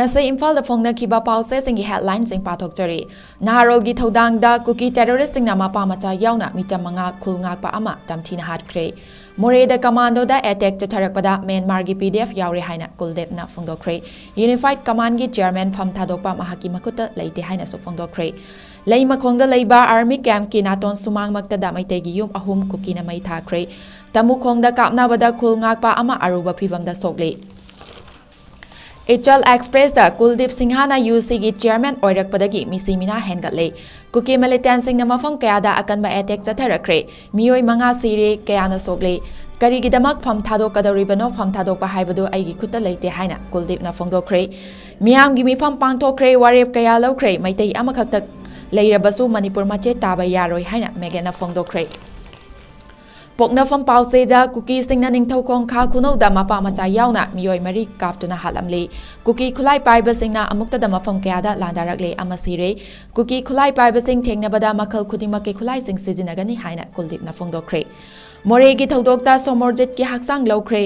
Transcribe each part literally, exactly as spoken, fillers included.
ꯉꯁꯤ ꯏꯝꯐꯥꯜꯗ ꯐꯣꯡꯅꯈꯤꯕ ꯄꯥꯎꯆꯦꯁꯤꯡꯒꯤ ꯍꯦꯗꯂꯥꯏꯟꯁꯤꯡ ꯄꯥꯊꯣꯛꯆꯔꯤ꯫ ꯅꯍꯥꯔꯣꯜꯒꯤ ꯊꯧꯗꯥꯡꯗ ꯀꯨꯀꯤ ꯇꯦꯔꯣꯔꯤꯁꯁꯤꯡꯅ ꯃꯄꯥ ꯃꯆꯥ ꯌꯥꯎꯅ ꯃꯤꯆꯝ ꯃꯉꯥ ꯈꯨꯜ ꯉꯥꯛꯄ ꯑꯃ ꯇꯝꯊꯤꯅ ꯍꯥꯠꯈ꯭ꯔꯦ꯫ ꯃꯣꯔꯦꯗ ꯀꯃꯥꯟꯗꯣꯗ ꯑꯦꯇꯦꯛ ꯆꯠꯊꯔꯛꯄꯗ ꯃ꯭ꯌꯥꯟꯃꯥꯔꯒꯤ ꯄꯤ ꯗꯤ ꯑꯦꯐ ꯌꯥꯎꯔꯦ ꯍꯥꯏꯅ ꯀꯨꯜꯗꯤꯞꯅ ꯐꯣꯡꯗꯣꯛꯈ꯭ꯔꯦ꯫ ꯌꯨꯅꯤꯐꯥꯏꯗ ꯀꯃꯥꯟꯒꯤ ꯆꯤꯌꯔꯃꯦꯟ ꯐꯝ ꯊꯥꯗꯣꯛꯄ ꯃꯍꯥꯛꯀꯤ ꯃꯈꯨꯠꯇ ꯂꯩꯇꯦ ꯍꯥꯏꯅꯁꯨ ꯐꯣꯡꯗꯣꯛꯈ꯭ꯔꯦ꯫ ꯂꯩꯃꯈꯣꯡꯗ ꯂꯩꯕ ꯑꯥꯔꯃꯤ ꯀꯦꯝꯞꯀꯤ ꯅꯥꯇꯣꯟ ꯁꯨꯃꯥꯡꯃꯛꯇꯗ ꯃꯩꯇꯩꯒꯤ ꯌꯨꯝ ꯑꯍꯨꯝ ꯀꯨꯀꯤꯅ ꯃꯩ ꯊꯥꯈ꯭ꯔꯦ꯫ ꯇꯃꯨꯈꯣꯡꯗ ꯀꯥꯞꯅꯕꯗ ꯈꯨꯜ ꯉꯥꯛꯄ ꯑꯃ ꯑꯔꯨꯕ ꯐꯤꯚꯝꯗ ꯁꯣꯛꯂꯦ꯫ ꯏꯆꯜ ꯑꯦꯛꯁꯄ꯭ꯔꯦꯁꯇ ꯀꯨꯜꯗꯤꯞ ꯁꯤꯡꯍꯅ ꯌꯨ ꯁꯤꯒꯤ ꯆꯤꯌꯔꯃꯦꯟ ꯑꯣꯏꯔꯛꯄꯗꯒꯤ ꯃꯤꯁꯤ ꯃꯤꯅꯥ ꯍꯦꯟꯒꯠꯂꯦ꯫ ꯀꯨꯀꯤ ꯃꯤꯂꯤꯇꯦꯟꯁꯤꯡꯅ ꯃꯐꯝ ꯀꯌꯥꯗ ꯑꯀꯟꯕ ꯑꯦꯇꯦꯛ ꯆꯠꯊꯔꯛꯈ꯭ꯔꯦ꯫ ꯃꯤꯑꯣꯏ ꯃꯉꯥ ꯁꯤꯔꯦ, ꯀꯌꯥꯅ ꯁꯣꯛꯂꯦ꯫ ꯀꯔꯤꯒꯤꯗꯃꯛ ꯐꯝ ꯊꯥꯗꯣꯛꯀꯗꯧꯔꯤꯕꯅꯣ? ꯐꯝ ꯊꯥꯗꯣꯛꯄ ꯍꯥꯏꯕꯗꯨ ꯑꯩꯒꯤ ꯈꯨꯠꯇ ꯂꯩꯇꯦ ꯍꯥꯏꯅ ꯀꯨꯜꯗꯤꯞꯅ ꯐꯣꯡꯗꯣꯛꯈ꯭ꯔꯦ꯫ ꯃꯤꯌꯥꯝꯒꯤ ꯃꯤꯐꯝ ꯄꯥꯡꯊꯣꯛꯈ꯭ꯔꯦ, ꯋꯥꯔꯦꯞ ꯀꯌꯥ ꯂꯧꯈ꯭ꯔꯦ꯫ ꯃꯩꯇꯩ ꯑꯃꯈꯛꯇ ꯂꯩꯔꯕꯁꯨ ꯃꯅꯤꯄꯨꯔ ꯃꯆꯦꯠ ꯇꯥꯕ ꯌꯥꯔꯣꯏ ꯍꯥꯏꯅ ꯃꯦꯒꯦꯅ ꯐꯣꯡꯗꯣꯛꯈ꯭ꯔꯦ꯫ ꯄꯣꯛꯅꯐꯝ ꯄꯥꯎꯆꯦꯗ ꯀꯨꯀꯤꯁꯤꯡꯅ ꯅꯤꯡꯊꯧꯈꯣꯡ ꯈꯥ ꯈꯨꯅꯧꯗ ꯃꯄꯥ ꯃꯆꯥ ꯌꯥꯎꯅ ꯃꯤꯑꯣꯏ ꯃꯔꯤ ꯀꯥꯞꯇꯨꯅ ꯍꯥꯠꯂꯝꯂꯤ꯫ ꯀꯨꯀꯤ ꯈꯨꯠꯂꯥꯏ ꯄꯥꯏꯕꯁꯤꯡꯅ ꯑꯃꯨꯛꯇꯗ ꯃꯐꯝ ꯀꯌꯥꯗ ꯂꯥꯟꯗꯥꯔꯛꯂꯦ ꯑꯃ ꯁꯤꯔꯦ꯫ ꯀꯨꯀꯤ ꯈꯨꯠꯂꯥꯏ ꯄꯥꯏꯕꯁꯤꯡ ꯊꯦꯡꯅꯕꯗ ꯃꯈꯜ ꯈꯨꯗꯤꯡꯃꯛꯀꯤ ꯈꯨꯠꯂꯥꯏꯁꯤꯡ ꯁꯤꯖꯤꯟꯅꯒꯅꯤ ꯍꯥꯏꯅ ꯀꯨꯜꯗꯤꯞꯅ ꯐꯣꯡꯗꯣꯛꯈ꯭ꯔꯦ꯫ ꯃꯣꯔꯦꯒꯤ ꯊꯧꯗꯣꯛꯇ ꯁꯣꯃꯣꯔꯖꯤꯠꯀꯤ ꯍꯛꯆꯥꯡ ꯂꯧꯈ꯭ꯔꯦ꯫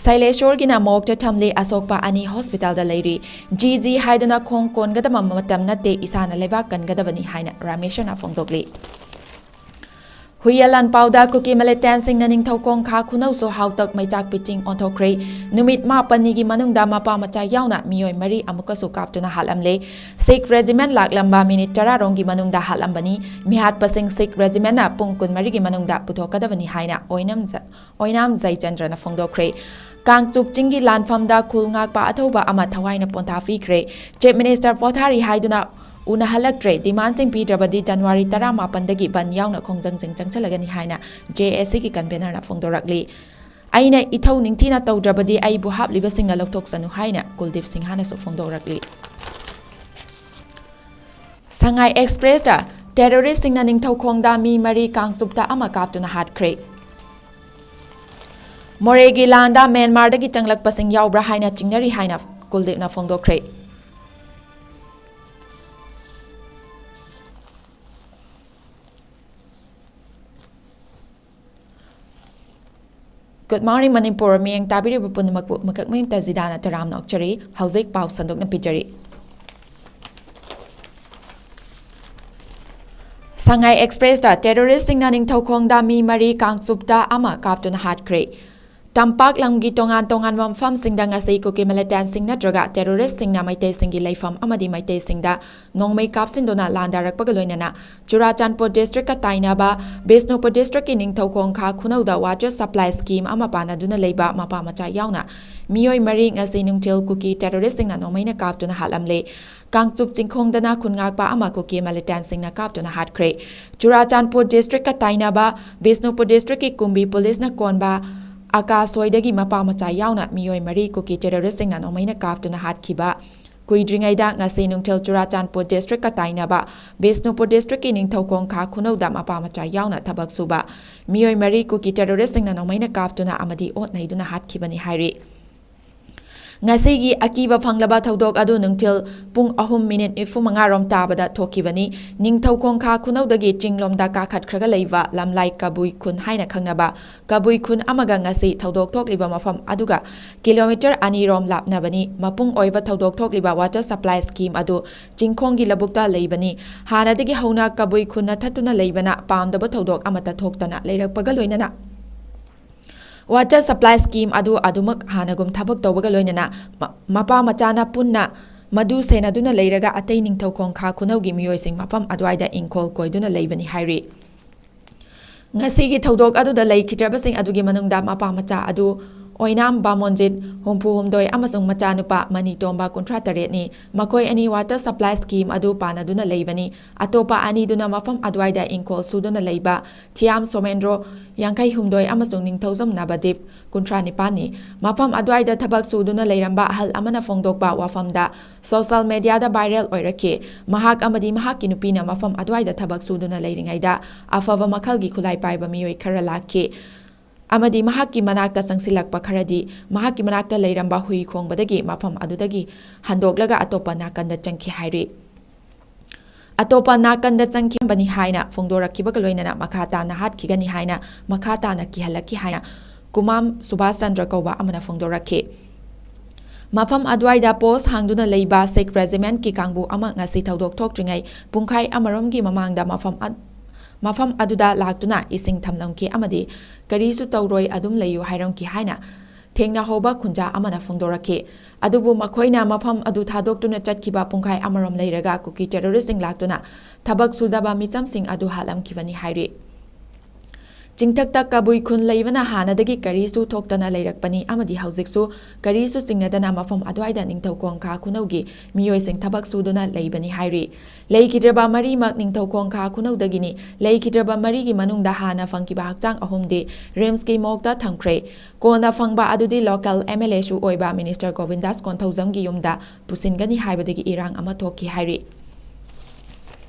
ꯁꯩꯂꯦꯁꯣꯔꯒꯤꯅ ꯃꯣꯔꯒꯇ ꯊꯝꯂꯤ, ꯑꯁꯣꯛꯄ ꯑꯅꯤ ꯍꯣꯁꯄꯤꯇꯥꯜꯗ ꯂꯩꯔꯤ꯫ ꯖꯤ ꯖꯤ ꯍꯥꯏꯗꯨꯅ ꯈꯣꯡ ꯀꯣꯟꯒꯗꯕ ꯃꯇꯝ ꯅꯠꯇꯦ, ꯏꯁꯥꯅ ꯂꯩꯕꯥꯛ ꯀꯟꯒꯗꯕꯅꯤ ꯍꯥꯏꯅ ꯔꯥꯃꯦꯁꯣꯔꯅ ꯐꯣꯡꯗꯣꯛꯂꯤ꯫ ꯍꯨꯏꯌꯦꯟ ꯂꯥꯟꯄꯥꯎꯗ ꯀꯨꯀꯤ ꯃꯤꯂꯤꯇꯦꯟꯁꯤꯡꯅ ꯅꯤꯡꯊꯧꯈꯣꯡ ꯈꯥ ꯈꯨꯅꯧꯁꯨ ꯍꯥꯎꯇꯛ ꯃꯩꯆꯥꯛ ꯄꯤꯆꯤꯡ ꯑꯣꯟꯊꯣꯛꯈ꯭ꯔꯦ꯫ ꯅꯨꯃꯤꯠ ꯃꯥꯄꯟꯅꯤꯒꯤ ꯃꯅꯨꯡꯗ ꯃꯄꯥ ꯃꯆꯥ ꯌꯥꯎꯅ ꯃꯤꯑꯣꯏ ꯃꯔꯤ ꯑꯃꯨꯛꯀꯁꯨ ꯀꯥꯞꯇꯨꯅ ꯍꯥꯠꯂꯝꯂꯦ꯫ ꯁꯤꯈ ꯔꯦꯖꯤꯃꯦꯟ ꯂꯥꯛꯂꯝꯕ ꯃꯤꯅꯤꯠ ꯇꯔꯥ ꯔꯣꯝꯒꯤ ꯃꯅꯨꯡꯗ ꯍꯥꯠꯂꯝꯕꯅꯤ꯫ ꯃꯤꯍꯥꯠꯄꯁꯤꯡ ꯁꯤꯈ ꯔꯦꯖꯤꯃꯦꯟꯅ ꯄꯨꯡ ꯀꯨꯟꯃꯔꯤꯒꯤ ꯃꯅꯨꯡꯗ ꯄꯨꯊꯣꯛꯀꯗꯕꯅꯤ ꯍꯥꯏꯅ ꯑꯣꯏꯅꯝꯖ-, ꯑꯣꯏꯅꯥꯝ ꯖꯌꯆꯟꯗ꯭ꯔꯅ ꯐꯣꯡꯗꯣꯛꯈ꯭ꯔꯦ꯫ ꯀꯥꯡꯆꯨꯞ ꯆꯤꯡꯒꯤ ꯂꯥꯟꯐꯝꯗ ꯈꯨꯜ ꯉꯥꯛꯄ ꯑꯊꯧꯕ ꯑꯃ ꯊꯋꯥꯏꯅ ꯄꯣꯟꯊꯥ ꯄꯤꯈ꯭ꯔꯦ꯫ ꯆꯤꯐ ꯃꯤꯅꯤꯁꯇꯔ ꯄꯣꯊꯥꯔꯤ ꯍꯥꯏꯗꯨꯅ ꯎꯅꯍꯜꯂꯛꯇ꯭ꯔꯦ꯫ ꯗꯤꯃꯥꯟꯁꯤꯡ ꯄꯤꯗ꯭ꯔꯕꯗꯤ ꯖꯅꯋꯥꯔꯤ ꯇꯔꯥꯃꯥꯄꯟꯗꯒꯤ ꯕꯟ ꯌꯥꯎꯅ ꯈꯣꯡꯖꯪꯁꯤꯡ ꯆꯪꯁꯤꯜꯂꯒꯅꯤ ꯍꯥꯏꯅ ꯖꯦ ꯑꯦ ꯁꯤꯒꯤ ꯀꯟꯚꯦꯅꯔꯅ ꯐꯣꯡꯗꯣꯔꯛꯂꯤ꯫ ꯑꯩꯅ ꯏꯊꯧ ꯅꯤꯡꯊꯤꯅ ꯇꯧꯗ꯭ꯔꯕꯗꯤ ꯑꯩꯕꯨ ꯍꯥꯞꯂꯤꯕꯁꯤꯡꯅ ꯂꯧꯊꯣꯛꯆꯅꯨ ꯍꯥꯏꯅ ꯀꯨꯜꯗꯤꯞ ꯁꯤꯡꯍꯅꯁꯨ ꯐꯣꯡꯗꯣꯔꯛꯂꯤ꯫ ꯁꯉꯥꯏ ꯑꯦꯛꯁꯄ꯭ꯔꯦꯁꯇ ꯇꯦꯔꯣꯔꯤꯁꯁꯤꯡꯅ ꯅꯤꯡꯊꯧꯈꯣꯡꯗ ꯃꯤ ꯃꯔꯤ, ꯀꯥꯡꯆꯨꯞꯇ ꯑꯃ ꯀꯥꯞꯇꯨꯅ ꯍꯥꯠꯈ꯭ꯔꯦ꯫ ꯃꯣꯔꯦꯒꯤ ꯂꯥꯟꯗ ꯃ꯭ꯌꯥꯟꯃꯥꯔꯗꯒꯤ ꯆꯪꯂꯛꯄꯁꯤꯡ ꯌꯥꯎꯕ꯭ꯔꯥ ꯍꯥꯏꯅ ꯆꯤꯡꯅꯔꯤ ꯍꯥꯏꯅ ꯀꯨꯜꯗꯤꯞꯅ ꯐꯣꯡꯗꯣꯛꯈ꯭ꯔꯦ꯫ Good morning, Manipur. ꯃꯤꯠꯌꯦꯡ ꯇꯥꯕꯤꯔꯤꯕ ꯄꯨꯝꯅꯃꯛꯄꯨ ꯃꯀꯛꯃꯌꯨꯝ ꯇꯖꯤꯗꯥꯅ ꯇꯔꯥꯝꯅ ꯑꯣꯛꯆꯔꯤ꯫ ꯍꯧꯖꯤꯛ ꯄꯥꯎ ꯁꯟꯗꯣꯛꯅ ꯄꯤꯖꯔꯤ꯫ ꯁꯉꯥꯏ ꯑꯦꯛꯁꯄ꯭ꯔꯦꯁꯇ ꯇꯦꯔꯣꯔꯤꯁꯁꯤꯡꯅ ꯅꯤꯡꯊꯧꯈꯣꯡꯗ ꯃꯤ ꯃꯔꯤ, ꯀꯥꯡꯆꯨꯞꯇ ꯑꯃ ꯀꯥꯞꯇꯨꯅ ꯍꯥꯠꯈ꯭ꯔꯦ꯫ ꯇꯝꯄꯥꯛ ꯂꯝꯒꯤ ꯇꯣꯉꯥꯟ ꯇꯣꯉꯥꯟꯕ ꯃꯐꯝꯁꯤꯡꯗ ꯉꯁꯤ ꯀꯨꯀꯤ ꯃꯤꯂꯤꯇꯦꯟꯠꯁꯤꯡ ꯅꯠꯇ꯭ꯔꯒ ꯇꯦꯔꯣꯔꯤꯁꯁꯤꯡꯅ ꯃꯩꯇꯩꯁꯤꯡꯒꯤ ꯂꯩꯐꯝ ꯑꯃꯗꯤ ꯃꯩꯇꯩꯁꯤꯡꯗ ꯅꯣꯡꯃꯩ ꯀꯥꯞꯁꯤꯟꯗꯨꯅ ꯂꯥꯟꯗꯥꯔꯛꯄꯒ ꯂꯣꯏꯅꯅ ꯆꯨꯔꯥꯆꯥꯟꯄꯨꯔ ꯗꯤꯁꯇ꯭ꯔꯤꯛꯀ ꯇꯥꯏꯅꯕ ꯕꯤꯁꯅꯨꯄꯨꯔ ꯗꯤꯁꯇ꯭ꯔꯤꯛꯀꯤ ꯅꯤꯡꯊꯧꯈꯣꯡ ꯈꯥ ꯈꯨꯅꯧꯗ ꯋꯥꯇꯔ ꯁꯄ꯭ꯂꯥꯏ ꯁ꯭ꯀꯤꯝ ꯑꯃ ꯄꯥꯟꯅꯗꯨꯅ ꯂꯩꯕ ꯃꯄꯥ ꯃꯆꯥ ꯌꯥꯎꯅ ꯃꯤꯑꯣꯏ ꯃꯔꯤ ꯉꯁꯤ ꯅꯨꯡꯊꯤꯜ ꯀꯨꯀꯤ ꯇꯦꯔꯣꯔꯤꯁꯁꯤꯡꯅ ꯅꯣꯡꯃꯩꯅ ꯀꯥꯞꯇꯨꯅ ꯍꯥꯠꯂꯝꯂꯦ꯫ ꯀꯥꯡꯆꯨꯞ ꯆꯤꯡꯈꯣꯡꯗꯅ ꯈꯨꯟꯉꯥꯛꯄ ꯑꯃ ꯀꯨꯀꯤ ꯃꯤꯂꯤꯇꯦꯟꯠꯁꯤꯡꯅ ꯀꯥꯞꯇꯨꯅ ꯍꯥꯠꯈ꯭ꯔꯦ꯫ ꯆꯨꯔꯥꯆꯥꯟꯄꯨꯔ ꯗꯤꯁꯇ꯭ꯔꯤꯛꯀ ꯇꯥꯏꯅꯕ ꯕꯤꯁꯅꯨꯄꯨꯔ ꯗꯤꯁꯇ꯭ꯔꯤꯛꯀꯤ ꯀꯨꯝꯕꯤ ꯄꯨꯂꯤꯁꯅ ꯀꯣꯟꯕ ꯑꯀꯥꯁꯣꯏꯗꯒꯤ ꯃꯄꯥ ꯃꯆꯥ ꯌꯥꯎꯅ ꯃꯤꯑꯣꯏ ꯃꯔꯤ ꯀꯨꯀꯤ ꯇꯦꯔꯣꯔꯤꯁꯁꯤꯡꯅ ꯅꯣꯡꯃꯩꯅ ꯀꯥꯞꯇꯨꯅ ꯍꯥꯠꯈꯤꯕ꯫ ꯀꯨꯏꯗ꯭ꯔꯤꯉꯩꯗ ꯉꯁꯤ ꯅꯨꯡꯊꯤꯜ ꯆꯨꯔꯥꯆꯥꯟꯄꯨꯔ ꯗꯤꯁꯇ꯭ꯔꯤꯛꯀ ꯇꯥꯏꯅꯕ ꯕꯤꯁꯅꯨꯄꯨꯔ ꯗꯤꯁꯇ꯭ꯔꯤꯛꯀꯤ ꯅꯤꯡꯊꯧꯈꯣꯡ ꯈꯥ ꯈꯨꯅꯧꯗ ꯃꯄꯥ ꯃꯆꯥ ꯌꯥꯎꯅ ꯊꯕꯛ ꯁꯨꯕ ꯃꯤꯑꯣꯏ ꯃꯔꯤ ꯀꯨꯀꯤ ꯇꯦꯔꯣꯔꯤꯁꯁꯤꯡꯅ ꯅꯣꯡꯃꯩꯅ ꯀꯥꯞꯇꯨꯅ ꯑꯃꯗꯤ ꯑꯣꯠ ꯅꯩꯗꯨꯅ ꯍꯥꯠꯈꯤꯕꯅꯤ ꯍꯥꯏꯔꯤ꯫ ꯉꯁꯤꯒꯤ ꯑꯀꯤꯕ ꯐꯪꯂꯕ ꯊꯧꯗꯣꯛ ꯑꯗꯨ ꯅꯨꯡꯊꯤꯜ ꯄꯨꯡ ꯑꯍꯨꯝ ꯃꯤꯅꯤꯠ ꯅꯤꯐꯨ ꯃꯉꯥ ꯔꯣꯝ ꯇꯥꯕꯗ ꯊꯣꯛꯈꯤꯕꯅꯤ꯫ ꯅꯤꯡꯊꯧꯈꯣꯡ ꯈꯥ ꯈꯨꯅꯧꯗꯒꯤ ꯆꯤꯡꯂꯣꯝꯗ ꯀꯥꯈꯠꯈ꯭ꯔꯒ ꯂꯩꯕ ꯂꯝꯂꯥꯏ ꯀꯕꯨꯏ ꯈꯨꯟ ꯍꯥꯏꯅ ꯈꯪꯅꯕ ꯀꯕꯨꯏ ꯈꯨꯟ ꯑꯃꯒ ꯉꯁꯤ ꯊꯧꯗꯣꯛ ꯊꯣꯛꯂꯤꯕ ꯃꯐꯝ ꯑꯗꯨꯒ ꯀꯤꯂꯣꯃꯤꯇꯔ ꯑꯅꯤ ꯔꯣꯝ ꯂꯥꯞꯅꯕꯅꯤ꯫ ꯃꯄꯨꯡ ꯑꯣꯏꯕ ꯊꯧꯗꯣꯛ ꯊꯣꯛꯂꯤꯕ ꯋꯥꯇꯔ ꯁꯄ꯭ꯂꯥꯏ ꯁ꯭ꯀꯤꯝ ꯑꯗꯨ ꯆꯤꯡꯈꯣꯡꯒꯤ ꯂꯧꯕꯨꯛꯇ ꯂꯩꯕꯅꯤ꯫ ꯍꯥꯟꯅꯗꯒꯤ ꯍꯧꯅ ꯀꯕꯨꯏ ꯈꯨꯟꯅ ꯊꯠꯇꯨꯅ ꯂꯩꯕꯅ ꯄꯥꯝꯗꯕ ꯊꯧꯗꯣꯛ ꯑꯃꯠꯇ ꯊꯣꯛꯇꯅ ꯂꯩꯔꯛꯄꯒ ꯂꯣꯏꯅꯅ ꯋꯥꯇꯔ ꯁꯄ꯭ꯂꯥꯏ ꯁ꯭ꯀꯤꯝ ꯑꯗꯨ ꯑꯗꯨꯃꯛ ꯍꯥꯟꯅꯒꯨꯝ ꯊꯕꯛ ꯇꯧꯕꯒ ꯂꯣꯏꯅꯅ ꯃ-, ꯃꯄꯥ ꯃꯆꯥꯅ ꯄꯨꯟꯅ ꯃꯗꯨ ꯁꯦꯟꯅꯗꯨꯅ ꯂꯩꯔꯒ ꯑꯇꯩ ꯅꯤꯡꯊꯧꯈꯣꯡ ꯈꯥ ꯈꯨꯅꯧꯒꯤ ꯃꯤꯑꯣꯏꯁꯤꯡ ꯃꯐꯝ ꯑꯗꯨꯋꯥꯏꯗ ꯏꯪꯈꯣꯜ ꯀꯣꯏꯗꯨꯅ ꯂꯩꯕꯅꯤ ꯍꯥꯏꯔꯤ꯫ ꯉꯁꯤꯒꯤ ꯊꯧꯗꯣꯛ ꯑꯗꯨꯗ ꯂꯩꯈꯤꯗ꯭ꯔꯕꯁꯤꯡ ꯑꯗꯨꯒꯤ ꯃꯅꯨꯡꯗ ꯃꯄꯥ ꯃꯆꯥ ꯑꯗꯨ ꯑꯣꯏꯅꯥꯝ ꯕꯥꯃꯣꯟꯖꯤꯠ, ꯍꯨꯝꯐꯨ ꯍꯨꯝꯗꯣꯏ, ꯑꯃꯁꯨꯡ ꯃꯆꯥꯅꯨꯄꯥ ꯃꯅꯤꯇꯣꯝꯕ, ꯀꯨꯟꯊ꯭ꯔꯥ ꯇꯔꯦꯠꯅꯤ꯫ ꯃꯈꯣꯏ ꯑꯅꯤ ꯋꯥꯇꯔ ꯁꯄ꯭ꯂꯥꯏ ꯁ꯭ꯀꯤꯝ ꯑꯗꯨ ꯄꯥꯟꯅꯗꯨꯅ ꯂꯩꯕꯅꯤ꯫ ꯑꯇꯣꯞꯄ ꯑꯅꯤꯗꯨꯅ ꯃꯐꯝ ꯑꯗꯨꯋꯥꯏꯗ ꯏꯪꯈꯣꯜ ꯁꯨꯗꯨꯅ ꯂꯩꯕ ꯊꯤꯌꯥꯝ ꯁꯣꯃꯦꯟꯗ꯭ꯔꯣ, ꯌꯥꯡꯈꯩ ꯍꯨꯝꯗꯣꯏ, ꯑꯃꯁꯨꯡ ꯅꯤꯡꯊꯧꯖꯝ ꯅꯕꯗꯤꯞ, ꯀꯨꯟꯊ꯭ꯔꯥ ꯅꯤꯄꯥꯟꯅꯤ꯫ ꯃꯐꯝ ꯑꯗꯨꯋꯥꯏꯗ ꯊꯕꯛ ꯁꯨꯗꯨꯅ ꯂꯩꯔꯝꯕ ꯑꯍꯜ ꯑꯃꯅ ꯐꯣꯡꯗꯣꯛꯄ ꯋꯥꯐꯝꯗ ꯁꯣꯁꯤꯌꯦꯜ ꯃꯦꯗꯤꯌꯥꯗ ꯚꯥꯏꯔꯦꯜ ꯑꯣꯏꯔꯛꯈꯤ꯫ ꯃꯍꯥꯛ ꯑꯃꯗꯤ ꯃꯍꯥꯛꯀꯤ ꯅꯨꯄꯤꯅ ꯃꯐꯝ ꯑꯗꯨꯋꯥꯏꯗ ꯊꯕꯛ ꯁꯨꯗꯨꯅ ꯂꯩꯔꯤꯉꯩꯗ ꯑꯐꯕ ꯃꯈꯜꯒꯤ ꯈꯨꯠꯂꯥꯏ ꯄꯥꯏꯕ ꯃꯤꯑꯣꯏ ꯈꯔ ꯂꯥꯛꯈꯤ ꯑꯃꯗꯤ ꯃꯍꯥꯛꯀꯤ ꯃꯅꯥꯛꯇ ꯆꯪꯁꯤꯜꯂꯛꯄ ꯈꯔꯗꯤ ꯃꯍꯥꯛꯀꯤ ꯃꯅꯥꯛꯇ ꯂꯩꯔꯝꯕ ꯍꯨꯏ ꯈꯣꯡꯕꯗꯒꯤ ꯃꯐꯝ ꯑꯗꯨꯗꯒꯤ ꯍꯟꯗꯣꯛꯂꯒ ꯑꯇꯣꯞꯄ ꯅꯥꯀꯟꯗ ꯆꯪꯈꯤ ꯍꯥꯏꯔꯤ꯫ ꯑꯇꯣꯞꯄ ꯅꯥꯀꯟꯗ ꯆꯪꯈꯤꯕꯅꯤ ꯍꯥꯏꯅ ꯐꯣꯡꯗꯣꯔꯛꯈꯤꯕꯒ ꯂꯣꯏꯅꯅ ꯃꯈꯥ ꯇꯥꯅ ꯍꯥꯠꯈꯤꯒꯅꯤ ꯍꯥꯏꯅ ꯃꯈꯥ ꯇꯥꯅ ꯀꯤꯍꯜꯂꯛꯈꯤ ꯍꯥꯏꯅ ꯀꯨꯃꯥꯝ ꯁꯨꯕꯥꯁ ꯆꯟꯗ꯭ꯔ ꯀꯧꯕ ꯑꯃꯅ ꯐꯣꯡꯗꯣꯔꯛꯈꯤ꯫ ꯃꯐꯝ ꯑꯗꯨꯋꯥꯏꯗ ꯄꯣꯁ ꯍꯥꯡꯗꯨꯅ ꯂꯩꯕ ꯁꯤꯈ ꯔꯦꯖꯤꯃꯦꯟꯠꯀꯤ ꯀꯥꯡꯕꯨ ꯑꯃ ꯉꯁꯤ ꯊꯧꯗꯣꯛ ꯊꯣꯛꯇ꯭ꯔꯤꯉꯩ ꯄꯨꯡꯈꯥꯏ ꯑꯃꯔꯣꯝꯒꯤ ꯃꯃꯥꯡꯗ ꯃꯐꯝ ꯑ-, ꯃꯐꯝ ꯑꯗꯨꯗ ꯂꯥꯛꯇꯨꯅ ꯏꯁꯤꯡ ꯊꯝꯂꯝꯈꯤ ꯑꯃꯗꯤ "ꯀꯔꯤꯁꯨ ꯇꯧꯔꯣꯏ, ꯑꯗꯨꯝ ꯂꯩꯌꯨ" ꯍꯥꯏꯔꯝꯈꯤ ꯍꯥꯏꯅ ꯊꯦꯡꯅꯍꯧꯕ ꯈꯨꯟꯖꯥ ꯑꯃꯅ ꯐꯣꯡꯗꯣꯔꯛꯈꯤ꯫ ꯑꯗꯨꯕꯨ ꯃꯈꯣꯏꯅ ꯃꯐꯝ ꯑꯗꯨ ꯊꯥꯗꯣꯛꯇꯨꯅ ꯆꯠꯈꯤꯕ ꯄꯨꯡꯈꯥꯏ ꯑꯃꯔꯣꯝ ꯂꯩꯔꯒ ꯀꯨꯀꯤ ꯇꯦꯔꯣꯔꯤꯁ꯭ꯠꯁꯤꯡ ꯂꯥꯛꯇꯨꯅ ꯊꯕꯛ ꯁꯨꯖꯕ ꯃꯤꯆꯝꯁꯤꯡ ꯑꯗꯨ ꯍꯥꯠꯂꯝꯈꯤꯕꯅꯤ ꯍꯥꯏꯔꯤ꯫ ꯆꯤꯡꯊꯛꯇ ꯀꯕꯨꯏ ꯈꯨꯟ ꯂꯩꯕꯅ ꯍꯥꯟꯅꯗꯒꯤ ꯀꯔꯤꯁꯨ ꯊꯣꯛꯇꯅ ꯂꯩꯔꯛꯄꯅꯤ ꯑꯃꯗꯤ ꯍꯧꯖꯤꯛꯁꯨ ꯀꯔꯤꯁꯨ ꯆꯤꯡꯅꯗꯅ ꯃꯐꯝ ꯑꯗꯨꯋꯥꯏꯗ ꯅꯤꯡꯊꯧꯈꯣꯡ ꯈꯥ ꯈꯨꯅꯧꯒꯤ ꯃꯤꯑꯣꯏꯁꯤꯡ ꯊꯕꯛ ꯁꯨꯗꯨꯅ ꯂꯩꯕꯅꯤ ꯍꯥꯏꯔꯤ꯫ ꯂꯩꯈꯤꯗ꯭ꯔꯕ ꯃꯔꯤꯃꯛ ꯅꯤꯡꯊꯧꯈꯣꯡ ꯈꯥ ꯈꯨꯅꯧꯗꯒꯤꯅꯤ꯫ ꯂꯩꯈꯤꯗ꯭ꯔꯕ ꯃꯔꯤꯒꯤ ꯃꯅꯨꯡꯗ ꯍꯥꯟꯅ ꯐꯪꯈꯤꯕ ꯍꯛꯆꯥꯡ ꯑꯍꯨꯝꯗꯤ ꯔꯤꯝꯁꯀꯤ ꯃꯣꯔꯒꯇ ꯊꯝꯈ꯭ꯔꯦ꯫ ꯀꯣꯟꯅ ꯐꯪꯕ ꯑꯗꯨꯗꯤ ꯂꯣꯀꯦꯜ ꯑꯦꯝ ꯑꯦꯜ ꯑꯦꯁꯨ ꯑꯣꯏꯕ ꯃꯤꯅꯤꯁꯇꯔ ꯒꯣꯕꯤꯟꯗꯥꯁ ꯀꯣꯟꯊꯧꯖꯝꯒꯤ ꯌꯨꯝꯗ ꯄꯨꯁꯤꯟꯒꯅꯤ ꯍꯥꯏꯕꯗꯒꯤ ꯏꯔꯥꯡ ꯑꯃ ꯊꯣꯛꯈꯤ ꯍꯥꯏꯔꯤ꯫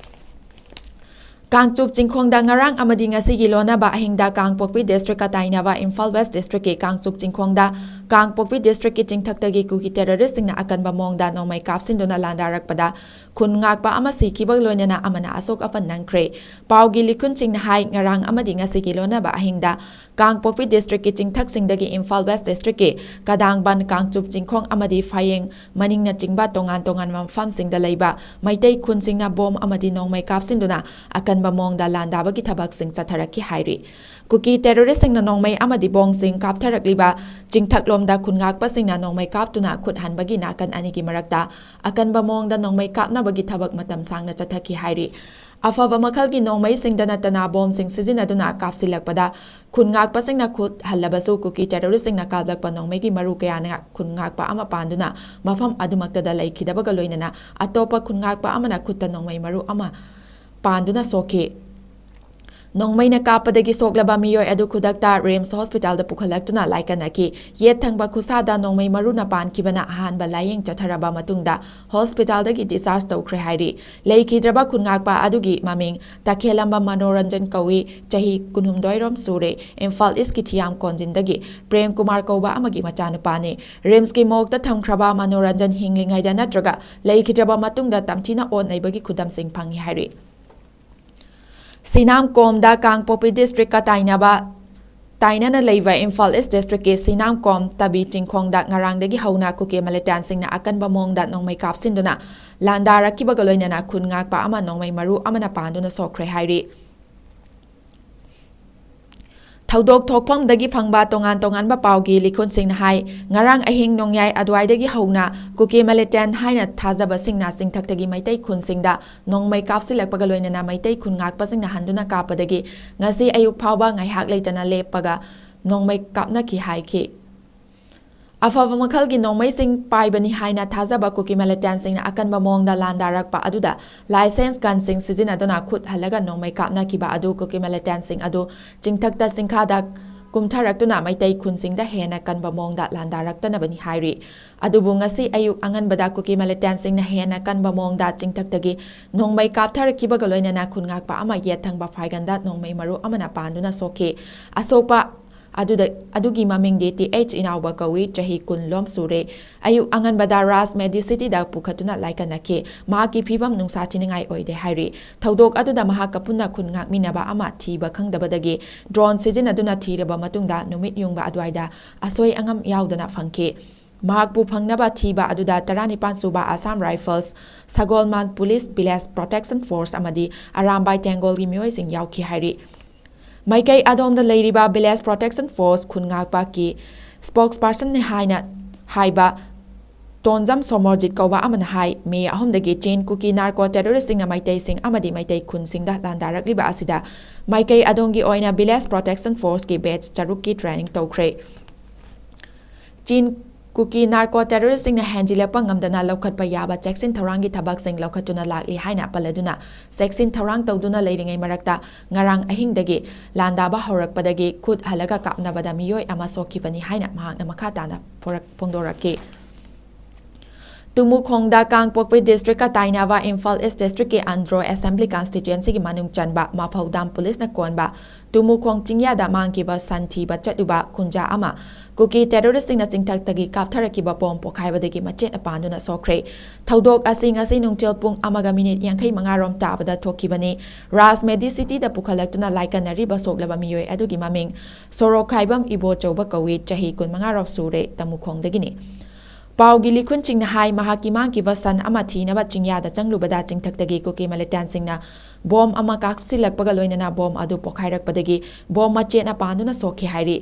ꯀꯥꯡꯆꯨꯞ ꯆꯤꯡꯈꯣꯡꯗ ꯉꯔꯥꯡ ꯑꯃꯗꯤ ꯉꯁꯤꯒꯤ ꯂꯣꯟꯅꯕ ꯑꯍꯤꯡꯗ ꯀꯥꯡꯄꯣꯛꯄꯤ ꯗꯤꯁꯇ꯭ꯔꯤꯛꯀ ꯇꯥꯏꯅꯕ ꯏꯝꯐꯥꯜ ꯋꯦꯁ꯭ꯠ ꯗꯤꯁꯇ꯭ꯔꯤꯛꯀꯤ ꯀꯥꯡꯆꯨꯞ ꯆꯤꯡꯈꯣꯡꯗ ꯀꯥꯡꯄꯣꯛꯄꯤ ꯗꯤꯁꯇ꯭ꯔꯤꯛꯀꯤ ꯆꯤꯡꯊꯛꯇꯒꯤ ꯀꯨꯀꯤ ꯇꯦꯔꯣꯔꯤꯁ꯭ꯠꯁꯤꯡꯅ ꯑꯀꯟꯕ ꯃꯑꯣꯡꯗ ꯅꯣꯡꯃꯩ ꯀꯥꯞꯁꯤꯟꯗꯨꯅ ꯂꯥꯟꯗꯥꯔꯛꯄꯗ ꯈꯨꯟ ꯉꯥꯛꯄ ꯑꯃ ꯁꯤꯈꯤꯕ ꯂꯣꯏꯅꯅ ꯑꯃꯅ ꯑꯁꯣꯛ ꯑꯄꯟ ꯅꯪꯈ꯭ꯔꯦ꯫ ꯄꯥꯎꯒꯤ ꯂꯤꯈꯨꯟꯁꯤꯡꯅ ꯍꯥꯏ, ꯉꯔꯥꯡ ꯑꯃꯗꯤ ꯉꯁꯤꯒꯤ ꯂꯣꯟꯅꯕ ꯑꯍꯤꯡꯗ ꯀꯥꯡꯄꯣꯛꯄꯤ ꯗꯤꯁꯇ꯭ꯔꯤꯛꯀꯤ ꯆꯤꯡꯊꯛꯁꯤꯡꯗꯒꯤ ꯏꯝꯐꯥꯜ ꯋꯦꯁ꯭ꯠ ꯗꯤꯁꯇ꯭ꯔꯤꯛꯀꯤ ꯀꯗꯥꯡꯕꯟ, ꯀꯥꯡꯆꯨꯞ ꯆꯤꯡꯈꯣꯡ ꯑꯃꯗꯤ ꯐꯌꯦꯡ ꯃꯅꯤꯡꯅꯆꯤꯡꯕ ꯇꯣꯉꯥꯟ ꯇꯣꯉꯥꯟꯕ ꯃꯐꯝꯁꯤꯡꯗ ꯂꯩꯕ ꯃꯩꯇꯩ ꯈꯨꯟꯁꯤꯡꯅ ꯕꯣꯝ ꯑꯃꯗꯤ ꯅꯣꯡꯃꯩ ꯀꯥꯞꯁꯤꯟꯗꯨꯅ ꯑꯀꯟꯕ ꯃꯑꯣꯡꯗ ꯂꯥꯟꯗꯥꯕꯒꯤ ꯊꯕꯛꯁꯤꯡ ꯆꯠꯊꯔꯛꯈꯤ ꯍꯥꯏꯔꯤ꯫ ꯀꯨꯀꯤ ꯇꯦꯔꯣꯔꯤꯁ꯭ꯠꯁꯤꯡꯅ ꯅꯣꯡꯃꯩ ꯑꯃꯗꯤ ꯕꯣꯝꯁꯤꯡ ꯀꯥꯞꯊꯔꯛꯂꯤꯕ ꯆꯤꯡꯊꯛꯂꯣꯝꯗ ꯈꯨꯟ ꯉꯥꯛꯄꯁꯤꯡꯅ ꯅꯣꯡꯃꯩ ꯀꯥꯞꯇꯨꯅ ꯈꯨꯠ ꯍꯟꯕꯒꯤ ꯅꯥꯀꯟ ꯑꯅꯤꯒꯤ ꯃꯔꯛꯇ ꯑꯀꯟꯕ ꯃꯑꯣꯡꯗ ꯅꯣꯡꯃꯩ ꯀꯥꯞꯅꯕꯒꯤ ꯊꯕꯛ ꯃꯇꯝ ꯁꯥꯡꯅ ꯆꯠꯊꯈꯤ ꯍꯥꯏꯔꯤ꯫ ꯑꯐꯕ ꯃꯈꯜꯒꯤ ꯅꯣꯡꯃꯩꯁꯤꯡꯗ ꯅꯠꯇꯅ ꯕꯣꯝꯁꯤꯡ ꯁꯤꯖꯤꯟꯅꯗꯨꯅ ꯀꯥꯞꯁꯤꯜꯂꯛꯄꯗ ꯈꯨꯟ ꯉꯥꯛꯄꯁꯤꯡꯅ ꯈꯨꯠ ꯍꯜꯂꯕꯁꯨ ꯀꯨꯀꯤ ꯇꯦꯔꯣꯔꯤꯁ꯭ꯠꯁꯤꯡꯅ ꯀꯥꯞꯂꯛꯄ ꯅꯣꯡꯃꯩꯒꯤ ꯃꯔꯨ ꯀꯌꯥꯅ ꯈꯨꯟ ꯉꯥꯛꯄ ꯑꯃ ꯄꯥꯟꯗꯨꯅ ꯃꯐꯝ ꯑꯗꯨꯃꯛꯇꯗ ꯂꯩꯈꯤꯗꯕꯒ ꯂꯣꯏꯅꯅ ꯑꯇꯣꯞꯄ ꯈꯨꯟ ꯉꯥꯛꯄ ꯑꯃꯅ ꯈꯨꯠꯇ ꯅꯣꯡꯃꯩ ꯃꯔꯨ ꯑꯃ ꯄꯥꯟꯗꯨꯅ ꯁꯣꯛꯈꯤ꯫ ꯅꯣꯡꯃꯩꯅ ꯀꯥꯞꯄꯗꯒꯤ ꯁꯣꯛꯂꯕ ꯃꯤꯑꯣꯏ ꯑꯗꯨ ꯈꯨꯗꯛꯇ ꯔꯤꯝꯁ ꯍꯣꯁꯄꯤꯇꯥꯜꯗ ꯄꯨꯈꯠꯂꯛꯇꯨꯅ ꯂꯥꯏꯀꯠꯅꯈꯤ꯫ ꯌꯦꯠ ꯊꯪꯕ ꯈꯨꯠꯁꯥꯗ ꯅꯣꯡꯃꯩ ꯃꯔꯨꯅ ꯄꯥꯟꯈꯤꯕꯅ ꯑꯍꯥꯟꯕ ꯂꯥꯌꯦꯡ ꯆꯠꯊꯔꯕ ꯃꯇꯨꯡꯗ ꯍꯣꯁꯄꯤꯇꯥꯜꯗꯒꯤ discharge ꯇꯧꯈ꯭ꯔꯦ ꯍꯥꯏꯔꯤ꯫ ꯂꯩꯈꯤꯗ꯭ꯔꯕ ꯈꯨꯟꯉꯥꯛꯄ ꯑꯗꯨꯒꯤ ꯃꯃꯤꯡ ꯇꯈꯦꯜꯂꯝꯕ ꯃꯅꯣꯔꯟꯖꯟ ꯀꯧꯏ, ꯆꯍꯤ ꯀꯨꯟꯍꯨꯝꯗꯣꯏ ꯔꯣꯝ ꯁꯨꯔꯦ꯫ ꯏꯝꯐꯥꯜ ꯏꯁ꯭ꯠꯀꯤ ꯊꯤꯌꯥꯝ ꯀꯣꯟꯖꯤꯟꯗꯒꯤ ꯄ꯭ꯔꯦꯝ ꯀꯨꯃꯥꯔ ꯀꯧꯕ ꯑꯃꯒꯤ ꯃꯆꯥꯅꯨꯄꯥꯅꯤ꯫ ꯔꯤꯝꯁꯀꯤ ꯃꯣꯔꯒꯇ ꯊꯝꯈ꯭ꯔꯕ ꯃꯅꯣꯔꯟꯖꯟ ꯍꯤꯡꯂꯤꯉꯩꯗ ꯅꯠꯇ꯭ꯔꯒ ꯂꯩꯈꯤꯗ꯭ꯔꯕ ꯃꯇꯨꯡꯗ ꯇꯝꯊꯤꯅ ꯑꯣꯠ ꯅꯩꯕꯒꯤ ꯈꯨꯗꯝꯁꯤꯡ ꯐꯪꯏ ꯍꯥꯏꯔꯤ꯫ ꯁꯤꯅꯥꯝ ꯀꯣꯝꯗ ꯀꯥꯡꯄꯣꯛꯄꯤ ꯗꯤꯁꯇ꯭ꯔꯤꯛꯀ ꯇꯥꯏꯅꯕ ꯇꯥꯏꯅꯅ ꯂꯩꯕ ꯏꯝꯐꯥꯜ ꯏꯁ ꯗꯤꯁꯇ꯭ꯔꯤꯛꯀꯤ ꯁꯤꯅꯥꯝꯀꯣꯝ ꯇꯕꯤ ꯆꯤꯡꯈꯣꯡꯗ ꯉꯔꯥꯡꯗꯒꯤ ꯍꯧꯅ ꯀꯨꯀꯤ ꯃꯤꯂꯤꯇꯦꯟꯁꯤꯡꯅ ꯑꯀꯟꯕ ꯃꯑꯣꯡꯗ ꯅꯣꯡꯃꯩ ꯀꯥꯞꯁꯤꯟꯗꯨꯅ ꯂꯥꯟꯗꯥꯔꯛꯈꯤꯕꯒ ꯂꯣꯏꯅꯅ ꯈꯨꯟ ꯉꯥꯛꯄ ꯑꯃ ꯅꯣꯡꯃꯩ ꯃꯔꯨ ꯑꯃꯅ ꯄꯥꯟꯗꯨꯅ ꯁꯣꯛꯈ꯭ꯔꯦ ꯍꯥꯏꯔꯤ꯫ ꯊꯧꯗꯣꯛ ꯊꯣꯛꯐꯝꯗꯒꯤ ꯐꯪꯕ ꯇꯣꯉꯥꯟ ꯇꯣꯉꯥꯟꯕ ꯄꯥꯎꯒꯤ ꯂꯤꯈꯨꯟꯁꯤꯡꯅ ꯍꯥꯏ, ꯉꯔꯥꯡ ꯑꯍꯤꯡ ꯅꯣꯡꯌꯥꯏ ꯑꯗꯨꯋꯥꯏꯗꯒꯤ ꯍꯧꯅ ꯀꯨꯀꯤ ꯃꯤꯂꯤꯇꯦꯟ ꯍꯥꯏꯅ ꯊꯥꯖꯕꯁꯤꯡꯅ ꯆꯤꯡꯊꯛꯇꯒꯤ ꯃꯩꯇꯩ ꯈꯨꯟꯁꯤꯡꯗ ꯅꯣꯡꯃꯩ ꯀꯥꯞꯁꯤꯜꯂꯛꯄꯒ ꯂꯣꯏꯅꯅ ꯃꯩꯇꯩ ꯈꯨꯟ ꯉꯥꯛꯄꯁꯤꯡꯅ ꯍꯟꯗꯨꯅ ꯀꯥꯞꯄꯗꯒꯤ ꯉꯁꯤ ꯑꯌꯨꯛ ꯐꯥꯎꯕ ꯉꯥꯏꯍꯥꯛ ꯂꯩꯇꯅ ꯂꯦꯞꯄꯒ ꯅꯣꯡꯃꯩ ꯀꯥꯞꯅꯈꯤ ꯍꯥꯏꯈꯤ꯫ ꯑꯐꯕ ꯃꯈꯜꯒꯤ ꯅꯣꯡꯃꯩꯁꯤꯡ ꯄꯥꯏꯕꯅꯤ ꯍꯥꯏꯅ ꯊꯥꯖꯕ ꯀꯨꯀꯤ ꯃꯤꯂꯤꯇꯦꯟꯁꯤꯡꯅ ꯑꯀꯟꯕ ꯃꯑꯣꯡꯗ ꯂꯥꯟꯗꯥꯔꯛꯄ ꯑꯗꯨꯗ ꯂꯥꯏꯁꯦꯟꯁ ꯒꯟꯁꯤꯡ ꯁꯤꯖꯤꯟꯅꯗꯨꯅ ꯈꯨꯠ ꯍꯜꯂꯒ ꯅꯣꯡꯃꯩ ꯀꯥꯞꯅꯈꯤꯕ ꯑꯗꯨ ꯀꯨꯀꯤ ꯃꯤꯂꯤꯇꯦꯟꯁꯤꯡ ꯑꯗꯨ ꯆꯤꯡꯊꯛꯇ ꯆꯤꯡꯈꯥꯗ ꯀꯨꯝꯊꯔꯛꯇꯨꯅ ꯃꯩꯇꯩ ꯈꯨꯟꯁꯤꯡꯗ ꯍꯦꯟꯅ ꯀꯟꯕ ꯃꯑꯣꯡꯗ ꯂꯥꯟꯗꯥꯔꯛꯇꯅꯕꯅꯤ ꯍꯥꯏꯔꯤ꯫ ꯑꯗꯨꯕꯨ ꯉꯁꯤ ꯑꯌꯨꯛ ꯑꯉꯟꯕꯗ ꯀꯨꯀꯤ ꯃꯤꯂꯤꯇꯦꯟꯁꯤꯡꯅ ꯍꯦꯟꯅ ꯀꯟꯕ ꯃꯑꯣꯡꯗ ꯆꯤꯡꯊꯛꯇꯒꯤ ꯅꯣꯡꯃꯩ ꯀꯥꯞꯊꯔꯛꯈꯤꯕꯒ ꯂꯣꯏꯅꯅ ꯈꯨꯟ ꯉꯥꯛꯄ ꯑꯃ ꯌꯦꯠ ꯊꯪꯕ ꯐꯥꯏꯒꯟꯗ ꯅꯣꯡꯃꯩ ꯃꯔꯨ ꯑꯃꯅ ꯄꯥꯟꯗꯨꯅ ꯁꯣꯛꯈꯤ꯫ ꯑꯁꯣꯛꯄ ꯑꯗꯨꯗ, ꯑꯗꯨꯒꯤ ꯃꯃꯤꯡꯗꯤ ꯇꯤ ꯑꯩꯆ ꯏꯅꯥꯎꯕ ꯀꯧꯏ, ꯆꯍꯤ ꯀꯨꯟ ꯂꯣꯝ ꯁꯨꯔꯦ꯫ ꯑꯌꯨꯛ ꯑꯉꯟꯕꯗ ꯔꯥꯖ ꯃꯦꯗꯤꯁꯤꯇꯤꯗ ꯄꯨꯈꯠꯇꯨꯅ ꯂꯥꯏꯀꯠꯅꯈꯤ꯫ ꯃꯍꯥꯛꯀꯤ ꯐꯤꯕꯝ ꯅꯨꯡꯁꯥ ꯊꯤꯅꯤꯡꯉꯥꯏ ꯑꯣꯏꯗꯦ ꯍꯥꯏꯔꯤ꯫ ꯊꯧꯗꯣꯛ ꯑꯗꯨꯗ ꯃꯍꯥꯛꯀ ꯄꯨꯟꯅ ꯈꯨꯟ ꯉꯥꯛꯃꯤꯟꯅꯕ ꯑꯃ ꯊꯤꯕ ꯈꯪꯗꯕꯗꯒꯤ ꯗ꯭ꯔꯣꯟ ꯁꯤꯖꯤꯟꯅꯗꯨꯅ ꯊꯤꯔꯕ ꯃꯇꯨꯡꯗ ꯅꯨꯃꯤꯠ ꯌꯨꯡꯕ ꯑꯗꯨꯋꯥꯏꯗ ꯑꯁꯣꯏ ꯑꯉꯥꯝ ꯌꯥꯎꯗꯅ ꯐꯪꯈꯤ꯫ ꯃꯍꯥꯛꯄꯨ ꯐꯪꯅꯕ ꯊꯤꯕ ꯑꯗꯨꯗ ꯇꯔꯥꯅꯤꯄꯥꯟ ꯁꯨꯕ ꯑꯁꯥꯝ ꯔꯥꯏꯐꯜꯁ, ꯁꯒꯣꯜꯃꯥꯟ ꯄꯨꯂꯤꯁ, ꯚꯤꯂꯦꯖ ꯄ꯭ꯔꯣꯇꯦꯛꯁꯟ ꯐꯣꯔꯁ ꯑꯃꯗꯤ ꯑꯔꯥꯝꯕꯥꯏ ꯇꯦꯡꯒꯣꯜꯒꯤ ꯃꯤꯑꯣꯏꯁꯤꯡ ꯌꯥꯎꯈꯤ ꯍꯥꯏꯔꯤ꯫ ꯃꯥꯏꯀꯩ ꯑꯗꯣꯝꯗ ꯂꯩꯔꯤꯕ ꯚꯤꯂꯦꯖ ꯄ꯭ꯔꯣꯇꯦꯛꯁꯟ ꯐꯣꯔꯁ ꯈꯨꯟ ꯉꯥꯛꯄꯒꯤ ꯁ꯭ꯄꯣꯛꯁ ꯄꯥꯔꯁꯟꯅꯤ ꯍꯥꯏꯅ ꯍꯥꯏꯕ ꯇꯣꯟꯖꯝ ꯁꯣꯃꯣꯔꯖꯤꯠ ꯀꯧꯕ ꯑꯃꯅ ꯍꯥꯏ, ꯃꯦ ꯑꯍꯨꯝꯗꯒꯤ ꯆꯤꯟ ꯀꯨꯀꯤ ꯅꯥꯔꯀꯣ ꯇꯦꯔꯣꯔꯤꯁꯁꯤꯡꯅ ꯃꯩꯇꯩꯁꯤꯡ ꯑꯃꯗꯤ ꯃꯩꯇꯩ ꯈꯨꯟꯁꯤꯡꯗ ꯂꯥꯟꯗꯥꯔꯛꯂꯤꯕ ꯑꯁꯤꯗ ꯃꯥꯏꯀꯩ ꯑꯗꯣꯝꯒꯤ ꯑꯣꯏꯅ ꯚꯤꯂꯦꯖ ꯄ꯭ꯔꯣꯇꯦꯛꯁꯟ ꯐꯣꯔꯁꯀꯤ ꯕꯦꯠꯆ ꯇꯔꯨꯛꯀꯤ ꯇ꯭ꯔꯦꯅꯤꯡ ꯇꯧꯈ꯭ꯔꯦ꯫ ꯆꯤꯟ ꯀꯨꯀꯤ ꯅꯥꯔꯀꯣ ꯇꯦꯔꯣꯔꯤꯁꯁꯤꯡꯅ ꯍꯦꯟꯖꯤꯜꯂꯛꯄ ꯉꯝꯗꯅ ꯂꯧꯈꯠꯄ ꯌꯥꯕ ꯆꯦꯛꯁꯤꯟ ꯊꯧꯔꯥꯡꯒꯤ ꯊꯕꯛꯁꯤꯡ ꯂꯧꯈꯠꯇꯨꯅ ꯂꯥꯛꯂꯤ ꯍꯥꯏꯅ ꯄꯜꯂꯗꯨꯅ, ꯆꯦꯛꯁꯤꯟ ꯊꯧꯔꯥꯡ ꯇꯧꯗꯨꯅ ꯂꯩꯔꯤꯉꯩ ꯃꯔꯛꯇ ꯉꯔꯥꯡ ꯑꯍꯤꯡꯗꯒꯤ ꯂꯥꯟꯗꯥꯕ ꯍꯧꯔꯛꯄꯗꯒꯤ ꯈꯨꯠ ꯍꯜꯂꯒ ꯀꯥꯞꯅꯕꯗ ꯃꯤꯑꯣꯏ ꯑꯃ ꯁꯣꯛꯈꯤꯕꯅꯤ ꯍꯥꯏꯅ ꯃꯍꯥꯛꯅ ꯃꯈꯥ ꯇꯥꯅ ꯐꯣꯔꯛ-, ꯐꯣꯡꯗꯣꯔꯛꯈꯤ꯫ ꯇꯨꯃꯨꯈꯣꯡꯗ ꯀꯥꯡꯄꯣꯛꯄꯤ ꯗꯤꯁꯇ꯭ꯔꯤꯛꯀ ꯇꯥꯏꯅꯕ ꯏꯝꯐꯥꯜ ꯏꯁ ꯗꯤꯁꯇ꯭ꯔꯤꯛꯀꯤ ꯑꯟꯗ꯭ꯔꯣ ꯑꯦꯁꯦꯝꯕ꯭ꯂꯤ ꯀꯟꯁꯇꯤꯇ꯭ꯋꯦꯟꯁꯤꯒꯤ ꯃꯅꯨꯡ ꯆꯟꯕ ꯃꯐꯧꯗꯥꯝ ꯄꯨꯂꯤꯁꯅ ꯀꯣꯟꯕ ꯇꯨꯃꯨꯈꯣꯡ ꯆꯤꯡꯌꯥꯗ ꯃꯥꯡꯈꯤꯕ ꯁꯟ ꯊꯤꯕ ꯆꯠꯂꯨꯕ ꯀꯨꯟꯖꯥ ꯑꯃ ꯀꯨꯀꯤ ꯇꯦꯔꯣꯔꯤꯁꯁꯤꯡꯅ ꯆꯤꯡꯊꯛꯇꯒꯤ ꯀꯥꯞꯊꯔꯛꯈꯤꯕ ꯕꯣꯝ ꯄꯣꯈꯥꯏꯕꯗꯒꯤ ꯃꯆꯦꯠ ꯄꯥꯟꯗꯨꯅ ꯁꯣꯛꯈ꯭ꯔꯦ꯫ ꯊꯧꯗꯣꯛ ꯑꯁꯤ ꯉꯁꯤ ꯅꯨꯡꯊꯤꯜ ꯄꯨꯡ ꯑꯃꯒ ꯃꯤꯅꯤꯠ ꯌꯥꯡꯈꯩ ꯃꯉꯥ ꯔꯣꯝ ꯇꯥꯕꯗ ꯊꯣꯛꯈꯤꯕꯅꯤ꯫ ꯔꯥꯖ ꯃꯦꯗꯤ ꯁꯤꯇꯤꯗ ꯄꯨꯈꯠꯂꯛꯇꯨꯅ ꯂꯥꯏꯀꯠꯅꯔꯤꯕ ꯁꯣꯛꯂꯕ ꯃꯤꯑꯣꯏ ꯑꯗꯨꯒꯤ ꯃꯃꯤꯡ ꯁꯣꯔꯣꯛꯈꯥꯏꯕꯝ ꯏꯕꯣꯆꯧꯕ ꯀꯧꯏ, ꯆꯍꯤ ꯀꯨꯟꯃꯉꯥ ꯔꯣꯝ ꯁꯨꯔꯦ, ꯇꯃꯨꯈꯣꯡꯗꯒꯤꯅꯤ꯫ ꯄꯥꯎꯒꯤ ꯂꯤꯈꯨꯟꯁꯤꯡꯅ ꯍꯥꯏ, ꯃꯍꯥꯛꯀꯤ ꯃꯥꯡꯈꯤꯕ ꯁꯟ ꯑꯃ ꯊꯤꯅꯕ ꯆꯤꯡꯌꯥꯗ ꯆꯪꯂꯨꯕꯗ ꯆꯤꯡꯊꯛꯇꯒꯤ ꯀꯨꯀꯤ ꯃꯤꯂꯤꯇꯦꯟꯁꯤꯡꯅ ꯕꯣꯝ ꯑꯃ ꯀꯥꯞꯁꯤꯜꯂꯛꯄꯒ ꯂꯣꯏꯅꯅ ꯕꯣꯝ ꯑꯗꯨ ꯄꯣꯈꯥꯏꯔꯛꯄꯗꯒꯤ ꯕꯣꯝ ꯃꯆꯦꯠꯅ ꯄꯥꯟꯗꯨꯅ ꯁꯣꯛꯈꯤ ꯍꯥꯏꯔꯤ꯫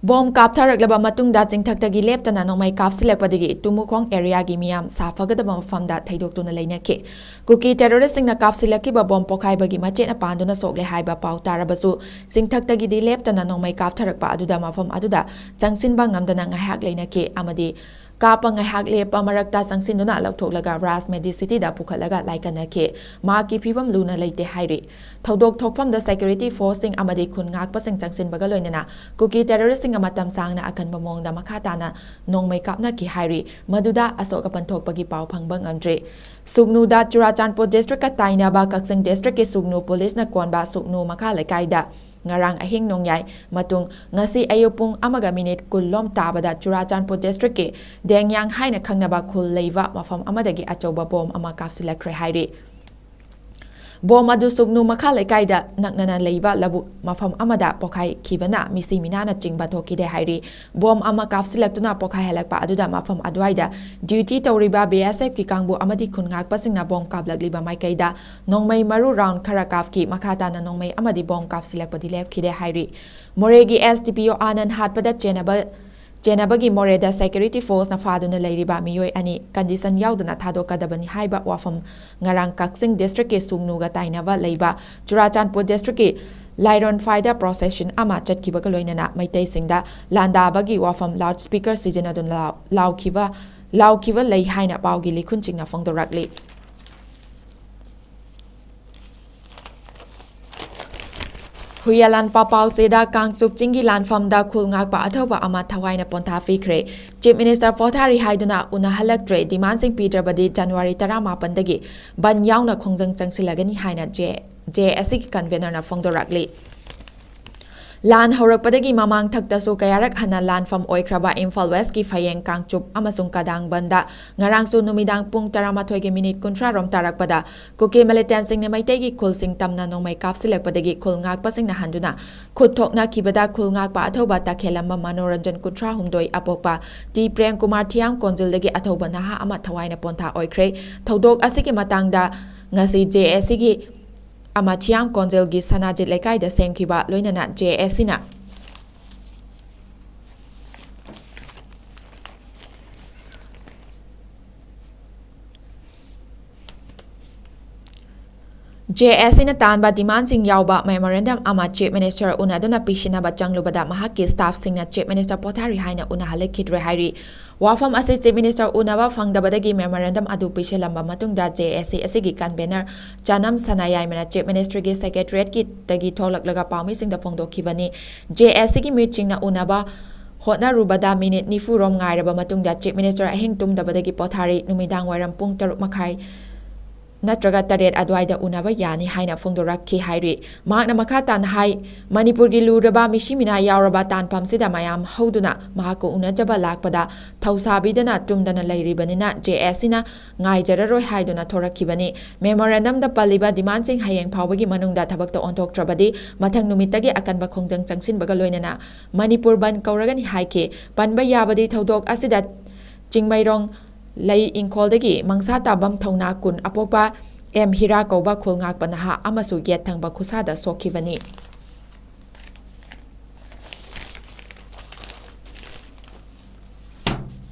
ꯕꯣꯝ ꯀꯥꯞꯊꯔꯛꯂꯕ ꯃꯇꯨꯡꯗ ꯆꯤꯡꯊꯛꯇꯒꯤ ꯂꯦꯞꯇꯅ ꯅꯣꯡꯃꯩ ꯀꯥꯞꯁꯤꯜꯂꯛꯄꯗꯒꯤ ꯇꯨꯃꯨꯈꯣꯡ ꯑꯦꯔꯤꯌꯥꯒꯤ ꯃꯤꯌꯥꯝ ꯁꯥꯐꯒꯗꯕ ꯃꯐꯝꯗ ꯊꯩꯗꯣꯛꯇꯨꯅ ꯂꯩꯅꯈꯤ꯫ ꯀꯨꯀꯤ ꯇꯦꯔꯣꯔꯤꯁꯁꯤꯡꯅ ꯀꯥꯞꯁꯤꯜꯂꯛꯈꯤꯕ ꯕꯣꯝ ꯄꯣꯈꯥꯏꯕꯒꯤ ꯃꯆꯦꯠꯅ ꯄꯥꯟꯗꯨꯅ ꯁꯣꯛꯂꯦ ꯍꯥꯏꯕ ꯄꯥꯎ ꯇꯥꯔꯕꯁꯨ, ꯆꯤꯡꯊꯛꯇꯒꯤꯗꯤ ꯂꯦꯞꯇꯅ ꯅꯣꯡꯃꯩ ꯀꯥꯞꯊꯔꯛꯄ ꯑꯗꯨꯗ ꯃꯐꯝ ꯑꯗꯨꯗ ꯆꯪꯁꯤꯟꯕ ꯉꯝꯗꯅ ꯉꯥꯏꯍꯥꯛ ꯂꯩꯅꯈꯤ ꯑꯃꯗꯤ ꯀꯥꯞꯄ ꯉꯥꯏꯍꯥꯛ ꯂꯦꯞꯄ ꯃꯔꯛꯇ ꯆꯪꯁꯤꯟꯗꯨꯅ ꯂꯧꯊꯣꯛꯂꯒ ꯔꯥꯖ ꯃꯦꯗꯤ ꯁꯤꯇꯤꯗ ꯄꯨꯈꯠꯂꯒ ꯂꯥꯏꯀꯠꯅꯈꯤ꯫ ꯃꯍꯥꯛꯀꯤ ꯐꯤꯕꯝ ꯂꯨꯅ ꯂꯩꯇꯦ ꯍꯥꯏꯔꯤ꯫ ꯊꯧꯗꯣꯛ ꯊꯣꯛꯐꯝꯗ ꯁꯦꯀ꯭ꯌꯨꯔꯤꯇꯤ ꯐꯣꯔꯁꯁꯤꯡ ꯑꯃꯗꯤ ꯈꯨꯟ ꯉꯥꯛꯄꯁꯤꯡ ꯆꯪꯁꯤꯟꯕꯒ ꯂꯣꯏꯅꯅ ꯀꯨꯀꯤ ꯇꯦꯔꯣꯔꯤꯁꯁꯤꯡꯒ ꯃꯇꯝ ꯁꯥꯡꯅ ꯑꯀꯟꯕ ꯃꯑꯣꯡꯗ ꯃꯈꯥ ꯇꯥꯅ ꯅꯣꯡꯃꯩ ꯀꯥꯞꯅꯈꯤ ꯍꯥꯏꯔꯤ꯫ ꯃꯗꯨꯗ ꯑꯁꯣꯛ ꯑꯄꯟ ꯊꯣꯛꯄꯒꯤ ꯄꯥꯎ ꯐꯪꯕ ꯉꯝꯗ꯭ꯔꯤ꯫ ꯁꯨꯒꯅꯨꯗ ꯆꯨꯔꯥꯆꯥꯟꯄꯨꯔ ꯗꯤꯁꯇ꯭ꯔꯤꯛꯀ ꯇꯥꯏꯅꯕ ꯀꯛꯆꯤꯡ ꯗꯤꯁꯇ꯭ꯔꯤꯛꯀꯤ ꯁꯨꯒꯅꯨ ꯄꯨꯂꯤꯁꯅ ꯀꯣꯟꯕ ꯁꯨꯒꯅꯨ ꯃꯈꯥ ꯂꯩꯀꯥꯏꯗ ꯉꯔꯥꯡ ꯑꯍꯤꯡ ꯅꯣꯡꯌꯥꯏ ꯃꯇꯨꯡ ꯉꯁꯤ ꯑꯌꯨꯛ ꯄꯨꯡ ꯑꯃꯒ ꯃꯤꯅꯤꯠ ꯀꯨꯟ ꯂꯣꯝ ꯇꯥꯕꯗ ꯆꯨꯔꯥꯆꯥꯟꯄꯨꯔ ꯗꯤꯁꯇ꯭ꯔꯤꯛꯀꯤ ꯗꯦꯡꯌꯥꯡ ꯍꯥꯏꯅ ꯈꯪꯅꯕ ꯈꯨꯜ ꯂꯩꯕ ꯃꯐꯝ ꯑꯃꯗꯒꯤ ꯑꯆꯧꯕ ꯕꯣꯝ ꯑꯃ ꯀꯥꯞꯁꯤꯜꯂꯛꯈ꯭ꯔꯦ ꯍꯥꯏꯔꯤ꯫ ꯕꯣꯝ ꯑꯗꯨ ꯁꯨꯒꯅꯨ ꯃꯈꯥ ꯂꯩꯀꯥꯏꯗ ꯅꯛꯅꯅ ꯂꯩꯕ ꯂꯧꯕꯨꯛ ꯃꯐꯝ ꯑꯃꯗ ꯄꯣꯈꯥꯏꯈꯤꯕꯅ ꯃꯤꯁꯤ ꯃꯤꯅꯥꯅ ꯆꯤꯡꯕ ꯊꯣꯛꯈꯤꯗꯦ ꯍꯥꯏꯔꯤ꯫ ꯕꯣꯝ ꯑꯃ ꯀꯥꯞꯁꯤꯜꯂꯛꯇꯨꯅ ꯄꯣꯈꯥꯏꯍꯜꯂꯛꯄ ꯑꯗꯨꯗ ꯃꯐꯝ ꯑꯗꯨꯋꯥꯏꯗ ꯗ꯭ꯌꯨꯇꯤ ꯇꯧꯔꯤꯕ ꯕꯤ ꯑꯦꯁ ꯑꯦꯐꯀꯤ ꯀꯥꯡꯕꯨ ꯑꯃꯗꯤ ꯈꯨꯟ ꯉꯥꯛꯄꯁꯤꯡꯅ ꯕꯣꯝ ꯀꯥꯞꯂꯛꯂꯤꯕ ꯃꯥꯏꯀꯩꯗ ꯅꯣꯡꯃꯩ ꯃꯔꯨ ꯔꯥꯎꯟ ꯈꯔ ꯀꯥꯞꯈꯤ꯫ ꯃꯈꯥ ꯇꯥꯅ ꯅꯣꯡꯃꯩ ꯑꯃꯗꯤ ꯕꯣꯝ ꯀꯥꯞꯁꯤꯜꯂꯛꯄꯗꯤ ꯂꯦꯞꯈꯤꯗꯦ ꯍꯥꯏꯔꯤ꯫ ꯃꯣꯔꯦꯒꯤ ꯑꯦꯁ ꯗꯤ ꯄꯤ ꯑꯣ ꯑꯥꯅꯟ ꯍꯥꯠꯄꯗ ꯆꯦꯟꯅꯕ ꯆꯦꯟꯅꯕꯒꯤ ꯃꯣꯔꯦꯗ ꯁꯦꯀ꯭ꯌꯨꯔꯤꯇꯤ ꯐꯣꯔꯁꯅ ꯐꯥꯗꯨꯅ ꯂꯩꯔꯤꯕ ꯃꯤꯑꯣꯏ ꯑꯅꯤ ꯀꯟꯗꯤꯁꯟ ꯌꯥꯎꯗꯅ ꯊꯥꯗꯣꯛꯀꯗꯕꯅꯤ ꯍꯥꯏꯕ ꯋꯥꯐꯝ ꯉꯔꯥꯡ ꯀꯛꯆꯤꯡ ꯗꯤꯁꯇ꯭ꯔꯤꯛꯀꯤ ꯁꯨꯒꯅꯨꯒ ꯇꯥꯏꯅꯕ ꯂꯩꯕ ꯆꯨꯔꯥꯆꯥꯟꯄꯨꯔ ꯗꯤꯁꯇ꯭ꯔꯤꯛꯀꯤ ꯂꯥꯏꯔꯣꯟꯐꯥꯏꯗ ꯄ꯭ꯔꯣꯁꯦꯁꯟ ꯑꯃ ꯆꯠꯈꯤꯕꯒ ꯂꯣꯏꯅꯅ ꯃꯩꯇꯩꯁꯤꯡꯗ ꯂꯥꯟꯗꯥꯕꯒꯤ ꯋꯥꯐꯝ ꯂꯥꯎꯗ ꯁ꯭ꯄꯤꯀꯔ ꯁꯤꯖꯤꯟꯅꯗꯨꯅ ꯂꯥꯎ-, ꯂꯥꯎꯈꯤꯕ, ꯂꯥꯎꯈꯤꯕ ꯂꯩ ꯍꯥꯏꯅ ꯄꯥꯎꯒꯤ ꯂꯤꯈꯨꯟꯁꯤꯡꯅ ꯐꯣꯡꯗꯣꯔꯛꯂꯤ꯫ ꯍꯨꯏꯌꯥꯂꯥꯟ ꯄꯥꯎꯆꯦꯗ ꯀꯥꯡꯆꯨꯞ ꯆꯤꯡꯒꯤ ꯂꯥꯟꯐꯝꯗ ꯈꯨꯜ ꯉꯥꯛꯄ ꯑꯊꯧꯕ ꯑꯃ ꯊꯋꯥꯏꯅ ꯄꯣꯟꯊꯥ ꯄꯤꯈ꯭ꯔꯦ꯫ ꯆꯤꯐ ꯃꯤꯅꯤꯁꯇꯔ ꯄꯣꯊꯥꯔꯤ ꯍꯥꯏꯗꯨꯅ ꯎꯅꯍꯜꯂꯛꯇ꯭ꯔꯦ, ꯗꯤꯃꯥꯟꯁꯤꯡ ꯄꯤꯗ꯭ꯔꯕꯗꯤ ꯖꯅꯋꯥꯔꯤ ꯇꯔꯥꯃꯥꯄꯟꯗꯒꯤ ꯕꯟ ꯌꯥꯎꯅ ꯈꯣꯡꯖꯪ ꯆꯪꯁꯤꯜꯂꯒꯅꯤ ꯍꯥꯏꯅ ꯖꯦ, ꯖꯦ ꯑꯦꯁ ꯁꯤꯒꯤ ꯀꯟꯚꯦꯅꯔꯅ ꯐꯣꯡꯗꯣꯔꯛꯂꯤ꯫ ꯂꯥꯟ ꯍꯧꯔꯛꯄꯗꯒꯤ ꯃꯃꯥꯡ ꯊꯛꯇꯁꯨ ꯀꯌꯥꯔꯛ ꯍꯟꯅ ꯂꯥꯟꯐꯝ ꯑꯣꯏꯈ꯭ꯔꯕ ꯏꯝꯐꯥꯜ ꯋꯦꯁꯀꯤ ꯐꯌꯦꯡ ꯀꯥꯡꯆꯨꯞ ꯑꯃꯁꯨꯡ ꯀꯗꯥꯡꯕꯟꯗ ꯉꯔꯥꯡꯁꯨ ꯅꯨꯃꯤꯗꯥꯡ ꯄꯨꯡ ꯇꯔꯥꯃꯥꯊꯣꯏꯒꯤ ꯃꯤꯅꯤꯠ ꯀꯨꯟꯊ꯭ꯔꯥ ꯔꯣꯝ ꯇꯥꯔꯛꯄꯗ ꯀꯨꯀꯤ ꯃꯤꯂꯤꯇꯦꯟꯁꯤꯡꯅ ꯃꯩꯇꯩꯒꯤ ꯈꯨꯜꯁꯤꯡ ꯇꯝꯅ ꯅꯣꯡꯃꯩ ꯀꯥꯞꯁꯤꯜꯂꯛꯄꯗꯒꯤ ꯈꯨꯜ ꯉꯥꯛꯄꯁꯤꯡꯅ ꯍꯟꯗꯨꯅ ꯈꯨꯠ ꯊꯣꯛꯅꯈꯤꯕꯗ ꯈꯨꯜ ꯉꯥꯛꯄ ꯑꯊꯧꯕ ꯇꯈꯦꯜꯂꯝꯕ ꯃꯅꯣꯔꯟꯖꯟ, ꯀꯨꯟꯊ꯭ꯔꯥ ꯍꯨꯝꯗꯣꯏ, ꯑꯄꯣꯛꯄ ꯇꯤ ꯄ꯭ꯔꯦꯝ ꯀꯨꯃꯥꯔ ꯊꯤꯌꯥꯝ ꯀꯣꯟꯖꯤꯜꯗꯒꯤ ꯑꯊꯧꯕ ꯅꯍꯥ ꯑꯃ ꯊꯋꯥꯏꯅ ꯄꯣꯟꯊꯥ ꯑꯣꯏꯈ꯭ꯔꯦ꯫ ꯊꯧꯗꯣꯛ ꯑꯁꯤꯒꯤ ꯃꯇꯥꯡꯗ ꯉꯁꯤ ꯖꯦ ꯑꯦꯁ ꯁꯤꯒꯤ ꯑꯃ ꯊꯤꯌꯥꯝ ꯀꯣꯟꯖꯤꯜꯒꯤ ꯁꯅꯥꯖꯤꯠ ꯂꯩꯀꯥꯏꯗ ꯁꯦꯝꯈꯤꯕ ꯂꯣꯏꯅꯅ ꯖꯦ ꯑꯦꯁ ꯁꯤꯅ ꯖꯦ ꯑꯦꯁ ꯁꯤꯅ ꯇꯥꯟꯕ ꯗꯤꯃꯥꯟꯁꯤꯡ ꯌꯥꯎꯕ ꯃꯦꯃꯣꯔꯦꯟꯗꯝ ꯑꯃ ꯆꯤꯐ ꯃꯤꯅꯤꯁꯇꯔ ꯎꯅꯗꯨꯅ ꯄꯤꯁꯤꯟꯅꯕ ꯆꯪꯂꯨꯕꯗ ꯃꯍꯥꯛꯀꯤ ꯁ꯭ꯇꯥꯐꯁꯤꯡꯅ ꯆꯤꯐ ꯃꯤꯅꯤꯁꯇꯔ ꯄꯣꯊꯥꯔꯤ ꯍꯥꯏꯅ ꯎꯅꯍꯜꯂꯛꯈꯤꯗ꯭ꯔꯦ ꯍꯥꯏꯔꯤ꯫ ꯋꯥꯐꯝ ꯑꯁꯤ ꯆꯤꯐ ꯃꯤꯅꯤꯁꯇꯔ ꯎꯅꯕ ꯐꯪꯗꯕꯗꯒꯤ ꯃꯦꯃꯣꯔꯦꯟꯗꯝ ꯑꯗꯨ ꯄꯤꯁꯤꯜꯂꯝꯕ ꯃꯇꯨꯡꯗ ꯖꯦ ꯑꯦꯁ ꯁꯤ ꯑꯁꯤꯒꯤ ꯀꯟꯚꯦꯅꯔ ꯆꯅꯝ ꯁꯅꯥꯌꯥꯏꯃꯅ ꯆꯤꯐ ꯃꯤꯅꯤꯁꯇꯔꯒꯤ ꯁꯦꯀ꯭ꯔꯦꯇꯔꯤꯌꯦꯠꯀꯤꯗꯒꯤ ꯊꯣꯛꯂꯛꯂꯒ ꯄꯥꯎꯃꯤꯁꯤꯡꯗ ꯐꯣꯡꯗꯣꯛꯈꯤꯕꯅꯤ꯫ ꯖꯦ ꯑꯦꯁ ꯁꯤꯒꯤ ꯃꯤꯠꯁꯤꯡꯅ ꯎꯅꯕ ꯍꯣꯠꯅꯔꯨꯕꯗ ꯃꯤꯅꯤꯠ ꯅꯤꯐꯨ ꯔꯣꯝ ꯉꯥꯏꯔꯕ ꯃꯇꯨꯡꯗ ꯆꯤꯐ ꯃꯤꯅꯤꯁꯇꯔ ꯑꯍꯤꯡ ꯇꯨꯝꯗꯕꯗꯒꯤ ꯄꯣꯊꯥꯔꯤ꯫ ꯅꯨꯃꯤꯗꯥꯡ ꯋꯥꯏꯔꯝ ꯄꯨꯡ ꯇꯔꯨꯛ ꯃꯈꯥꯏ ꯅꯠꯇ꯭ꯔꯒ ꯇꯔꯦꯠ ꯑꯗꯨꯋꯥꯏꯗ ꯎꯅꯕ ꯌꯥꯅꯤ ꯍꯥꯏꯅ ꯐꯣꯡꯗꯣꯔꯛꯈꯤ ꯍꯥꯏꯔꯤ꯫ ꯃꯍꯥꯛꯅ ꯃꯈꯥ ꯇꯥꯅ ꯍꯥꯏ, ꯃꯅꯤꯄꯨꯔꯒꯤ ꯂꯨꯔꯕ ꯃꯤꯁꯤ ꯃꯤꯅꯥ ꯌꯥꯎꯔꯕ ꯇꯥꯟꯐꯝꯁꯤꯗ ꯃꯌꯥꯝ ꯍꯧꯗꯨꯅ ꯃꯍꯥꯛꯀ ꯎꯅꯖꯕ ꯂꯥꯛꯄꯗ ꯊꯧꯁꯥꯕꯤꯗꯅ ꯇꯨꯝꯗꯅ ꯂꯩꯔꯤꯕꯅꯤꯅ ꯖꯦ ꯑꯦꯁ ꯁꯤꯅ ꯉꯥꯏꯖꯔꯔꯣꯏ ꯍꯥꯏꯗꯨꯅ ꯊꯣꯔꯛꯈꯤꯕꯅꯤ꯫ ꯃꯦꯃꯣꯔꯦꯟꯗꯝꯗ ꯄꯜꯂꯤꯕ ꯗꯤꯃꯥꯟꯁꯤꯡ ꯍꯌꯦꯡ ꯐꯥꯎꯕꯒꯤ ꯃꯅꯨꯡꯗ ꯊꯕꯛꯇ ꯑꯣꯟꯊꯣꯛꯇ꯭ꯔꯕꯗꯤ ꯃꯊꯪ ꯅꯨꯃꯤꯠꯇꯒꯤ ꯑꯀꯟꯕ ꯈꯣꯡꯖꯪ ꯆꯪꯁꯤꯟꯕꯒ ꯂꯣꯏꯅꯅ ꯃꯅꯤꯄꯨꯔ ꯕꯟꯗ ꯀꯧꯔꯒꯅꯤ ꯍꯥꯏꯈꯤ꯫ ꯄꯟꯕ ꯌꯥꯕꯗꯤ ꯊꯧꯗꯣꯛ ꯑꯁꯤꯗ ꯆꯤꯡꯃꯩꯔꯣꯡ ꯂꯩ ꯏꯪꯈꯣꯜꯗꯒꯤ ꯃꯪꯁꯥ ꯇꯥꯕꯝ ꯊꯧꯅꯥ ꯀꯨꯟ ꯑꯄꯣꯛꯄ ꯑꯦꯝ ꯍꯤꯔꯥ ꯀꯧꯕ ꯈꯨꯜ ꯉꯥꯛꯄ ꯅꯍꯥ ꯑꯃꯁꯨ ꯌꯦꯠ ꯊꯪꯕ ꯈꯨꯠꯁꯥꯗ ꯁꯣꯛꯈꯤꯕꯅꯤ꯫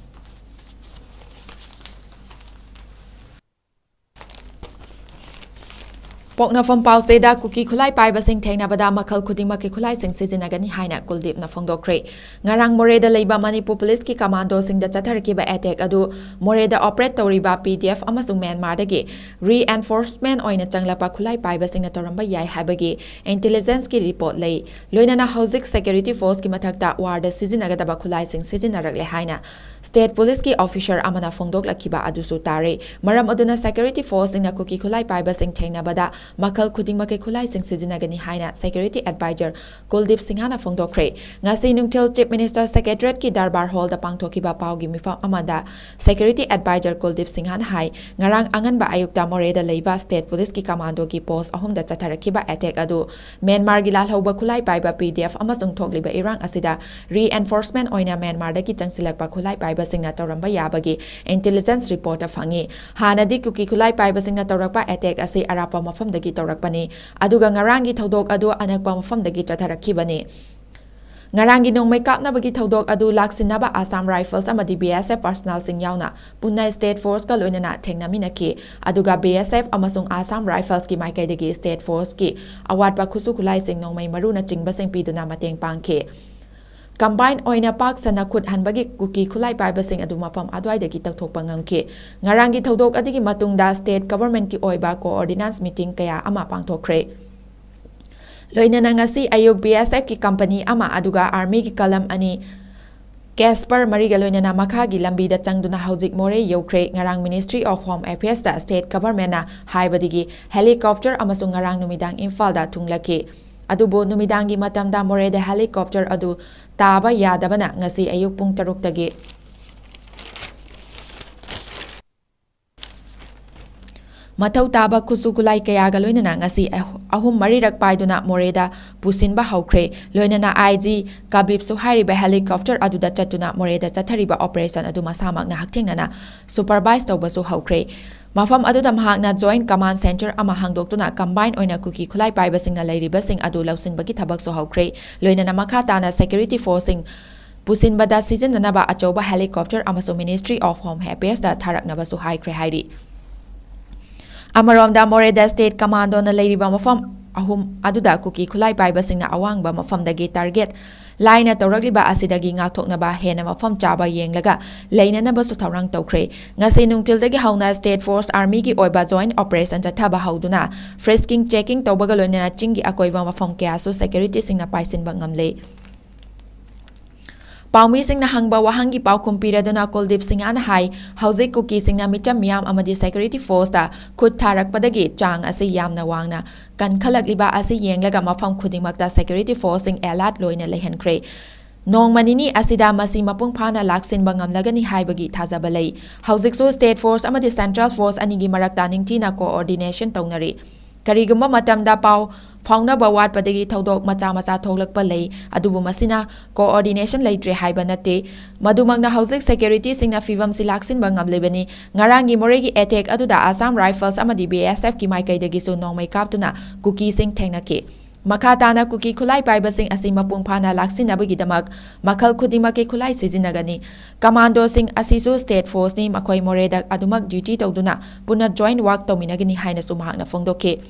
ꯄꯣꯛꯅꯐꯝ ꯄꯥꯎꯆꯦꯗ ꯀꯨꯀꯤ ꯈꯨꯠꯂꯥꯏ ꯄꯥꯏꯕꯁꯤꯡ ꯊꯦꯡꯅꯕꯗ ꯃꯈꯜ ꯈꯨꯗꯤꯡꯃꯛꯀꯤ ꯈꯨꯠꯂꯥꯏꯁꯤꯡ ꯁꯤꯖꯤꯟꯅꯒꯅꯤ ꯍꯥꯏꯅ ꯀꯨꯜꯗꯤꯞꯅ ꯐꯣꯡꯗꯣꯛꯈ꯭ꯔꯦ꯫ ꯉꯔꯥꯡ ꯃꯣꯔꯦꯗ ꯂꯩꯕ ꯃꯅꯤꯄꯨꯔ ꯄꯨꯂꯤꯁꯀꯤ ꯀꯃꯥꯟꯗꯣꯁꯤꯡꯗ ꯆꯠꯊꯔꯛꯈꯤꯕ ꯑꯦꯇꯦꯛ ꯑꯗꯨ ꯃꯣꯔꯦꯗ ꯑꯣꯄꯔꯦꯠ ꯇꯧꯔꯤꯕ ꯄꯤ ꯗꯤ ꯑꯦꯐ ꯑꯃꯁꯨꯡ ꯃ꯭ꯌꯥꯟꯃꯥꯔꯗꯒꯤ ꯔꯤꯑꯦꯟꯐꯣꯔꯁꯃꯦꯟ ꯑꯣꯏꯅ ꯆꯪꯂꯛꯄ ꯈꯨꯠꯂꯥꯏ ꯄꯥꯏꯕꯁꯤꯡꯅ ꯇꯧꯔꯝꯕ ꯌꯥꯏ ꯍꯥꯏꯕꯒꯤ ꯏꯟꯇꯦꯂꯤꯖꯦꯟꯁꯀꯤ ꯔꯤꯄꯣꯔꯠ ꯂꯩ꯫ ꯂꯣꯏꯅꯅ ꯍꯧꯖꯤꯛ ꯁꯦꯀ꯭ꯌꯨꯔꯤꯇꯤ ꯐꯣꯔꯁꯀꯤ ꯃꯊꯛꯇ ꯋꯥꯔꯗ ꯁꯤꯖꯤꯟꯅꯒꯗꯕ ꯈꯨꯠꯂꯥꯏꯁꯤꯡ ꯁꯤꯖꯤꯟꯅꯔꯛꯂꯦ ꯍꯥꯏꯅ ꯁ꯭ꯇꯦꯠ ꯄꯨꯂꯤꯁꯀꯤ ꯑꯣꯐꯤꯁꯔ ꯑꯃꯅ ꯐꯣꯡꯗꯣꯛꯂꯛꯈꯤꯕ ꯑꯗꯨꯁꯨ ꯇꯥꯔꯦ꯫ ꯃꯔꯝ ꯑꯗꯨꯅ ꯁꯦꯀ꯭ꯌꯨꯔꯤꯇꯤ ꯐꯣꯔꯁꯁꯤꯡꯅ ꯀꯨꯀꯤ ꯈꯨꯠꯂꯥꯏ ꯄꯥꯏꯕꯁꯤꯡ ꯊꯦꯡꯅꯕꯗ ꯃꯈꯜ ꯈꯨꯗꯤꯡꯃꯛꯀꯤ ꯈꯨꯠꯂꯥꯏꯁꯤꯡ ꯁꯤꯖꯤꯟꯅꯒꯅꯤ ꯍꯥꯏꯅ ꯁꯦꯀ꯭ꯌꯨꯔꯤꯇꯤ ꯑꯦꯗꯚꯥꯏꯖꯔ ꯀꯨꯜꯗꯤꯞ ꯁꯤꯡꯍꯅ ꯐꯣꯡꯗꯣꯛꯈ꯭ꯔꯦ꯫ ꯉꯁꯤ ꯅꯨꯡꯊꯤꯜ ꯆꯤꯐ ꯃꯤꯅꯤꯁꯇꯔ ꯁꯦꯀ꯭ꯔꯦꯇꯔꯤꯌꯦꯠꯀꯤ ꯗꯔꯕꯥꯔ ꯍꯣꯜꯗ ꯄꯥꯡꯊꯣꯛꯈꯤꯕ ꯄꯥꯎꯒꯤ ꯃꯤꯐꯝ ꯑꯃꯗ ꯁꯦꯀ꯭ꯌꯨꯔꯤꯇꯤ ꯑꯦꯗꯚꯥꯏꯖꯔ ꯀꯨꯜꯗꯤꯞ ꯁꯤꯡꯍꯅ ꯍꯥꯏ, ꯉꯔꯥꯡ ꯑꯉꯟꯕ ꯑꯌꯨꯛꯇ ꯃꯣꯔꯦꯗ ꯂꯩꯕ ꯁ꯭ꯇꯦꯠ ꯄꯨꯂꯤꯁꯀꯤ ꯀꯃꯥꯟꯗꯣꯒꯤ ꯄꯣꯁ ꯑꯍꯨꯝꯗ ꯆꯠꯊꯔꯛꯈꯤꯕ ꯑꯦꯇꯦꯛ ꯑꯗꯨ ꯃ꯭ꯌꯥꯟꯃꯥꯔꯒꯤ ꯂꯥꯜꯍꯧꯕ ꯈꯨꯠꯂꯥꯏ ꯄꯥꯏꯕ ꯄꯤ ꯗꯤ ꯑꯦꯐ ꯑꯃꯁꯨꯡ ꯊꯣꯛꯂꯤꯕ ꯏꯔꯥꯡ ꯑꯁꯤꯗ ꯔꯤꯑꯦꯟꯐꯣꯔꯁꯃꯦꯟ ꯑꯣꯏꯅ ꯃ꯭ꯌꯥꯟꯃꯥꯔꯗꯒꯤ ꯆꯪꯁꯤꯜꯂꯛꯄ ꯈꯨꯠꯂꯥꯏ ꯄꯥꯏꯕꯁꯤꯡꯅ ꯇꯧꯔꯝꯕ ꯌꯥꯕꯒꯤ ꯏꯟꯇꯦꯂꯤꯖꯦꯟꯁ ꯔꯤꯄꯣꯔꯠꯇ ꯐꯪꯉꯤ꯫ ꯍꯥꯟꯅꯗꯤ ꯀꯨꯀꯤ ꯈꯨꯠꯂꯥꯏ ꯄꯥꯏꯕꯁꯤꯡꯅ ꯇꯧꯔꯛꯄ ꯑꯦꯇꯦꯛ ꯑꯁꯤ ꯑꯔꯥꯞꯄ ꯃꯐꯝꯗꯒꯤ ꯇꯧꯔꯛꯄꯅꯤ, ꯑꯗꯨꯒ ꯉꯔꯥꯡꯒꯤ ꯊꯧꯗꯣꯛ ꯑꯗꯨ ꯑꯅꯛꯄ ꯃꯐꯝꯗꯒꯤ ꯆꯠꯊꯔꯛꯈꯤꯕꯅꯤ꯫ ꯉꯔꯥꯡꯒꯤ ꯅꯣꯡꯃꯩ ꯀꯥꯞꯅꯕꯒꯤ ꯊꯧꯗꯣꯛ ꯑꯗꯨ ꯂꯥꯛꯁꯤꯟꯅꯕ ꯑꯥꯁꯥꯝ ꯔꯥꯏꯐꯜꯁ ꯑꯃꯗꯤ ꯕꯤ ꯑꯦꯁ ꯑꯦꯐ ꯄꯔꯁꯅꯦꯜꯁꯤꯡ ꯌꯥꯎꯅ ꯄꯨꯟꯅ ꯁ꯭ꯇꯦꯠ ꯐꯣꯔꯁꯀ ꯂꯣꯏꯅꯅ ꯊꯦꯡꯅꯃꯤꯟꯅꯈꯤ, ꯑꯗꯨꯒ ꯕꯤ ꯑꯦꯁ ꯑꯦꯐ ꯑꯃꯁꯨꯡ ꯑꯥꯁꯥꯝ ꯔꯥꯏꯐꯜꯁꯀꯤ ꯃꯥꯏꯀꯩꯗꯒꯤ ꯁ꯭ꯇꯦꯠ ꯐꯣꯔꯁꯀꯤ ꯑꯋꯥꯠꯄ ꯈꯨꯠꯁꯨ ꯈꯨꯠꯂꯥꯏꯁꯤꯡ, ꯅꯣꯡꯃꯩ ꯃꯔꯨꯅꯆꯤꯡꯕꯁꯤꯡ ꯄꯤꯗꯨꯅ ꯃꯇꯦꯡ ꯄꯥꯡꯈꯤ꯫ ꯀꯝꯕꯥꯏꯟ ꯑꯣꯏꯅ ꯄꯥꯛ ꯁꯟꯅ ꯈꯨꯠ ꯍꯟꯕꯒꯤ ꯀꯨꯀꯤ ꯈꯨꯠꯂꯥꯏ ꯄꯥꯏꯕꯁꯤꯡ ꯑꯗꯨ ꯃꯐꯝ ꯑꯗꯨꯋꯥꯏꯗꯒꯤ ꯇꯧꯊꯣꯛꯄ ꯉꯝꯈꯤ꯫ ꯉꯔꯥꯡꯒꯤ ꯊꯧꯗꯣꯛ ꯑꯗꯨꯒꯤ ꯃꯇꯨꯡꯗ ꯁ꯭ꯇꯦꯠ ꯒꯚꯔꯟꯃꯦꯟꯠꯀꯤ ꯑꯣꯏꯕ ꯀꯣꯑꯣꯔꯗꯤꯅꯦꯁꯟ ꯃꯤꯇꯤꯡ ꯀꯌꯥ ꯑꯃ ꯄꯥꯡꯊꯣꯛꯈ꯭ꯔꯦ꯫ ꯂꯣꯏꯅꯅ ꯉꯁꯤ ꯑꯌꯨꯛ ꯕꯤ ꯑꯦꯁ ꯑꯦꯐꯀꯤ ꯀꯝꯄꯅꯤ ꯑꯃ, ꯑꯗꯨꯒ ꯑꯥꯔꯃꯤꯒꯤ ꯀꯂꯝ ꯑꯅꯤ, ꯀꯦꯁꯄꯔ ꯃꯔꯤꯒ ꯂꯣꯏꯅꯅ ꯃꯈꯥꯒꯤ ꯂꯝꯕꯤꯗ ꯆꯪꯗꯨꯅ ꯍꯧꯖꯤꯛ ꯃꯣꯔꯦ ꯌꯧꯈ꯭ꯔꯦ꯫ ꯉꯔꯥꯡ ꯃꯤꯅꯤꯁꯇ꯭ꯔꯤ ꯑꯣꯐ ꯍꯣꯝ ꯑꯦꯐꯤꯌꯔꯁꯇ ꯁ꯭ꯇꯦꯠ ꯒꯚꯔꯟꯃꯦꯟꯠꯅ ꯍꯥꯏꯕꯗꯒꯤ ꯍꯦꯂꯤꯀꯣꯞꯇꯔ ꯑꯃꯁꯨꯡ ꯉꯔꯥꯡ ꯅꯨꯃꯤꯗꯥꯡ ꯏꯝꯐꯥꯜꯗ ꯊꯨꯡꯂꯛꯈꯤ꯫ ꯑꯗꯨꯕꯨ ꯅꯨꯃꯤꯗꯥꯡꯒꯤ ꯃꯇꯝꯗ ꯃꯣꯔꯦꯗ ꯍꯦꯂꯤꯀꯣꯞꯇꯔ ꯑꯗꯨ ꯇꯥꯕ ꯌꯥꯗꯕꯅ ꯉꯁꯤ ꯑꯌꯨꯛ ꯄꯨꯡ ꯇꯔꯨꯛꯇꯒꯤ ꯃꯊꯧ ꯇꯥꯕ ꯈꯨꯠꯁꯨ ꯈꯨꯠꯂꯥꯏ ꯀꯌꯥꯒ ꯂꯣꯏꯅꯅ ꯉꯁꯤ ꯑꯍꯨꯝ ꯃꯔꯤꯔꯛ ꯄꯥꯏꯗꯨꯅ ꯃꯣꯔꯦꯗ ꯄꯨꯁꯤꯟꯕ ꯍꯧꯈ꯭ꯔꯦ꯫ ꯂꯣꯏꯅꯅ ꯑꯥꯏ ꯖꯤ ꯀꯕꯤꯞꯁꯨ ꯍꯥꯏꯔꯤꯕ ꯍꯦꯂꯤꯀꯣꯞꯇꯔ ꯑꯗꯨꯗ ꯆꯠꯇꯨꯅ ꯃꯣꯔꯦꯗ ꯆꯠꯊꯔꯤꯕ ꯑꯣꯄꯔꯦꯁꯟ ꯑꯗꯨ ꯃꯁꯥꯃꯛꯅ ꯍꯛꯊꯦꯡꯅꯅ ꯁꯨꯄꯔꯚꯥꯏꯖ ꯇꯧꯕꯁꯨ ꯍꯧꯈ꯭ꯔꯦ꯫ ꯃꯐꯝ ꯑꯗꯨꯗ ꯃꯍꯥꯛꯅ ꯖꯣꯏꯟꯠ ꯀꯃꯥꯟꯗ ꯁꯦꯟꯇꯔ ꯑꯃ ꯍꯥꯡꯗꯣꯛꯇꯨꯅ ꯀꯝꯕꯥꯏꯟ ꯑꯣꯏꯅ ꯀꯨꯀꯤ ꯈꯨꯠꯂꯥꯏ ꯄꯥꯏꯕꯁꯤꯡꯅ ꯂꯩꯔꯤꯕꯁꯤꯡ ꯑꯗꯨ ꯂꯧꯁꯤꯟꯕꯒꯤ ꯊꯕꯛꯁꯨ ꯍꯧꯈ꯭ꯔꯦ꯫ ꯂꯣꯏꯅꯅ ꯃꯈꯥ ꯇꯥꯅ ꯁꯦꯀ꯭ꯌꯨꯔꯤꯇꯤ ꯐꯣꯔꯁꯁꯤꯡ ꯄꯨꯁꯤꯟꯕꯗ ꯁꯤꯖꯤꯟꯅꯅꯕ ꯑꯆꯧꯕ ꯍꯦꯂꯤꯀꯣꯞꯇꯔ ꯑꯃꯁꯨꯡ ꯃꯤꯅꯤꯁꯇ꯭ꯔꯤ ꯑꯣꯐ ꯍꯣꯝ ꯑꯦꯐꯤꯌꯔꯁꯇ ꯊꯥꯔꯛꯅꯕꯁꯨ ꯍꯥꯏꯈ꯭ꯔꯦ ꯍꯥꯏꯔꯤ꯫ ꯑꯃꯔꯣꯝꯗ, ꯃꯣꯔꯦꯗ ꯁ꯭ꯇꯦꯠ ꯀꯃꯥꯟꯗꯣꯅ ꯂꯩꯔꯤꯕ ꯃꯐꯝ ꯑꯍꯨꯝ ꯑꯗꯨꯗ ꯀꯨꯀꯤ ꯈꯨꯠꯂꯥꯏ ꯄꯥꯏꯕꯁꯤꯡꯅ ꯑꯋꯥꯡꯕ ꯃꯐꯝꯗꯒꯤ ꯇꯥꯔꯒꯦꯠ ꯂꯥꯏꯅ ꯇꯧꯔꯛꯂꯤꯕ ꯑꯁꯤꯗꯒꯤ ꯉꯥꯛꯊꯣꯛꯅꯕ ꯍꯦꯟꯅ ꯃꯐꯝ ꯆꯥꯕ ꯌꯦꯡꯂꯒ ꯂꯩꯅꯅꯕꯁꯨ ꯊꯧꯔꯥꯡ ꯇꯧꯈ꯭ꯔꯦ꯫ ꯉꯁꯤ ꯅꯨꯡꯊꯤꯜꯗꯒꯤ ꯍꯧꯅ ꯁ꯭ꯇꯦꯠ ꯐꯣꯔꯁ ꯑꯥꯔꯃꯤꯒꯤ ꯑꯣꯏꯕ ꯖꯣꯏꯟꯠ ꯑꯣꯄꯔꯦꯁꯟ ꯆꯠꯊꯕ ꯍꯧꯗꯨꯅ ꯐ꯭ꯔꯤꯁꯀꯤꯡ, ꯆꯦꯀꯤꯡ ꯇꯧꯕꯒ ꯂꯣꯏꯅꯅ ꯆꯤꯡꯒꯤ ꯑꯀꯣꯏꯕ ꯃꯐꯝ ꯀꯌꯥꯁꯨ ꯁꯦꯀ꯭ꯌꯨꯔꯤꯇꯤꯁꯤꯡꯅ ꯄꯥꯏꯁꯤꯟꯕ ꯉꯝꯂꯦ꯫ ꯄꯥꯎꯃꯤꯁꯤꯡꯅ ꯍꯪꯕ ꯋꯥꯍꯪꯒꯤ ꯄꯥꯎꯈꯨꯝ ꯄꯤꯔꯗꯨꯅ ꯀꯨꯜꯗꯤꯞ ꯁꯤꯡꯍꯅ ꯍꯥꯏ, ꯍꯧꯖꯤꯛ ꯀꯨꯀꯤꯁꯤꯡꯅ ꯃꯤꯆꯝ ꯃꯤꯌꯥꯝ ꯑꯃꯗꯤ ꯁꯦꯀ꯭ꯌꯨꯔꯤꯇꯤ ꯐꯣꯔꯁꯇ ꯈꯨꯠ ꯊꯥꯔꯛꯄꯗꯒꯤ ꯆꯥꯡ ꯑꯁꯤ ꯌꯥꯝꯅ ꯋꯥꯡꯅ ꯀꯟꯈꯠꯂꯛꯂꯤꯕ ꯑꯁꯤ ꯌꯦꯡꯂꯒ ꯃꯐꯝ ꯈꯨꯗꯤꯡꯃꯛꯇ ꯁꯦꯀ꯭ꯌꯨꯔꯤꯇꯤ ꯐꯣꯔꯁꯁꯤꯡ ꯑꯦꯂꯔꯠ ꯂꯣꯏꯅ ꯂꯩꯍꯟꯈ꯭ꯔꯦ꯫ ꯅꯣꯡꯃ ꯅꯤꯅꯤ ꯑꯁꯤꯗ ꯃꯁꯤ ꯃꯄꯨꯡ ꯐꯥꯅ ꯂꯥꯛꯁꯤꯟꯕ ꯉꯝꯂꯒꯅꯤ ꯍꯥꯏꯕꯒꯤ ꯊꯥꯖꯕ ꯂꯩ꯫ ꯍꯧꯖꯤꯛꯁꯨ ꯁ꯭ꯇꯦꯠ ꯐꯣꯔꯁ ꯑꯃꯗꯤ ꯁꯦꯟꯇ꯭ꯔꯦꯜ ꯐꯣꯔꯁ ꯑꯅꯤꯒꯤ ꯃꯔꯛꯇ ꯅꯤꯡꯊꯤꯅ ꯀꯣꯑꯣꯔꯗꯤꯅꯦꯁꯟ ꯇꯧꯅꯔꯤ꯫ ꯀꯔꯤꯒꯨꯝꯕ ꯃꯇꯝꯗ ꯄꯥꯎ ꯐꯥꯎꯅꯕ ꯋꯥꯠꯄꯗꯒꯤ ꯊꯧꯗꯣꯛ ꯃꯆꯥ ꯃꯆꯥ ꯊꯣꯛꯂꯛꯄ ꯂꯩ, ꯑꯗꯨꯕꯨ ꯃꯁꯤꯅ ꯀꯣꯑꯣꯔꯗꯤꯅꯦꯁꯟ ꯂꯩꯇ꯭ꯔꯦ ꯍꯥꯏꯕ ꯅꯠꯇꯦ꯫ ꯃꯗꯨꯃꯛꯅ ꯍꯧꯖꯤꯛ ꯁꯦꯀ꯭ꯌꯨꯔꯤꯇꯤꯁꯤꯡꯅ ꯐꯤꯚꯝꯁꯤ ꯂꯥꯛꯁꯤꯟꯕ ꯉꯝꯂꯤꯕꯅꯤ꯫ ꯉꯔꯥꯡꯒꯤ ꯃꯣꯔꯦꯒꯤ ꯑꯦꯇꯦꯛ ꯑꯗꯨꯗ ꯑꯁꯥꯝ ꯔꯥꯏꯐꯜꯁ ꯑꯃꯗꯤ ꯕꯤ ꯑꯦꯁ ꯑꯦꯐꯀꯤ ꯃꯥꯏꯀꯩꯗꯒꯤꯁꯨ ꯅꯣꯡꯃꯩ ꯀꯥꯞꯇꯨꯅ ꯀꯨꯀꯤꯁꯤꯡ ꯊꯦꯡꯅꯈꯤ꯫ ꯃꯈꯥ ꯇꯥꯅ ꯀꯨꯀꯤ ꯈꯨꯠꯂꯥꯏ ꯄꯥꯏꯕꯁꯤꯡ ꯑꯁꯤ ꯃꯄꯨꯡ ꯐꯥꯅ ꯂꯥꯛꯁꯤꯟꯅꯕꯒꯤꯗꯃꯛ ꯃꯈꯜ ꯈꯨꯗꯤꯡꯃꯛꯀꯤ ꯈꯨꯠꯂꯥꯏ ꯁꯤꯖꯤꯟꯅꯒꯅꯤ꯫ ꯀꯃꯥꯟꯗꯣꯁꯤꯡ ꯑꯁꯤꯁꯨ ꯁ꯭ꯇꯦꯠ ꯐꯣꯔꯁꯅꯤ, ꯃꯈꯣꯏ ꯃꯣꯔꯦꯗ ꯑꯗꯨꯃꯛ ꯗ꯭ꯌꯨꯇꯤ ꯇꯧꯗꯨꯅ ꯄꯨꯟꯅ ꯖꯣꯏꯟꯠ ꯋꯥꯔꯛ ꯇꯧꯃꯤꯟꯅꯒꯅꯤ ꯍꯥꯏꯅꯁꯨ ꯃꯍꯥꯛꯅ ꯐꯣꯡꯗꯣꯛꯈꯤ꯫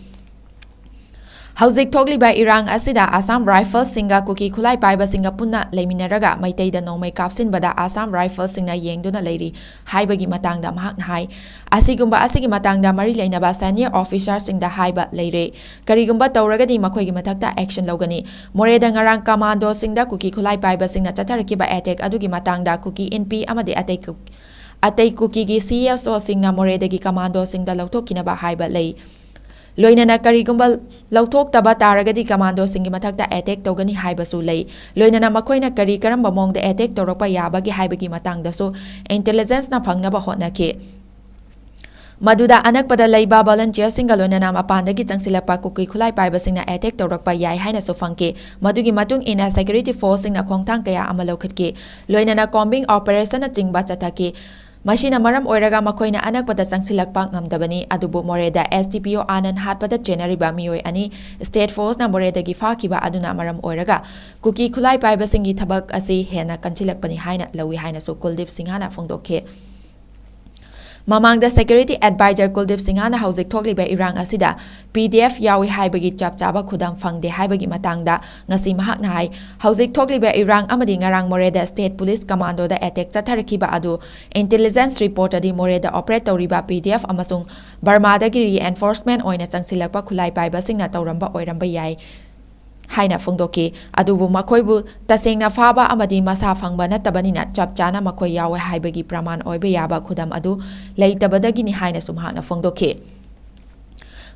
ꯍꯧꯖꯤꯛ ꯊꯣꯛꯂꯤꯕ ꯏꯔꯥꯡ ꯑꯁꯤꯗ ꯑꯁꯥꯝ ꯔꯥꯏꯐꯜꯁꯁꯤꯡꯒ ꯀꯨꯀꯤ ꯈꯨꯠꯂꯥꯏ ꯄꯥꯏꯕꯁꯤꯡꯒ ꯄꯨꯟꯅ ꯂꯩꯃꯤꯟꯅꯔꯒ ꯃꯩꯇꯩꯗ ꯅꯣꯡꯃꯩ ꯀꯥꯞꯁꯤꯟꯕꯗ ꯑꯁꯥꯝ ꯔꯥꯏꯐꯜꯁꯁꯤꯡꯅ ꯌꯦꯡꯗꯨꯅ ꯂꯩꯔꯤ ꯍꯥꯏꯕꯒꯤ ꯃꯇꯥꯡꯗ ꯃꯍꯥꯛꯅ ꯍꯥꯏ꯫ ꯑꯁꯤꯒꯨꯝꯕ ꯑꯁꯤꯒꯤ ꯃꯇꯥꯡꯗ ꯃꯔꯤ ꯂꯩꯅꯕ ꯁꯦꯅꯤꯌꯔ ꯑꯣꯐꯤꯁꯥꯔꯁꯤꯡꯗ ꯍꯥꯏꯕ ꯂꯩꯔꯦ꯫ ꯀꯔꯤꯒꯨꯝꯕ ꯇꯧꯔꯒꯗꯤ ꯃꯈꯣꯏꯒꯤ ꯃꯊꯛꯇ ꯑꯦꯛꯁꯟ ꯂꯧꯒꯅꯤ꯫ ꯃꯣꯔꯦꯗ ꯉꯔꯥꯡ ꯀꯃꯥꯟꯗꯣꯁꯤꯡꯗ ꯀꯨꯀꯤ ꯈꯨꯠꯂꯥꯏ ꯄꯥꯏꯕꯁꯤꯡꯅ ꯆꯠꯊꯔꯛꯈꯤꯕ ꯑꯦꯇꯦꯛ ꯑꯗꯨꯒꯤ ꯃꯇꯥꯡꯗ ꯀꯨꯀꯤ ꯏꯟꯄꯤ ꯑꯃꯗꯤ ꯑꯇꯩ ꯀꯨ-, ꯑꯇꯩ ꯀꯨꯀꯤꯒꯤ ꯁꯤ ꯑꯦꯁ ꯑꯣꯁꯤꯡꯅ ꯃꯣꯔꯦꯗꯒꯤ ꯀꯃꯥꯟꯗꯣꯁꯤꯡꯗ ꯂꯧꯊꯣꯛꯈꯤꯅꯕ ꯍꯥꯏꯕ ꯂꯩ꯫ ꯂꯣꯏꯅꯅ ꯀꯔꯤꯒꯨꯝꯕ ꯂꯧꯊꯣꯛꯇꯕ ꯇꯥꯔꯒꯗꯤ ꯀꯃꯥꯟꯗꯣꯁꯤꯡꯒꯤ ꯃꯊꯛꯇ ꯑꯦꯇꯦꯛ ꯇꯧꯒꯅꯤ ꯍꯥꯏꯕꯁꯨ ꯂꯩ꯫ ꯂꯣꯏꯅꯅ ꯃꯈꯣꯏꯅ ꯀꯔꯤ ꯀꯔꯝꯕ ꯃꯑꯣꯡꯗ ꯑꯦꯇꯦꯛ ꯇꯧꯔꯛꯄ ꯌꯥꯕꯒꯦ ꯍꯥꯏꯕꯒꯤ ꯃꯇꯥꯡꯗꯁꯨ ꯏꯟꯇꯦꯂꯤꯖꯦꯟꯁꯅ ꯐꯪꯅꯕ ꯍꯣꯠꯅꯈꯤ꯫ ꯃꯗꯨꯗ ꯑꯅꯛꯄꯗ ꯂꯩꯕ ꯚꯣꯂꯟꯇꯤꯌꯔꯁꯤꯡꯒ ꯂꯣꯏꯅꯅ ꯃꯄꯥꯟꯗꯒꯤ ꯆꯪꯁꯤꯜꯂꯛꯄ ꯀꯨꯀꯤ ꯈꯨꯠꯂꯥꯏ ꯄꯥꯏꯕꯁꯤꯡꯅ ꯑꯦꯇꯦꯛ ꯇꯧꯔꯛꯄ ꯌꯥꯏ ꯍꯥꯏꯅꯁꯨ ꯐꯪꯈꯤ꯫ ꯃꯗꯨꯒꯤ ꯃꯇꯨꯡ ꯏꯟꯅ ꯁꯦꯀ꯭ꯌꯨꯔꯤꯇꯤ ꯐꯣꯔꯁꯁꯤꯡꯅ ꯈꯣꯡꯊꯥꯡ ꯀꯌꯥ ꯑꯃ ꯂꯧꯈꯠꯈꯤ꯫ ꯂꯣꯏꯅꯅ ꯀꯣꯝꯕꯤꯡ ꯑꯣꯄꯔꯦꯁꯟꯅꯆꯤꯡꯕ ꯆꯠꯊꯈꯤ꯫ ꯃꯁꯤꯅ ꯃꯔꯝ ꯑꯣꯏꯔꯒ ꯃꯈꯣꯏꯅ ꯑꯅꯛꯄꯗ ꯆꯪꯁꯤꯜꯂꯛꯄ ꯉꯝꯗꯕꯅꯤ꯫ ꯑꯗꯨꯕꯨ ꯃꯣꯔꯦꯗ ꯑꯦꯁ ꯗꯤ ꯄꯤ ꯑꯣ ꯑꯥꯅꯟ ꯍꯥꯠꯄꯗ ꯆꯦꯟꯅꯔꯤꯕ ꯃꯤꯑꯣꯏ ꯑꯅꯤ ꯁ꯭ꯇꯦꯠ ꯐꯣꯔꯁꯅ ꯃꯣꯔꯦꯗꯒꯤ ꯐꯥꯈꯤꯕ ꯑꯗꯨꯅ ꯃꯔꯝ ꯑꯣꯏꯔꯒ ꯀꯨꯀꯤ ꯈꯨꯠꯂꯥꯏ ꯄꯥꯏꯕꯁꯤꯡꯒꯤ ꯊꯕꯛ ꯑꯁꯤ ꯍꯦꯟꯅ ꯀꯟꯁꯤꯜꯂꯛꯄꯅꯤ ꯍꯥꯏꯅ ꯂꯧꯏ ꯍꯥꯏꯅꯁꯨ ꯀꯨꯜꯗꯤꯞ ꯁꯤꯡꯍꯅ ꯐꯣꯡꯗꯣꯛꯈꯤ꯫ ꯃꯃꯥꯡꯗ security advisor ꯀꯨꯜꯗꯤꯞ ꯁꯤꯡꯍꯅ ꯍꯧꯖꯤꯛ ꯊꯣꯛꯂꯤꯕ ꯏꯔꯥꯡ ꯑꯁꯤꯗ P D F ꯌꯥꯎꯏ ꯍꯥꯏꯕꯒꯤ ꯆꯞ ꯆꯥꯕ ꯈꯨꯗꯝ ꯐꯪꯗꯦ ꯍꯥꯏꯕꯒꯤ ꯃꯇꯥꯡꯗ ꯉꯁꯤ ꯃꯍꯥꯛꯅ ꯍꯥꯏ, ꯍꯧꯖꯤꯛ ꯊꯣꯛꯂꯤꯕ ꯏꯔꯥꯡ ꯑꯃꯗꯤ ꯉꯔꯥꯡ ꯃꯣꯔꯦꯗ state police commandoꯗ attack ꯆꯠꯊꯔꯛꯈꯤꯕ ꯑꯗꯨ intelligence reportꯇꯗꯤ ꯃꯣꯔꯦꯗ operate ꯇꯧꯔꯤꯕ P D F ꯑꯃꯁꯨꯡ ꯕꯔꯃꯥꯗꯒꯤ reinforcement ꯑꯣꯏꯅ ꯆꯪꯁꯤꯜꯂꯛꯄ ꯈꯨꯠꯂꯥꯏ ꯄꯥꯏꯕꯁꯤꯡꯅ ꯇꯧꯔꯝꯕ ꯑꯣꯏꯔꯝꯕ ꯌꯥꯏ ꯍꯥꯏꯅ ꯐꯣꯡꯗꯣꯛꯈꯤ꯫ ꯑꯗꯨꯕꯨ ꯃꯈꯣꯏꯕꯨ ꯇꯁꯦꯡꯅ ꯐꯥꯕ ꯑꯃꯗꯤ ꯃꯁꯥ ꯐꯪꯕ ꯅꯠꯇꯕꯅꯤꯅ ꯆꯞ ꯆꯥꯅ ꯃꯈꯣꯏ ꯌꯥꯎꯋꯦ ꯍꯥꯏꯕꯒꯤ ꯄ꯭ꯔꯃꯥꯟ ꯑꯣꯏꯕ ꯌꯥꯕ ꯈꯨꯗꯝ ꯑꯗꯨ ꯂꯩꯇꯕꯗꯒꯤꯅꯤ ꯍꯥꯏꯅꯁꯨ ꯃꯍꯥꯛꯅ ꯐꯣꯡꯗꯣꯛꯈꯤ꯫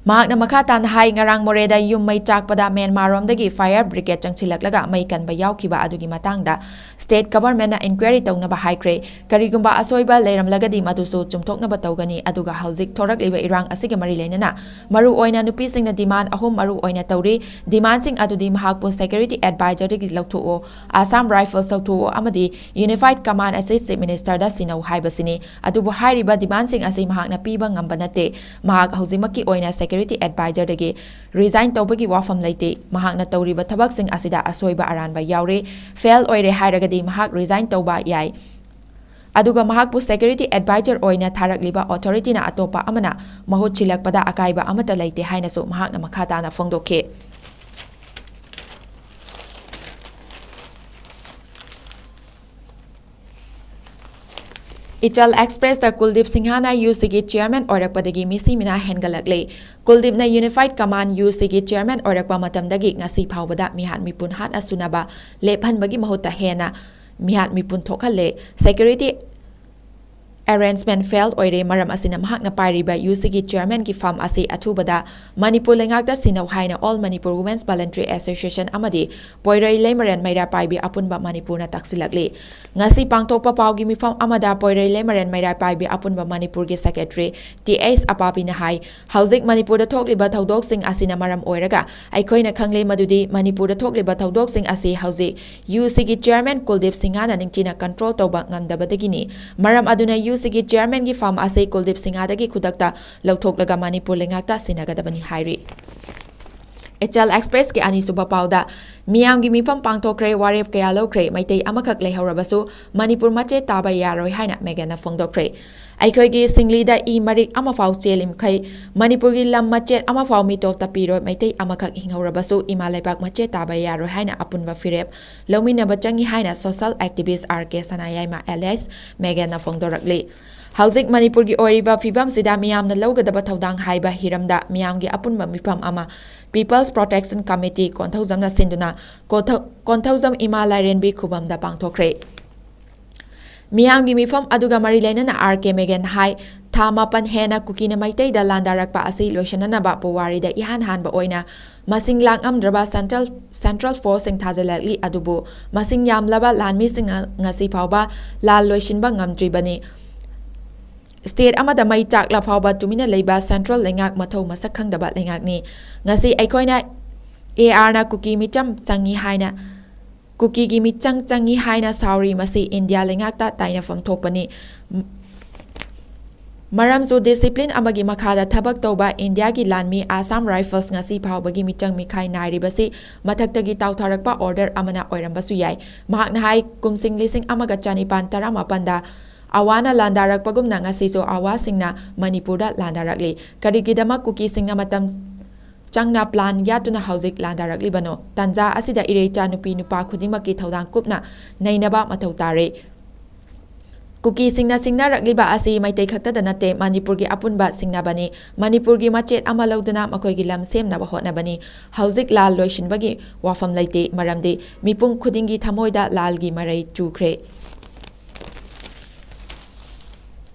ꯃꯍꯥꯛꯅ ꯃꯈꯥ ꯇꯥꯅ ꯍꯥꯏ, ꯉꯔꯥꯡ ꯃꯣꯔꯦꯗ ꯌꯨꯝ ꯃꯩ ꯆꯥꯛꯄꯗ ꯃ꯭ꯌꯥꯟꯃꯥꯔꯔꯣꯝꯗꯒꯤ fire brigade ꯆꯪꯁꯤꯜꯂꯛꯂꯒ ꯃꯩ ꯀꯟꯕ ꯌꯥꯎꯈꯤꯕ ꯑꯗꯨꯒꯤ ꯃꯇꯥꯡꯗ state governmentꯅ inquiry ꯇꯧꯅꯕ ꯍꯥꯏꯈ꯭ꯔꯦ꯫ ꯀꯔꯤꯒꯨꯝꯕ ꯑꯁꯣꯏꯕ ꯂꯩꯔꯝꯂꯒꯗꯤ ꯃꯗꯨꯁꯨ ꯆꯨꯝꯊꯣꯛꯅꯕ ꯇꯧꯒꯅꯤ꯫ ꯑꯗꯨꯒ ꯍꯧꯖꯤꯛ ꯊꯣꯔꯛꯂꯤꯕ ꯏꯔꯥꯡ ꯑꯁꯤꯒ ꯃꯔꯤ ꯂꯩꯅꯅ ꯃꯔꯨ ꯑꯣꯏꯅ ꯅꯨꯄꯤꯁꯤꯡꯅ demand ꯑꯍꯨꯝ ꯃꯔꯨ ꯑꯣꯏꯅ ꯇꯧꯔꯤ꯫ Demandꯁꯤꯡ ꯑꯗꯨꯗꯤ ꯃꯍꯥꯛꯄꯨ security advisorꯗꯒꯤ ꯂꯧꯊꯣꯛꯎ, Assam Rifles ꯂꯧꯊꯣꯛꯎ ꯑꯃꯗꯤ unified command ꯑꯁꯤ chief ministerꯗ ꯁꯤꯟꯅꯧ ꯍꯥꯏꯕꯁꯤꯅꯤ꯫ ꯑꯗꯨꯕꯨ ꯍꯥꯏꯔꯤꯕ demandꯁꯤꯡ ꯑꯁꯤ ꯃꯍꯥꯛꯅ ꯄꯤꯕ ꯉꯝꯕ ꯅꯠꯇꯦ꯫ ꯃꯍꯥꯛ ꯍꯧꯖꯤꯛꯃꯛꯀꯤ ꯑꯣꯏꯅ security advisorꯗꯒꯤ resign ꯇꯧꯕꯒꯤ ꯋꯥꯐꯝ ꯂꯩꯇꯦ꯫ ꯃꯍꯥꯛꯅ ꯇꯧꯔꯤꯕ ꯊꯕꯛꯁꯤꯡ ꯑꯁꯤꯗ ꯑꯁꯣꯏꯕ ꯑꯔꯥꯟꯕ ꯌꯥꯎꯔꯦ꯫ Fail ꯑꯣꯏꯔꯦ ꯍꯥꯏꯔꯒꯗꯤ ꯃꯍꯥꯛ resign ꯇꯧꯕ ꯌꯥꯏ꯫ ꯑꯗꯨꯒ ꯃꯍꯥꯛꯄꯨ security advisor ꯑꯣꯏꯅ ꯊꯥꯔꯛꯂꯤꯕ authorityꯅ ꯑꯇꯣꯞꯄ ꯑꯃꯅ ꯃꯍꯨꯠ ꯁꯤꯜꯂꯛꯄꯗ ꯑꯀꯥꯏꯕ ꯑꯃꯠꯇ ꯂꯩꯇꯦ ꯍꯥꯏꯅꯁꯨ ꯃꯍꯥꯛꯅ ꯃꯈꯥ ꯇꯥꯅ ꯐꯣꯡꯗꯣꯛꯈꯤ꯫ ꯏꯆꯜ Expressꯇ ꯀꯨꯜꯗꯤꯞ ꯁꯤꯡꯍꯅ UCꯒꯤ chairman ꯑꯣꯏꯔꯛꯄꯗꯒꯤ ꯃꯤꯁꯤ ꯃꯤꯅꯥ ꯍꯦꯟꯒꯠꯂꯛꯂꯦ꯫ ꯀꯨꯜꯗꯤꯞꯅ unified command UCꯒꯤ chairman ꯑꯣꯏꯔꯛꯄ ꯃꯇꯝꯗꯒꯤ ꯉꯁꯤ ꯐꯥꯎꯕꯗ ꯃꯤꯍꯥꯠ ꯃꯤꯄꯨꯟ ꯍꯥꯠꯅ ꯁꯨꯅꯕ ꯂꯦꯞꯍꯟꯕꯒꯤ ꯃꯍꯨꯠꯇ ꯍꯦꯟꯅ ꯃꯤꯍꯥꯠ ꯃꯤꯄꯨꯟ ꯊꯣꯛꯍꯜꯂꯦ꯫ Security arrangement fail ꯑꯣꯏꯔꯦ꯫ ꯃꯔꯝ ꯑꯁꯤꯅ ꯃꯍꯥꯛꯅ ꯄꯥꯏꯔꯤꯕ UCꯒꯤ chairmanꯒꯤ ꯐꯝ ꯑꯁꯤ ꯑꯊꯨꯕꯗ ꯃꯅꯤꯄꯨꯔ ꯂꯩꯉꯥꯛꯇ ꯁꯤꯟꯅꯧ ꯍꯥꯏꯅ All Manipur Women's Voluntary Association ꯑꯃꯗꯤ ꯄꯣꯏꯔꯩ ꯂꯩꯃꯔꯦꯟ ꯃꯩꯔꯥ ꯄꯥꯏꯕꯤ ꯑꯄꯨꯟꯕ ꯃꯅꯤꯄꯨꯔꯅ ꯇꯥꯛꯁꯤꯜꯂꯛꯂꯤ꯫ ꯉꯁꯤ ꯄꯥꯡꯊꯣꯛꯄ ꯄꯥꯎꯒꯤ ꯃꯤꯐꯝ ꯑꯃꯗ ꯄꯣꯏꯔꯩ ꯂꯩꯃꯔꯦꯟ ꯃꯩꯔꯥ ꯄꯥꯏꯕꯤ ꯑꯄꯨꯟꯕ ꯃꯅꯤꯄꯨꯔꯒꯤ secretary Th ꯑꯄꯥꯕꯤꯅ ꯍꯥꯏ, ꯍꯧꯖꯤꯛ ꯃꯅꯤꯄꯨꯔꯗ ꯊꯣꯛꯂꯤꯕ ꯊꯧꯗꯣꯛꯁꯤꯡ ꯑꯁꯤꯅ ꯃꯔꯝ ꯑꯣꯏꯔꯒ ꯑꯩꯈꯣꯏꯅ ꯈꯪꯂꯦ ꯃꯗꯨꯗꯤ ꯃꯅꯤꯄꯨꯔꯗ ꯊꯣꯛꯂꯤꯕ ꯊꯧꯗꯣꯛꯁꯤꯡ ꯑꯁꯤ ꯍꯧꯖꯤꯛ UCꯒꯤ chairman ꯀꯨꯜꯗꯤꯞ ꯁꯤꯡꯍꯅ ꯅꯤꯡꯊꯤꯅ control ꯇꯧꯕ ꯉꯝꯗꯕꯗꯒꯤꯅꯤ꯫ ꯃꯔꯝ ꯑꯗꯨꯅ UCꯒꯤ chairmanꯒꯤ ꯐꯝ ꯑꯁꯤ ꯀꯨꯜꯗꯤꯞ ꯁꯤꯡꯍꯗꯒꯤ ꯈꯨꯗꯛꯇ ꯂꯧꯊꯣꯛꯂꯒ ꯃꯅꯤꯄꯨꯔ ꯂꯩꯉꯥꯛꯇ ꯁꯤꯟꯅꯒꯗꯕꯅꯤ ꯍꯥꯏꯔꯤ꯫ Ichal Expressꯀꯤ ꯑꯅꯤꯁꯨꯕ ꯄꯥꯎꯗ, ꯃꯤꯌꯥꯝꯒꯤ ꯃꯤꯐꯝ ꯄꯥꯡꯊꯣꯛꯈ꯭ꯔꯦ, ꯋꯥꯔꯦꯞ ꯀꯌꯥ ꯂꯧꯈ꯭ꯔꯦ, ꯃꯩꯇꯩ ꯑꯃꯈꯛ ꯂꯩꯍꯧꯔꯕꯁꯨ ꯃꯅꯤꯄꯨꯔ ꯃꯆꯦꯠ ꯇꯥꯕ ꯌꯥꯔꯣꯏ ꯍꯥꯏꯅ ꯃꯦꯒꯟꯅ ꯐꯣꯡꯗꯣꯛꯈ꯭ꯔꯦ꯫ ꯑꯩꯈꯣꯏꯒꯤ ꯁꯤꯡꯂꯤꯗ ꯏ ꯃꯔꯤꯛ ꯑꯃꯐꯥꯎ ꯆꯦꯜꯂꯤꯃꯈꯩ ꯃꯅꯤꯄꯨꯔꯒꯤ ꯂꯝ ꯃꯆꯦꯠ ꯑꯃꯐꯥꯎ ꯃꯤꯇꯣꯞꯇ ꯄꯤꯔꯣꯏ, ꯃꯩꯇꯩ ꯑꯃꯈꯛ ꯍꯤꯡꯍꯧꯔꯕꯁꯨ ꯏꯃꯥ ꯂꯩꯕꯥꯛ ꯃꯆꯦꯠ ꯇꯥꯕ ꯌꯥꯔꯣꯏ ꯍꯥꯏꯅ ꯑꯄꯨꯟꯕ ꯐꯤꯔꯦꯞ ꯂꯧꯃꯤꯟꯅꯕ ꯆꯪꯏ ꯍꯥꯏꯅ social activist R K ꯁꯅꯥꯌꯥꯏꯃ alias ꯃꯦꯒꯟꯅ ꯐꯣꯡꯗꯣꯔꯛꯂꯤ꯫ ꯍꯧꯖꯤꯛ ꯃꯅꯤꯄꯨꯔꯒꯤ ꯑꯣꯏꯔꯤꯕ ꯐꯤꯕꯝꯁꯤꯗ ꯃꯤꯌꯥꯝꯅ ꯂꯧꯒꯗꯕ ꯊꯧꯗꯥꯡ ꯍꯥꯏꯕ ꯍꯤꯔꯝꯗ ꯃꯤꯌꯥꯝꯒꯤ ꯑꯄꯨꯟꯕ ꯃꯤꯐꯝ ꯑꯃ People's Protection Committee ꯀꯣꯟꯊꯧꯖꯝꯅ ꯁꯤꯟꯗꯨꯅ ꯀꯣꯟꯊꯧ-, ꯀꯣꯟꯊꯧꯖꯝ ꯏꯃꯥ ꯂꯥꯏꯔꯦꯟꯕꯤ ꯈꯨꯕꯝꯗ ꯄꯥꯡꯊꯣꯛꯈ꯭ꯔꯦ꯫ ꯃꯤꯌꯥꯝꯒꯤ ꯃꯤꯐꯝ ꯑꯗꯨꯒ ꯃꯔꯤ ꯂꯩꯅꯅ R K ꯃꯦꯒꯟ ꯍꯥꯏ, ꯊꯥ ꯃꯥꯄꯟ ꯍꯦꯟꯅ ꯀꯨꯀꯤꯅ ꯃꯩꯇꯩꯗ ꯂꯥꯟꯗꯥꯔꯛꯄ ꯑꯁꯤ ꯂꯣꯏꯁꯤꯟꯅꯅꯕ ꯄꯨꯋꯥꯔꯤꯗ ꯏꯍꯥꯟ ꯍꯥꯟꯕ ꯑꯣꯏꯅ ꯃꯁꯤꯡ ꯂꯥꯛꯉꯝꯗ꯭ꯔꯕ central, central forceꯁꯤꯡ ꯊꯥꯖꯤꯜꯂꯛꯂꯤ꯫ ꯑꯗꯨꯕꯨ ꯃꯁꯤꯡ ꯌꯥꯝꯂꯕ ꯂꯥꯟꯃꯤꯁꯤꯡꯅ ꯉꯁꯤ ꯐꯥꯎꯕ ꯂꯥꯟ ꯂꯣꯏꯁꯤꯟꯕ ꯉꯝꯗ꯭ꯔꯤꯕꯅꯤ꯫ State ꯑꯃꯗ ꯃꯩ ꯆꯥꯛꯂ ꯐꯥꯎꯕ ꯇꯨꯃꯤꯟꯅ ꯂꯩꯕ central ꯂꯩꯉꯥꯛ ꯃꯊꯧ ꯃꯁꯛ ꯈꯪꯗꯕ ꯂꯩꯉꯥꯛꯅꯤ꯫ ꯉꯁꯤ ꯑꯩꯈꯣꯏꯅ ARꯅ ꯀꯨꯀꯤ ꯃꯤꯆꯝ ꯆꯪꯏ ꯍꯥꯏꯅ, ꯀꯨꯀꯤꯒꯤ ꯃꯤꯆꯪ ꯆꯪꯏ ꯍꯥꯏꯅ ꯁꯥꯎꯔꯤ꯫ ꯃꯁꯤ ꯏꯟꯗꯤꯌꯥ ꯂꯩꯉꯥꯛꯇ ꯇꯥꯏꯅꯐꯝ ꯊꯣꯛꯄꯅꯤ꯫ ꯃꯔꯝꯁꯨ discipline ꯑꯃꯒꯤ ꯃꯈꯥꯗ ꯊꯕꯛ ꯇꯧꯕ ꯏꯟꯗꯤꯌꯥꯒꯤ ꯂꯥꯟꯃꯤ Assam Rifles ꯉꯁꯤ ꯐꯥꯎꯕꯒꯤ ꯃꯤꯆꯪ ꯃꯤꯈꯥꯏ ꯅꯥꯏꯔꯤꯕꯁꯤ ꯃꯊꯛꯇꯒꯤ ꯇꯥꯎꯊꯔꯛꯄ order ꯑꯃꯅ ꯑꯣꯏꯔꯝꯕꯁꯨ ꯌꯥꯏ꯫ ꯃꯍꯥꯛꯅ ꯍꯥꯏ, ꯀꯨꯝꯁꯤꯡ ꯂꯤꯁꯤꯡ ꯑꯃꯒ ꯆꯅꯤꯄꯥꯟ ꯇꯔꯥꯃꯥꯄꯟꯗ ꯑꯋꯥꯅ ꯂꯥꯟꯗꯥꯔꯛꯄꯒꯨꯝꯅ ꯉꯁꯤꯁꯨ ꯑꯋꯥꯁꯤꯡꯅ ꯃꯅꯤꯄꯨꯔꯗ ꯂꯥꯟꯗꯥꯔꯛꯂꯤ꯫ ꯀꯔꯤꯒꯤꯗꯃꯛ ꯀꯨꯀꯤꯁꯤꯡꯅ ꯃꯇꯝ ꯆꯪꯅ plan ꯌꯥꯠꯇꯨꯅ ꯍꯧꯖꯤꯛ ꯂꯥꯟꯗꯥꯔꯛꯂꯤꯕꯅꯣ? ꯇꯥꯟꯖꯥ ꯑꯁꯤꯗ ꯏꯔꯩꯆꯥ ꯅꯨꯄꯤ ꯅꯨꯄꯥ ꯈꯨꯗꯤꯡꯃꯛꯀꯤ ꯊꯧꯗꯥꯡ ꯀꯨꯞꯅ ꯅꯩꯅꯕ ꯃꯊꯧ ꯇꯥꯔꯦ꯫ ꯀꯨꯀꯤꯁꯤꯡꯅ ꯁꯤꯡꯅꯔꯛꯂꯤꯕ ꯑꯁꯤ ꯃꯩꯇꯩ ꯈꯛꯇꯗ ꯅꯠꯇꯦ, ꯃꯅꯤꯄꯨꯔꯒꯤ ꯑꯄꯨꯟꯕ ꯁꯤꯡꯅꯕꯅꯤ꯫ ꯃꯅꯤꯄꯨꯔꯒꯤ ꯃꯆꯦꯠ ꯑꯃ ꯂꯧꯗꯨꯅ ꯃꯈꯣꯏꯒꯤ ꯂꯝ ꯁꯦꯝꯅꯕ ꯍꯣꯠꯅꯕꯅꯤ꯫ ꯍꯧꯖꯤꯛ ꯂꯥꯜ ꯂꯣꯏꯁꯤꯟꯕꯒꯤ ꯋꯥꯐꯝ ꯂꯩꯇꯦ, ꯃꯔꯝꯗꯤ ꯃꯤꯄꯨꯝ ꯈꯨꯗꯤꯡꯒꯤ ꯊꯃꯣꯏꯗ ꯂꯥꯜꯒꯤ ꯃꯔꯩ ꯆꯨꯈ꯭ꯔꯦ꯫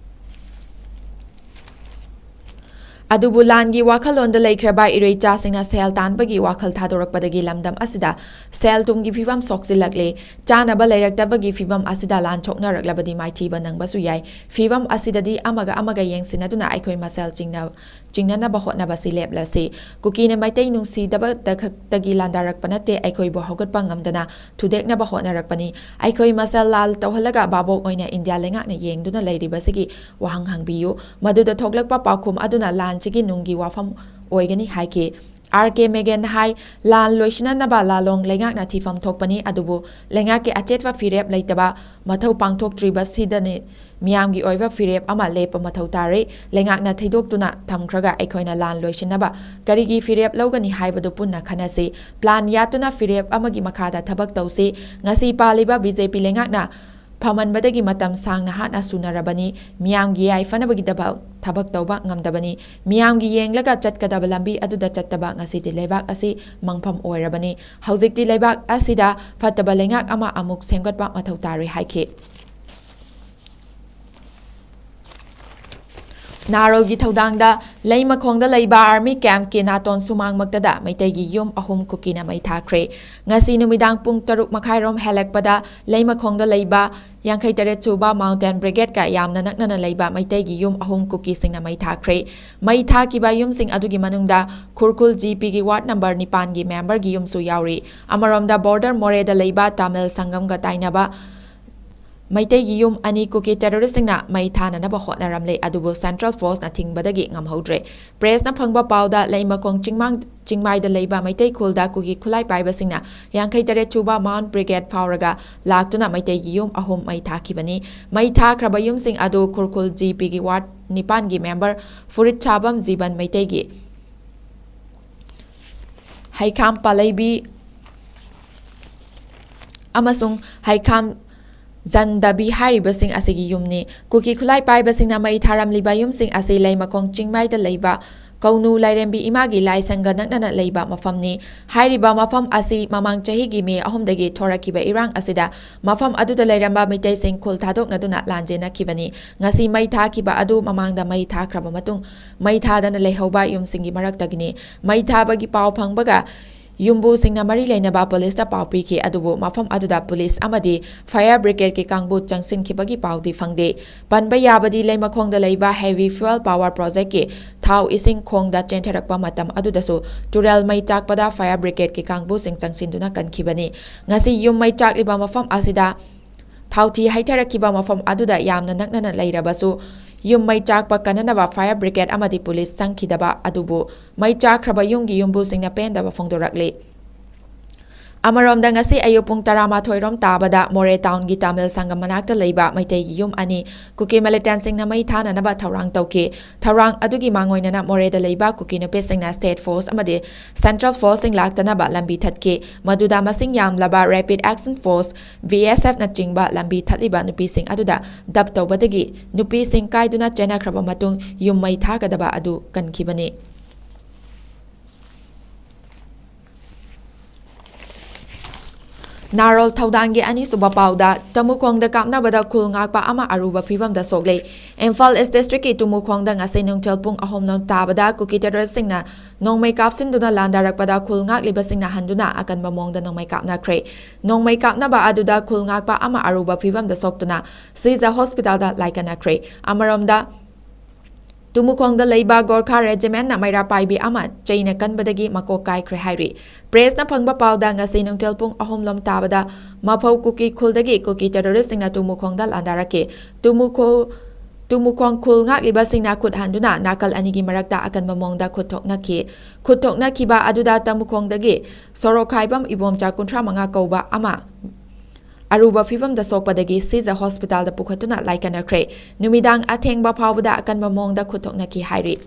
ꯑꯗꯨꯕꯨ ꯂꯥꯟꯒꯤ ꯋꯥꯈꯜꯂꯣꯟꯗ ꯂꯩꯈ꯭ꯔꯕ ꯏꯔꯩꯆꯥꯁꯤꯡꯅ ꯁꯦꯜ ꯇꯥꯟꯕꯒꯤ ꯋꯥꯈꯜ ꯊꯥꯗꯣꯔꯛꯄꯗꯒꯤ ꯂꯝꯗꯝ ꯑꯁꯤꯗ ꯁꯦꯜ ꯊꯨꯝꯒꯤ ꯐꯤꯕꯝ ꯁꯣꯛꯆꯤꯜꯂꯛꯂꯦ꯫ ꯆꯥꯅꯕ ꯂꯩꯔꯛꯇꯕꯒꯤ ꯐꯤꯕꯝ ꯑꯁꯤꯗ ꯂꯥꯟ ꯊꯣꯛꯅꯔꯛꯂꯕꯗꯤ ꯃꯥꯏꯊꯤꯕ ꯅꯪꯕꯁꯨ ꯌꯥꯏ꯫ ꯐꯤꯕꯝ ꯑꯁꯤꯗꯗꯤ ꯑꯃꯒ ꯑꯃꯒ ꯌꯦꯡꯁꯤꯟꯅꯗꯨꯅ ꯑꯩꯈꯣꯏ ꯃꯁꯦꯜ ꯆꯤꯡꯅ-, ꯆꯤꯡꯅꯅꯕ ꯍꯣꯠꯅꯕꯁꯤ ꯂꯦꯞꯂꯁꯤ꯫ ꯀꯨꯀꯤꯅ ꯃꯩꯇꯩ ꯅꯨꯡꯁꯤꯗꯕꯗ ꯈꯛꯇꯒꯤ ꯂꯥꯟꯗꯥꯔꯛꯄ ꯅꯠꯇꯦ, ꯑꯩꯈꯣꯏꯕꯨ ꯍꯧꯒꯠꯄ ꯉꯝꯗꯅ ꯊꯨꯗꯦꯛꯅꯕ ꯍꯣꯠꯅꯔꯛꯄꯅꯤ꯫ ꯑꯩꯈꯣꯏ ꯃꯁꯦꯜ ꯂꯥꯜ ꯇꯧꯍꯜꯂꯒ ꯚꯥꯕꯣꯛ ꯑꯣꯏꯅ ꯏꯟꯗꯤꯌꯥ ꯂꯩꯉꯥꯛꯅ ꯌꯦꯡꯗꯨꯅ ꯂꯩꯔꯤꯕꯁꯤꯒꯤ ꯋꯥꯍꯪ ꯍꯪꯕꯤꯌꯨ꯫ ꯃꯗꯨꯗ ꯊꯣꯛꯂꯛꯄ ꯄꯥꯎꯈꯨꯝ ꯑꯗꯨꯅ ꯂꯥꯟꯁꯤꯒꯤ ꯅꯨꯡꯒꯤ ꯋꯥꯐꯝ ꯑꯣꯏꯒꯅꯤ ꯍꯥꯏꯈꯤ꯫ ꯑꯥꯔ ꯀꯦ ꯃꯦꯒꯦꯟ ꯍꯥꯏ, ꯂꯥꯟ ꯂꯣꯏꯁꯤꯟꯅꯅꯕ ꯂꯥꯂꯣꯡ ꯂꯩꯉꯥꯛꯅ ꯊꯤꯐꯝ ꯊꯣꯛꯄꯅꯤ, ꯑꯗꯨꯕꯨ ꯂꯩꯉꯥꯛꯀꯤ ꯑꯆꯦꯠꯄ ꯐꯤꯔꯦꯞ ꯂꯩꯇꯕ, ꯃꯊꯧ ꯄꯥꯡꯊꯣꯛꯇ꯭ꯔꯤꯕꯁꯤꯗꯅꯤ ꯃꯤꯌꯥꯝꯒꯤ ꯑꯣꯏꯕ ꯐꯤꯔꯦꯞ ꯑꯃ ꯂꯦꯞꯄ ꯃꯊꯧ ꯇꯥꯔꯦ꯫ ꯂꯩꯉꯥꯛꯅ ꯊꯩꯗꯣꯛꯇꯨꯅ ꯊꯝꯈ꯭ꯔꯒ ꯑꯩꯈꯣꯏꯅ ꯂꯥꯟ ꯂꯣꯏꯁꯤꯟꯅꯕ ꯀꯔꯤꯒꯤ ꯐꯤꯔꯦꯞ ꯂꯧꯒꯅꯤ ꯍꯥꯏꯕꯗꯨ ꯄꯨꯟꯅ ꯈꯟꯅꯁꯤ꯫ ꯄ꯭ꯂꯥꯟ ꯌꯥꯠꯇꯨꯅ ꯐꯤꯔꯦꯞ ꯑꯃꯒꯤ ꯃꯈꯥꯗ ꯊꯕꯛ ꯇꯧꯁꯤ꯫ ꯉꯁꯤ ꯄꯥꯜꯂꯤꯕ ꯕꯤ ꯖꯦ ꯄꯤ ꯂꯩꯉꯥꯛꯅ ꯐꯝꯍꯟꯕꯗꯒꯤ ꯃꯇꯝ ꯁꯥꯡꯅ ꯍꯥꯠꯅ ꯁꯨꯅꯔꯕꯅꯤ꯫ ꯃꯤꯌꯥꯝꯒꯤ ꯌꯥꯏꯐꯅꯕꯒꯤꯗꯃꯛ ꯊꯕꯛ ꯇꯧꯕ ꯉꯝꯗꯕꯅꯤ꯫ ꯃꯤꯌꯥꯝꯒꯤ ꯌꯦꯡꯂꯒ ꯆꯠꯀꯗꯕ ꯂꯝꯕꯤ ꯑꯗꯨꯗ ꯆꯠꯇꯕ ꯉꯁꯤꯗꯤ ꯂꯩꯕꯥꯛ ꯑꯁꯤ ꯃꯪꯐꯝ ꯑꯣꯏꯔꯕꯅꯤ꯫ ꯍꯧꯖꯤꯛꯇꯤ ꯂꯩꯕꯥꯛ ꯑꯁꯤꯗ ꯐꯠꯇꯕ ꯂꯩꯉꯥꯛ ꯑꯃ ꯑꯃꯨꯛ ꯁꯦꯝꯒꯠꯄ ꯃꯊꯧ ꯇꯥꯔꯦ ꯍꯥꯏꯈꯤ꯫ ꯅꯥꯔꯣꯜꯒꯤ ꯊꯧꯗꯥꯡꯗ ꯂꯩꯃꯈꯣꯡꯗ ꯂꯩꯕ ꯑꯥꯔꯃꯤ ꯀꯦꯝꯞꯀꯤ ꯅꯥꯇꯣꯟ ꯁꯨꯃꯥꯡꯃꯛꯇꯗ ꯃꯩꯇꯩꯒꯤ ꯌꯨꯝ ꯑꯍꯨꯝ ꯀꯨꯀꯤꯅ ꯃꯩ ꯊꯥꯈ꯭ꯔꯦ꯫ ꯉꯁꯤ ꯅꯨꯃꯤꯗꯥꯡ ꯄꯨꯡ ꯇꯔꯨꯛ ꯃꯈꯥꯏꯔꯣꯝ ꯍꯦꯜꯂꯛꯄꯗ ꯂꯩꯃꯈꯣꯡꯗ ꯂꯩꯕ ꯌꯥꯡꯈꯩ ꯇꯔꯦꯠ ꯁꯨꯕ ꯃꯥꯎꯟꯇꯦꯟ ꯕ꯭ꯔꯤꯒꯦꯗꯀ ꯌꯥꯝꯅ ꯅꯛꯅꯅ ꯂꯩꯕ ꯃꯩꯇꯩꯒꯤ ꯌꯨꯝ ꯑꯍꯨꯝ ꯀꯨꯀꯤꯁꯤꯡꯅ ꯃꯩ ꯊꯥꯈ꯭ꯔꯦ꯫ ꯃꯩ ꯊꯥꯈꯤꯕ ꯌꯨꯝꯁꯤꯡ ꯑꯗꯨꯒꯤ ꯃꯅꯨꯡꯗ ꯈꯨꯔꯈꯨꯜ ꯖꯤ ꯄꯤꯒꯤ ꯋꯥꯔꯗ ꯅꯝꯕꯔ ꯅꯤꯄꯥꯟꯒꯤ ꯃꯦꯝꯕꯔꯒꯤ ꯌꯨꯝꯁꯨ ꯌꯥꯎꯔꯤ꯫ ꯑꯃꯔꯣꯝꯗ ꯕꯣꯔꯗꯔ ꯃꯣꯔꯦꯗ ꯂꯩꯕ ꯇꯥꯃꯤꯜ ꯁꯪꯒꯝꯒ ꯇꯥꯏꯅꯕ ꯃꯩꯇꯩꯒꯤ ꯌꯨꯝ ꯑꯅꯤ ꯀꯨꯀꯤ ꯇꯦꯔꯣꯔꯤꯁꯁꯤꯡꯅ ꯃꯩ ꯊꯥꯅꯅꯕ ꯍꯣꯠꯅꯔꯝꯂꯦ, ꯑꯗꯨꯕꯨ ꯁꯦꯟꯇ꯭ꯔꯦꯜ ꯐꯣꯔꯁꯅ ꯊꯤꯡꯕꯗꯒꯤ ꯉꯝꯍꯧꯗ꯭ꯔꯦ꯫ ꯄ꯭ꯔꯦꯁꯅ ꯐꯪꯕ ꯄꯥꯎꯗ ꯂꯩꯃꯈꯣꯡ ꯆꯤꯡꯃꯥꯡ-, ꯆꯤꯡꯃꯥꯏꯗ ꯂꯩꯕ ꯃꯩꯇꯩ ꯈꯨꯜꯗ ꯀꯨꯀꯤ ꯈꯨꯠꯂꯥꯏ ꯄꯥꯏꯕꯁꯤꯡꯅ ꯌꯥꯡꯈꯩ ꯇꯔꯦꯠ ꯁꯨꯕ ꯃꯥꯎꯟꯠ ꯕ꯭ꯔꯤꯒꯦꯗ ꯐꯥꯎꯔꯒ ꯂꯥꯛꯇꯨꯅ ꯃꯩꯇꯩꯒꯤ ꯌꯨꯝ ꯑꯍꯨꯝ ꯃꯩ ꯊꯥꯈꯤꯕꯅꯤ꯫ ꯃꯩ ꯊꯥꯈ꯭ꯔꯕ ꯌꯨꯝꯁꯤꯡ ꯑꯗꯨ ꯈꯨꯔꯈꯨꯜ ꯖꯤ ꯄꯤꯒꯤ ꯋꯥꯔꯗ ꯅꯤꯄꯥꯟꯒꯤ ꯃꯦꯝꯕꯔ ꯐꯨꯔꯤꯠ ꯁꯥꯕꯝ ꯖꯤꯕꯟ ꯃꯩꯇꯩꯒꯤ ꯍꯩꯈꯥꯝ ꯄꯥꯂꯩꯕꯤ ꯑꯃꯁꯨꯡ ꯍꯩꯈꯥꯝ ꯖꯟꯗꯕꯤ ꯍꯥꯏꯔꯤꯕꯁꯤꯡ ꯑꯁꯤꯒꯤ ꯌꯨꯝꯅꯤ꯫ ꯀꯨꯀꯤ ꯈꯨꯠꯂꯥꯏ ꯄꯥꯏꯕꯁꯤꯡꯅ ꯃꯩ ꯊꯥꯔꯝꯂꯤꯕ ꯌꯨꯝꯁꯤꯡ ꯑꯁꯤ ꯂꯩꯃꯈꯣꯡ ꯆꯤꯡꯃꯥꯏꯗ ꯂꯩꯕ ꯀꯧꯅꯨ ꯂꯥꯏꯔꯦꯝꯕꯤ ꯏꯃꯥꯒꯤ ꯂꯥꯏꯁꯪꯒ ꯅꯛꯅꯅ ꯂꯩꯕ ꯃꯐꯝꯅꯤ꯫ ꯍꯥꯏꯔꯤꯕ ꯃꯐꯝ ꯑꯁꯤ ꯃꯃꯥꯡ ꯆꯍꯤꯒꯤ ꯃꯦ ꯑꯍꯨꯝꯗꯒꯤ ꯊꯣꯔꯛꯈꯤꯕ ꯏꯔꯥꯡ ꯑꯁꯤꯗ ꯃꯐꯝ ꯑꯗꯨꯗ ꯂꯩꯔꯝꯕ ꯃꯩꯇꯩꯁꯤꯡ ꯈꯨꯜ ꯊꯥꯗꯣꯛꯅꯗꯨꯅ ꯂꯥꯟꯖꯦꯟꯅꯈꯤꯕꯅꯤ꯫ ꯉꯁꯤ ꯃꯩ ꯊꯥꯈꯤꯕ ꯑꯗꯨ ꯃꯃꯥꯡꯗ ꯃꯩ ꯊꯥꯈ꯭ꯔꯕ ꯃꯇꯨꯡ ꯃꯩ ꯊꯥꯗꯅ ꯂꯩꯍꯧꯕ ꯌꯨꯝꯁꯤꯡꯒꯤ ꯃꯔꯛꯇꯒꯤꯅꯤ꯫ ꯃꯩ ꯊꯥꯕꯒꯤ ꯄꯥꯎ ꯐꯪꯕꯒ ꯌꯨꯝꯕꯨꯁꯤꯡꯅ ꯃꯔꯤ ꯂꯩꯅꯕ ꯄꯨꯂꯤꯁꯇ ꯄꯥꯎ ꯄꯤꯈꯤ, ꯑꯗꯨꯕꯨ ꯃꯐꯝ ꯑꯗꯨꯗ ꯄꯨꯂꯤꯁ ꯑꯃꯗꯤ ꯐꯥꯌꯔ ꯕ꯭ꯔꯤꯒꯦꯗꯀꯤ ꯀꯥꯡꯕꯨ ꯆꯪꯁꯤꯟꯈꯤꯕꯒꯤ ꯄꯥꯎꯗꯤ ꯐꯪꯗꯦ꯫ ꯄꯟꯕ ꯌꯥꯕꯗꯤ ꯂꯩꯃꯈꯣꯡꯗ ꯂꯩꯕ ꯍꯦꯚꯤ ꯐ꯭ꯌꯨꯑꯦꯜ ꯄꯥꯋꯔ ꯄ꯭ꯔꯣꯖꯦꯛꯀꯤ ꯊꯥꯎ ꯏꯁꯤꯡ ꯈꯣꯡꯗ ꯆꯦꯟꯊꯔꯛꯄ ꯃꯇꯝ ꯑꯗꯨꯗꯁꯨ ꯇꯨꯔꯦꯜ ꯃꯩ ꯆꯥꯛꯄꯗ ꯐꯥꯌꯔ ꯕ꯭ꯔꯤꯒꯦꯗꯀꯤ ꯀꯥꯡꯕꯨꯁꯤꯡ ꯆꯪꯁꯤꯟꯗꯨꯅ ꯀꯟꯈꯤꯕꯅꯤ꯫ ꯉꯁꯤ ꯌꯨꯝ ꯃꯩ ꯆꯥꯛꯂꯤꯕ ꯃꯐꯝ ꯑꯁꯤꯗ ꯊꯥꯎꯊꯤ ꯍꯩꯊꯔꯛꯈꯤꯕ ꯃꯐꯝ ꯑꯗꯨꯗ ꯌꯥꯝꯅ ꯅꯛꯅꯅ ꯂꯩꯔꯕꯁꯨ ꯌꯨꯝ ꯃꯩ ꯆꯥꯛꯄ ꯀꯟꯅꯅꯕ fire brigade ꯑꯃꯗꯤ police ꯆꯪꯈꯤꯗꯕ ꯑꯗꯨꯕꯨ ꯃꯩ ꯆꯥꯛꯈ꯭ꯔꯕ ꯌꯨꯝꯒꯤ ꯌꯨꯝꯕꯨꯁꯤꯡꯅ ꯄꯦꯟꯗꯕ ꯐꯣꯡꯗꯣꯔꯛꯂꯤ꯫ ꯑꯃꯔꯣꯝꯗ, ꯉꯁꯤ ꯑꯌꯨꯛ ꯄꯨꯡ ꯇꯔꯥꯃꯥꯊꯣꯏ ꯔꯣꯝ ꯇꯥꯕꯗ ꯃꯣꯔꯦ townꯒꯤ ꯇꯥꯃꯤꯜ ꯁꯪꯒꯝ ꯃꯅꯥꯛꯇ ꯂꯩꯕ ꯃꯩꯇꯩꯒꯤ ꯌꯨꯝ ꯑꯅꯤ ꯀꯨꯀꯤ militantꯁꯤꯡꯅ ꯃꯩ ꯊꯥꯅꯅꯕ ꯊꯧꯔꯥꯡ ꯇꯧꯈꯤ꯫ ꯊꯧꯔꯥꯡ ꯑꯗꯨꯒꯤ ꯃꯥꯡꯑꯣꯏꯅꯅ ꯃꯣꯔꯦꯗ ꯂꯩꯕ ꯀꯨꯀꯤ ꯅꯨꯄꯤꯁꯤꯡꯅ state force ꯑꯃꯗꯤ central forceꯁꯤꯡ ꯂꯥꯛꯇꯅꯕ ꯂꯝꯕꯤ ꯊꯠꯈꯤ꯫ ꯃꯗꯨꯗ ꯃꯁꯤꯡ ꯌꯥꯝꯂꯕ Rapid Action Force, BSFꯅꯆꯤꯡꯕ ꯂꯝꯕꯤ ꯊꯠꯂꯤꯕ ꯅꯨꯄꯤꯁꯤꯡ ꯑꯗꯨꯗ ꯗꯞ ꯇꯧꯕꯗꯒꯤ ꯅꯨꯄꯤꯁꯤꯡ ꯀꯥꯏꯗꯨꯅ ꯆꯦꯟꯅꯈ꯭ꯔꯕ ꯃꯇꯨꯡ ꯌꯨꯝ ꯃꯩ ꯊꯥꯒꯗꯕ ꯑꯗꯨ ꯀꯟꯈꯤꯕꯅꯤ꯫ ꯅꯥꯔꯣꯜ ꯊꯧꯗꯥꯡꯒꯤ ꯑꯅꯤꯁꯨꯕ ꯄꯥꯎꯗ, ꯇꯃꯨꯈꯣꯡꯗ ꯀꯥꯞꯅꯕꯗ ꯈꯨꯜ ꯉꯥꯛꯄ ꯑꯃ ꯑꯔꯨꯕ ꯐꯤꯕꯝꯗ ꯁꯣꯛꯂꯦ꯫ ꯏꯝꯐꯥꯜ East Districtꯀꯤ ꯇꯨꯃꯨꯈꯣꯡꯗ ꯉꯁꯤ ꯅꯨꯡꯊꯤꯜ ꯄꯨꯡ ꯑꯍꯨꯝ ꯂꯣꯝ ꯇꯥꯕꯗ ꯀꯨꯀꯤ terroristꯁꯤꯡꯅ ꯅꯣꯡꯃꯩ ꯀꯥꯞꯁꯤꯟꯗꯨꯅ ꯂꯥꯟꯗꯥꯔꯛꯄꯗ ꯈꯨꯜ ꯉꯥꯛꯂꯤꯕꯁꯤꯡꯅ ꯍꯟꯗꯨꯅ ꯑꯀꯟꯕ ꯃꯑꯣꯡꯗ ꯅꯣꯡꯃꯩ ꯀꯥꯞꯅꯈ꯭ꯔꯦ꯫ ꯅꯣꯡꯃꯩ ꯀꯥꯞꯅꯕ ꯑꯗꯨꯗ ꯈꯨꯜ ꯉꯥꯛꯄ ꯑꯃ ꯑꯔꯨꯕ ꯐꯤꯕꯝꯗ ꯁꯣꯛꯇꯨꯅ ꯁꯤꯖ hospitalꯗ ꯂꯥꯏꯀꯠꯅꯈ꯭ꯔꯦ꯫ ꯑꯃꯔꯣꯝꯗ, ꯇꯨꯃꯨꯈꯣꯡꯗ ꯂꯩꯕ Gorkha Regimentꯅ ꯃꯩꯔꯥ ꯄꯥꯏꯕꯤ ꯑꯃ ꯆꯩꯅ ꯀꯟꯕꯗꯒꯤ ꯃꯀꯣꯛ ꯀꯥꯏꯈ꯭ꯔꯦ ꯍꯥꯏꯔꯤ꯫ Pressꯅ ꯐꯪꯕ ꯄꯥꯎꯗ ꯉꯁꯤ ꯅꯨꯡꯊꯤꯜ ꯄꯨꯡ ꯑꯍꯨꯝ ꯂꯣꯝ ꯇꯥꯕꯗ ꯃꯐꯧ ꯀꯨꯀꯤ ꯈꯨꯜꯗꯒꯤ ꯀꯨꯀꯤ terroristꯁꯤꯡꯅ ꯇꯨꯃꯨꯈꯣꯡꯗ ꯂꯥꯟꯗꯥꯔꯛꯈꯤ꯫ ꯇꯨꯃꯨꯈꯣ-, ꯇꯨꯃꯨꯈꯣꯡ ꯈꯨꯜ ꯉꯥꯛꯂꯤꯕꯁꯤꯡꯅ ꯈꯨꯠ ꯍꯟꯗꯨꯅ ꯅꯥꯀꯜ ꯑꯅꯤꯒꯤ ꯃꯔꯛꯇ ꯑꯀꯟꯕ ꯃꯑꯣꯡꯗ ꯈꯨꯠ ꯊꯣꯛꯅꯈꯤ꯫ ꯈꯨꯠ ꯊꯣꯛꯅꯈꯤꯕ ꯑꯗꯨꯗ ꯇꯃꯨꯈꯣꯡꯗꯒꯤ ꯁꯣꯔꯣꯛꯈꯥꯏꯕꯝ ꯏꯕꯣꯝꯆꯥ ꯀꯨꯟꯊ꯭ꯔꯥ ꯃꯉꯥ ꯀꯧꯕ ꯑꯃ ꯑꯔꯨꯕ ꯐꯤꯕꯝꯗ ꯁꯣꯛꯄꯗꯒꯤ ꯁꯤꯖ hospitalꯗ ꯄꯨꯈꯠꯇꯨꯅ ꯂꯥꯏꯀꯠꯅꯈ꯭ꯔꯦ꯫ ꯅꯨꯃꯤꯗꯥꯡ ꯑꯊꯦꯡꯕ ꯐꯥꯎꯕꯗ ꯑꯀꯟꯕ ꯃꯑꯣꯡꯗ ꯈꯨꯠ ꯊꯣꯛꯅꯈꯤ ꯍꯥꯏꯔꯤ꯫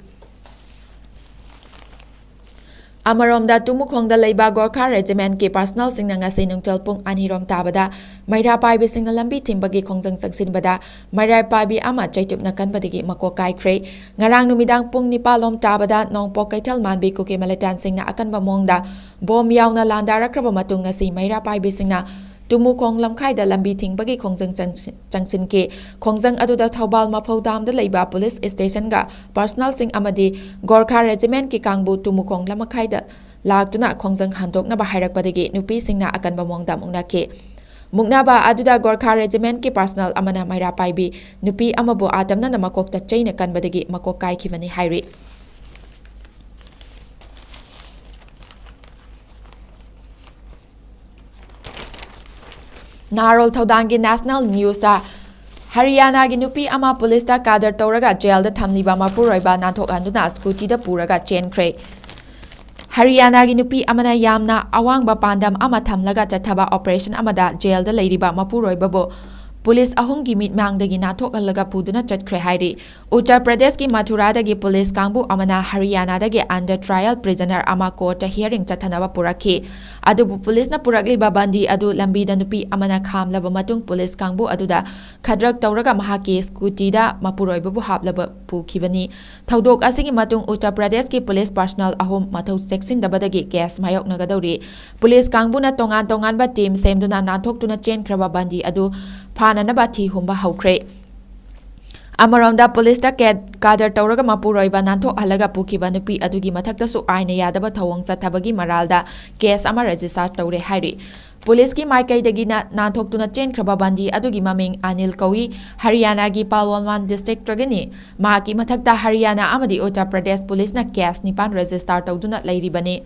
ꯑꯃꯔꯣꯝꯗ, ꯇꯨꯃꯨꯈꯣꯡꯗ ꯂꯩꯕ Gorkha Regimentꯀꯤ personnelꯁꯤꯡꯅ ꯉꯁꯤ ꯅꯨꯡꯊꯤꯜ ꯄꯨꯡ ꯑꯅꯤ ꯔꯣꯝ ꯇꯥꯕꯗ ꯃꯩꯔꯥ ꯄꯥꯏꯕꯤꯁꯤꯡꯅ ꯂꯝꯕꯤ ꯊꯤꯡꯕꯒꯤ ꯈꯣꯡꯖꯪ ꯆꯪꯁꯤꯟꯕꯗ ꯃꯩꯔꯥ ꯄꯥꯏꯕꯤ ꯑꯃ ꯆꯩꯇꯨꯞꯅ ꯀꯟꯕꯗꯒꯤ ꯃꯀꯣꯛ ꯀꯥꯏꯈ꯭ꯔꯦ꯫ ꯉꯔꯥꯡ ꯅꯨꯃꯤꯗꯥꯡ ꯄꯨꯡ ꯅꯤꯄꯥꯜ ꯂꯣꯝ ꯇꯥꯕꯗ ꯅꯣꯡꯄꯣꯛ ꯀꯩꯊꯦꯜ ꯃꯥꯟꯕꯤ ꯀꯨꯀꯤ militantꯁꯤꯡꯅ ꯑꯀꯟꯕ ꯃꯑꯣꯡꯗ ꯕꯣꯝ ꯌꯥꯎꯅ ꯂꯥꯟꯗꯥꯔꯛꯈ꯭ꯔꯕ ꯃꯇꯨꯡ ꯉꯁꯤ ꯃꯩꯔꯥ ꯄꯥꯏꯕꯤꯁꯤꯡꯅ ꯇꯨꯃꯨꯈꯣꯡ ꯂꯝꯈꯥꯏꯗ ꯂꯝꯕꯤ ꯊꯤꯡꯕꯒꯤ ꯈꯣꯡꯖꯪ ꯆꯪꯁꯤ-, ꯆꯪꯁꯤꯟꯈꯤ꯫ ꯈꯣꯡꯖꯪ ꯑꯗꯨꯗ ꯊꯧꯕꯥꯜ ꯃꯐꯧ ꯗꯥꯝꯗ ꯂꯩꯕ police stationꯒ personnelꯁꯤꯡ ꯑꯃꯗꯤ Gorkha Regimentꯀꯤ ꯀꯥꯡꯕꯨ ꯇꯨꯃꯨꯈꯣꯡ ꯂꯝꯈꯥꯏꯗ ꯂꯥꯛꯇꯨꯅ ꯈꯣꯡꯖꯪ ꯍꯟꯗꯣꯛꯅꯕ ꯍꯥꯏꯔꯛꯄꯗꯒꯤ ꯅꯨꯄꯤꯁꯤꯡꯅ ꯑꯀꯟꯕ ꯃꯑꯣꯡꯗ ꯃꯨꯛꯅꯈꯤ꯫ ꯃꯨꯛꯅꯕ ꯑꯗꯨꯗ Gorkha Regimentꯀꯤ personnel ꯑꯃꯅ ꯃꯩꯔꯥ ꯄꯥꯏꯕꯤ ꯅꯨꯄꯤ ꯑꯃꯕꯨ ꯑꯥꯇꯝꯅꯅ ꯃꯀꯣꯛꯇ ꯆꯩꯅ ꯀꯟꯕꯗꯒꯤ ꯃꯀꯣꯛ ꯀꯥꯏꯈꯤꯕꯅꯤ ꯍꯥꯏꯔꯤ꯫ ꯅꯍꯥꯔꯣꯜ ꯊꯧꯗꯥꯡꯒꯤ national newsꯇ ꯍꯔꯤꯌꯥꯅꯥꯒꯤ ꯅꯨꯄꯤ ꯑꯃ ꯄꯨꯂꯤꯁꯇ ꯀꯥꯗꯔ ꯇꯧꯔꯒ ꯖꯦꯜꯗ ꯊꯝꯂꯤꯕ ꯃꯄꯨꯔꯣꯏꯕ ꯅꯥꯟꯊꯣꯛꯍꯟꯗꯨꯅ ꯁ꯭ꯀꯨꯇꯤꯗ ꯄꯨꯔꯒ ꯆꯦꯟꯈ꯭ꯔꯦ꯫ ꯍꯔꯤꯌꯥꯅꯥꯒꯤ ꯅꯨꯄꯤ ꯑꯃꯅ ꯌꯥꯝꯅ ꯑꯋꯥꯡꯕ ꯄꯥꯟꯗꯝ ꯑꯃ ꯊꯝꯂꯒ ꯆꯠꯊꯕ ꯑꯣꯄꯔꯦꯁꯟ ꯑꯃꯗ ꯖꯦꯜꯗ ꯂꯩꯔꯤꯕ ꯃꯄꯨꯔꯣꯏꯕꯕꯨ ꯄꯨꯂꯤꯁ ꯑꯍꯨꯝꯒꯤ ꯃꯤꯠꯃꯥꯡꯗꯒꯤ ꯅꯥꯟꯊꯣꯛꯍꯜꯂꯒ ꯄꯨꯗꯨꯅ ꯆꯠꯈ꯭ꯔꯦ ꯍꯥꯏꯔꯤ꯫ ꯎꯠꯇꯔ ꯄ꯭ꯔꯗꯦꯁꯀꯤ ꯃꯊꯨꯔꯥꯗꯒꯤ ꯄꯨꯂꯤꯁ ꯀꯥꯡꯕꯨ ꯑꯃꯅ ꯍꯔꯤꯌꯥꯅꯥꯗꯒꯤ under trial prisoner ꯑꯃ ꯀꯣꯔꯠꯇ hearing ꯆꯠꯊꯅꯕ ꯄꯨꯔꯛꯈꯤ꯫ ꯑꯗꯨꯕꯨ ꯄꯨꯂꯤꯁꯅ ꯄꯨꯔꯛꯂꯤꯕ ꯕꯟꯗꯤ ꯑꯗꯨ ꯂꯝꯕꯤꯗ ꯅꯨꯄꯤ ꯑꯃꯅ ꯈꯥꯝꯂꯕ ꯃꯇꯨꯡ ꯄꯨꯂꯤꯁ ꯀꯥꯡꯕꯨ ꯑꯗꯨꯗ ꯈꯗ꯭ꯔꯛ ꯇꯧꯔꯒ ꯃꯍꯥꯛꯀꯤ ꯁ꯭ꯀꯨꯇꯤꯗ ꯃꯄꯨꯔꯣꯏꯕꯕꯨ ꯍꯥꯞꯂꯕ ꯄꯨꯈꯤꯕꯅꯤ꯫ ꯊꯧꯗꯣꯛ ꯑꯁꯤꯒꯤ ꯃꯇꯨꯡ ꯎꯠꯇꯔ ꯄ꯭ꯔꯗꯦꯁꯀꯤ ꯄꯨꯂꯤꯁ ꯄꯔꯁꯅꯦꯜ ꯑꯍꯨꯝ ꯃꯊꯧ ꯆꯦꯛꯁꯤꯟꯗꯕꯗꯒꯤ ꯀꯦꯁ ꯃꯥꯌꯣꯛꯅꯒꯗꯧꯔꯤ꯫ ꯄꯨꯂꯤꯁ ꯀꯥꯡꯕꯨꯅ ꯇꯣꯉꯥꯟ ꯇꯣꯉꯥꯟꯕ ꯇꯤꯝ ꯁꯦꯝꯗꯨꯅ ꯅꯥꯟꯊꯣꯛꯇꯨꯅ ꯆꯦꯟꯈ꯭ꯔꯕ ꯕꯟꯗꯤ ꯑꯗꯨ ꯐꯥꯅꯅꯕ ꯊꯤ ꯍꯨꯝꯕ ꯍꯧꯈ꯭ꯔꯦ꯫ ꯑꯃꯔꯣꯝꯗ ꯄꯨꯂꯤꯁꯇ ꯀꯦ-, ꯀꯥꯗꯔ ꯇꯧꯔꯒ ꯃꯄꯨꯔꯣꯏꯕ ꯅꯥꯟꯊꯣꯛꯍꯜꯂꯒ ꯄꯨꯈꯤꯕ ꯅꯨꯄꯤ ꯑꯗꯨꯒꯤ ꯃꯊꯛꯇꯁꯨ ꯑꯥꯏꯟꯅ ꯌꯥꯗꯕ ꯊꯧꯑꯣꯡ ꯆꯠꯊꯕꯒꯤ ꯃꯔꯥꯜꯗ ꯀꯦꯁ ꯑꯃ ꯔꯦꯖꯤꯁꯇꯥꯔ ꯇꯧꯔꯦ ꯍꯥꯏꯔꯤ꯫ ꯄꯨꯂꯤꯁꯀꯤ ꯃꯥꯏꯀꯩꯗꯒꯤ ꯅ-, ꯅꯥꯟꯊꯣꯛꯇꯨꯅ ꯆꯦꯟꯈ꯭ꯔꯕ ꯕꯟꯗꯤ ꯑꯗꯨꯒꯤ ꯃꯃꯤꯡ ꯑꯅꯤꯜ ꯀꯧꯏ, ꯍꯔꯤꯌꯥꯅꯥꯒꯤ ꯄꯥꯜꯋꯥꯟꯋꯥꯟ ꯗꯤꯁꯇ꯭ꯔꯤꯛꯇꯒꯤꯅꯤ꯫ ꯃꯍꯥꯛꯀꯤ ꯃꯊꯛꯇ ꯍꯔꯤꯌꯥꯅꯥ ꯑꯃꯗꯤ ꯎꯠꯇꯔ ꯄ꯭ꯔꯗꯦꯁ ꯄꯨꯂꯤꯁꯅ ꯀꯦꯁ ꯅꯤꯄꯥꯟ ꯔꯦꯖꯤꯁꯇꯥꯔ ꯇꯧꯗꯨꯅ ꯂꯩꯔꯤꯕꯅꯤ꯫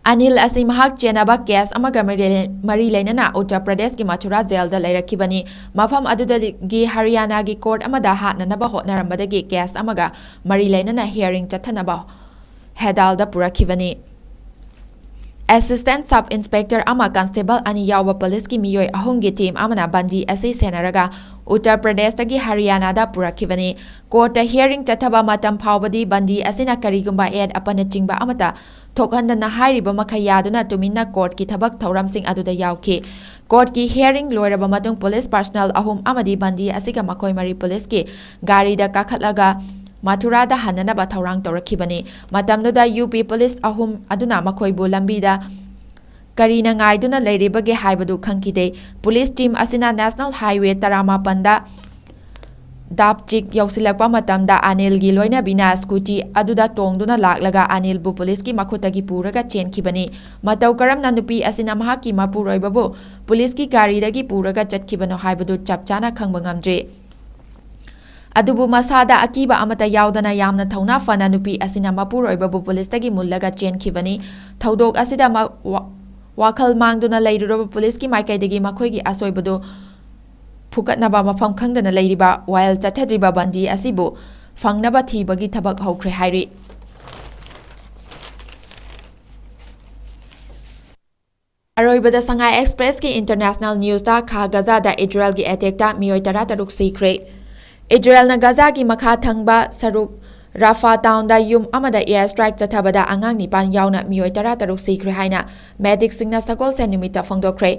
ꯑꯅꯤꯜ ꯑꯁꯤ ꯃꯍꯥꯛ ꯆꯦꯟꯅꯕ ꯀꯦꯁ ꯑꯃꯒ ꯃꯔꯤ ꯂꯩ-, ꯃꯔꯤ ꯂꯩꯅꯅ ꯎꯠꯇꯔ ꯄ꯭ꯔꯗꯦꯁꯀꯤ ꯃꯊꯨꯔꯥ ꯖꯦꯜꯗ ꯂꯩꯔꯛꯈꯤꯕꯅꯤ꯫ ꯃꯐꯝ ꯑꯗꯨꯗꯒꯤ ꯍꯔꯤꯌꯥꯅꯥꯒꯤ ꯀꯣꯔꯠ ꯑꯃꯗ ꯍꯥꯠꯅꯅꯕ ꯍꯣꯠꯅꯔꯝꯕꯗꯒꯤ ꯀꯦꯁ ꯑꯃꯒ ꯃꯔꯤ ꯂꯩꯅꯅ hearing ꯆꯠꯊꯅꯕ ꯍꯦꯗꯥꯜꯗ ꯄꯨꯔꯛꯈꯤꯕꯅꯤ꯫ ꯑꯦꯁꯤꯁꯇꯦꯟꯠ ꯁꯕ ꯏꯟꯁꯄꯦꯛꯇꯔ ꯑꯃ, ꯀꯟꯁꯇꯦꯕꯜ ꯑꯅꯤ ꯌꯥꯎꯕ ꯄꯨꯂꯤꯁꯀꯤ ꯃꯤꯑꯣꯏ ꯑꯍꯨꯝꯒꯤ ꯇꯤꯝ ꯑꯃꯅ ꯕꯟꯗꯤ ꯑꯁꯤ ꯁꯦꯟꯅꯔꯒ ꯎꯠꯇꯔ ꯄ꯭ꯔꯗꯦꯁꯇꯒꯤ ꯍꯔꯤꯌꯥꯅꯥꯗ ꯄꯨꯔꯛꯈꯤꯕꯅꯤ꯫ ꯀꯣꯔꯠꯇ hearing ꯆꯠꯊꯕ ꯃꯇꯝ ꯐꯥꯎꯕꯗꯤ ꯕꯟꯗꯤ ꯑꯁꯤꯅ ꯀꯔꯤꯒꯨꯝꯕ ꯑꯦꯠ ꯑꯄꯟꯅꯆꯤꯡꯕ ꯑꯃꯠꯇ ꯊꯣꯛꯍꯟꯗꯅ ꯍꯥꯏꯔꯤꯕ ꯃꯈꯩ ꯌꯥꯗꯨꯅ ꯇꯨꯃꯤꯟꯅ ꯀꯣꯔꯠꯀꯤ ꯊꯕꯛ ꯊꯧꯔꯝꯁꯤꯡ ꯑꯗꯨꯗ ꯌꯥꯎꯈꯤ꯫ ꯀꯣꯔꯠꯀꯤ hearing ꯂꯣꯏꯔꯕ ꯃꯇꯨꯡ ꯄꯨꯂꯤꯁ ꯄꯔꯁꯅꯦꯜ ꯑꯍꯨꯝ ꯑꯃꯗꯤ ꯕꯟꯗꯤ ꯑꯁꯤꯒ ꯃꯈꯣꯏ ꯃꯔꯤ ꯄꯨꯂꯤꯁꯀꯤ ꯒꯥꯔꯤꯗ ꯀꯥꯈꯠꯂꯒ ꯃꯊꯨꯔꯥꯗ ꯍꯟꯅꯅꯕ ꯊꯧꯔꯥꯡ ꯇꯧꯔꯛꯈꯤꯕꯅꯤ꯫ ꯃꯇꯝꯗꯨꯗ ꯌꯨ ꯄꯤ ꯄꯨꯂꯤꯁ ꯑꯍꯨꯝ ꯑꯗꯨꯅ ꯃꯈꯣꯏꯕꯨ ꯂꯝꯕꯤꯗ ꯀꯔꯤꯅ ꯉꯥꯏꯗꯨꯅ ꯂꯩꯔꯤꯕꯒꯦ ꯍꯥꯏꯕꯗꯨ ꯈꯪꯈꯤꯗꯦ꯫ ꯄꯨꯂꯤꯁ ꯇꯤꯝ ꯑꯁꯤꯅ ꯅꯦꯁꯅꯦꯜ ꯍꯥꯏꯋꯦ ꯇꯔꯥꯃꯥꯄꯟꯗ ꯗꯥꯞꯆꯤꯛ ꯌꯧꯁꯤꯜꯂꯛꯄ ꯃꯇꯝꯗ ꯑꯅꯤꯜꯒꯤ ꯂꯣꯏꯅꯕꯤꯅ ꯁ꯭ꯀꯨꯇꯤ ꯑꯗꯨꯗ ꯇꯣꯡꯗꯨꯅ ꯂꯥꯛꯂꯒ ꯑꯅꯤꯜꯕꯨ ꯄꯨꯂꯤꯁꯀꯤ ꯃꯈꯨꯠꯇꯒꯤ ꯄꯨꯔꯒ ꯆꯦꯟꯈꯤꯕꯅꯤ꯫ ꯃꯇꯧ ꯀꯔꯝꯅ ꯅꯨꯄꯤ ꯑꯁꯤꯅ ꯃꯍꯥꯛꯀꯤ ꯃꯄꯨꯔꯣꯏꯕꯕꯨ ꯄꯨꯂꯤꯁꯀꯤ ꯒꯥꯔꯤꯗꯒꯤ ꯄꯨꯔꯒ ꯆꯠꯈꯤꯕꯅꯣ ꯍꯥꯏꯕꯗꯨ ꯆꯞ ꯆꯥꯅ ꯈꯪꯕ ꯉꯝꯗ꯭ꯔꯤ꯫ ꯑꯗꯨꯕꯨ ꯃꯁꯥꯗ ꯑꯀꯤꯕ ꯑꯃꯠꯇ ꯌꯥꯎꯗꯅ ꯌꯥꯝꯅ ꯊꯧꯅꯥ ꯐꯅ ꯅꯨꯄꯤ ꯑꯁꯤꯅ ꯃꯄꯨꯔꯣꯏꯕꯕꯨ ꯄꯨꯂꯤꯁꯇꯒꯤ ꯃꯨꯜꯂꯒ ꯆꯦꯟꯈꯤꯕꯅꯤ꯫ ꯊꯧꯗꯣꯛ ꯑꯁꯤꯗ ꯃ-, ꯋꯥ-, ꯋꯥꯈꯜ ꯃꯥꯡꯗꯨꯅ ꯂꯩꯔꯨꯔꯕ ꯄꯨꯂꯤꯁꯀꯤ ꯃꯥꯏꯀꯩꯗꯒꯤ ꯃꯈꯣꯏꯒꯤ ꯑꯁꯣꯏꯕꯗꯨ ꯐꯨꯀꯠꯅꯕ ꯃꯐꯝ ꯈꯪꯗꯅ ꯂꯩꯔꯤꯕ ꯋꯥꯌꯦꯜ ꯆꯠꯊꯗ꯭ꯔꯤꯕ ꯕꯟꯗꯤ ꯑꯁꯤꯕꯨ ꯐꯪꯅꯕ ꯊꯤꯕꯒꯤ ꯊꯕꯛ ꯍꯧꯈ꯭ꯔꯦ ꯍꯥꯏꯔꯤ꯫ ꯑꯔꯣꯏꯕꯗ ꯁꯉꯥꯏ ꯑꯦꯛꯁꯄ꯭ꯔꯦꯁꯀꯤ ꯏꯟꯇꯔꯅꯦꯁꯅꯦꯜ ꯅ꯭ꯌꯨꯁꯇ ꯈꯥ ꯒꯖꯥꯗ ꯏꯖꯔꯦꯜꯒꯤ ꯑꯦꯇꯦꯛꯇ ꯃꯤꯑꯣꯏ ꯇꯔꯥꯇꯔꯨꯛ ꯁꯤꯈ꯭ꯔꯦ꯫ ꯏꯖꯔꯦꯜꯅ ꯒꯖꯥꯒꯤ ꯃꯈꯥ ꯊꯪꯕ ꯁꯔꯨꯛ ꯔꯥꯐꯥ ꯇꯥꯎꯟꯗ ꯌꯨꯝ ꯑꯃꯗ ꯑꯦꯌꯔ ꯁ꯭ꯇ꯭ꯔꯥꯏꯛ ꯆꯠꯊꯕꯗ ꯑꯉꯥꯡ ꯅꯤꯄꯥꯟ ꯌꯥꯎꯅ ꯃꯤꯑꯣꯏ ꯇꯔꯥꯇꯔꯨꯛ ꯁꯤꯈ꯭ꯔꯦ ꯍꯥꯏꯅ ꯃꯦꯗꯤꯛꯁꯤꯡꯅ ꯁꯒꯣꯜꯁꯦꯟ ꯅꯨꯃꯤꯠꯇ ꯐꯣꯡꯗꯣꯛꯈ꯭ꯔꯦ꯫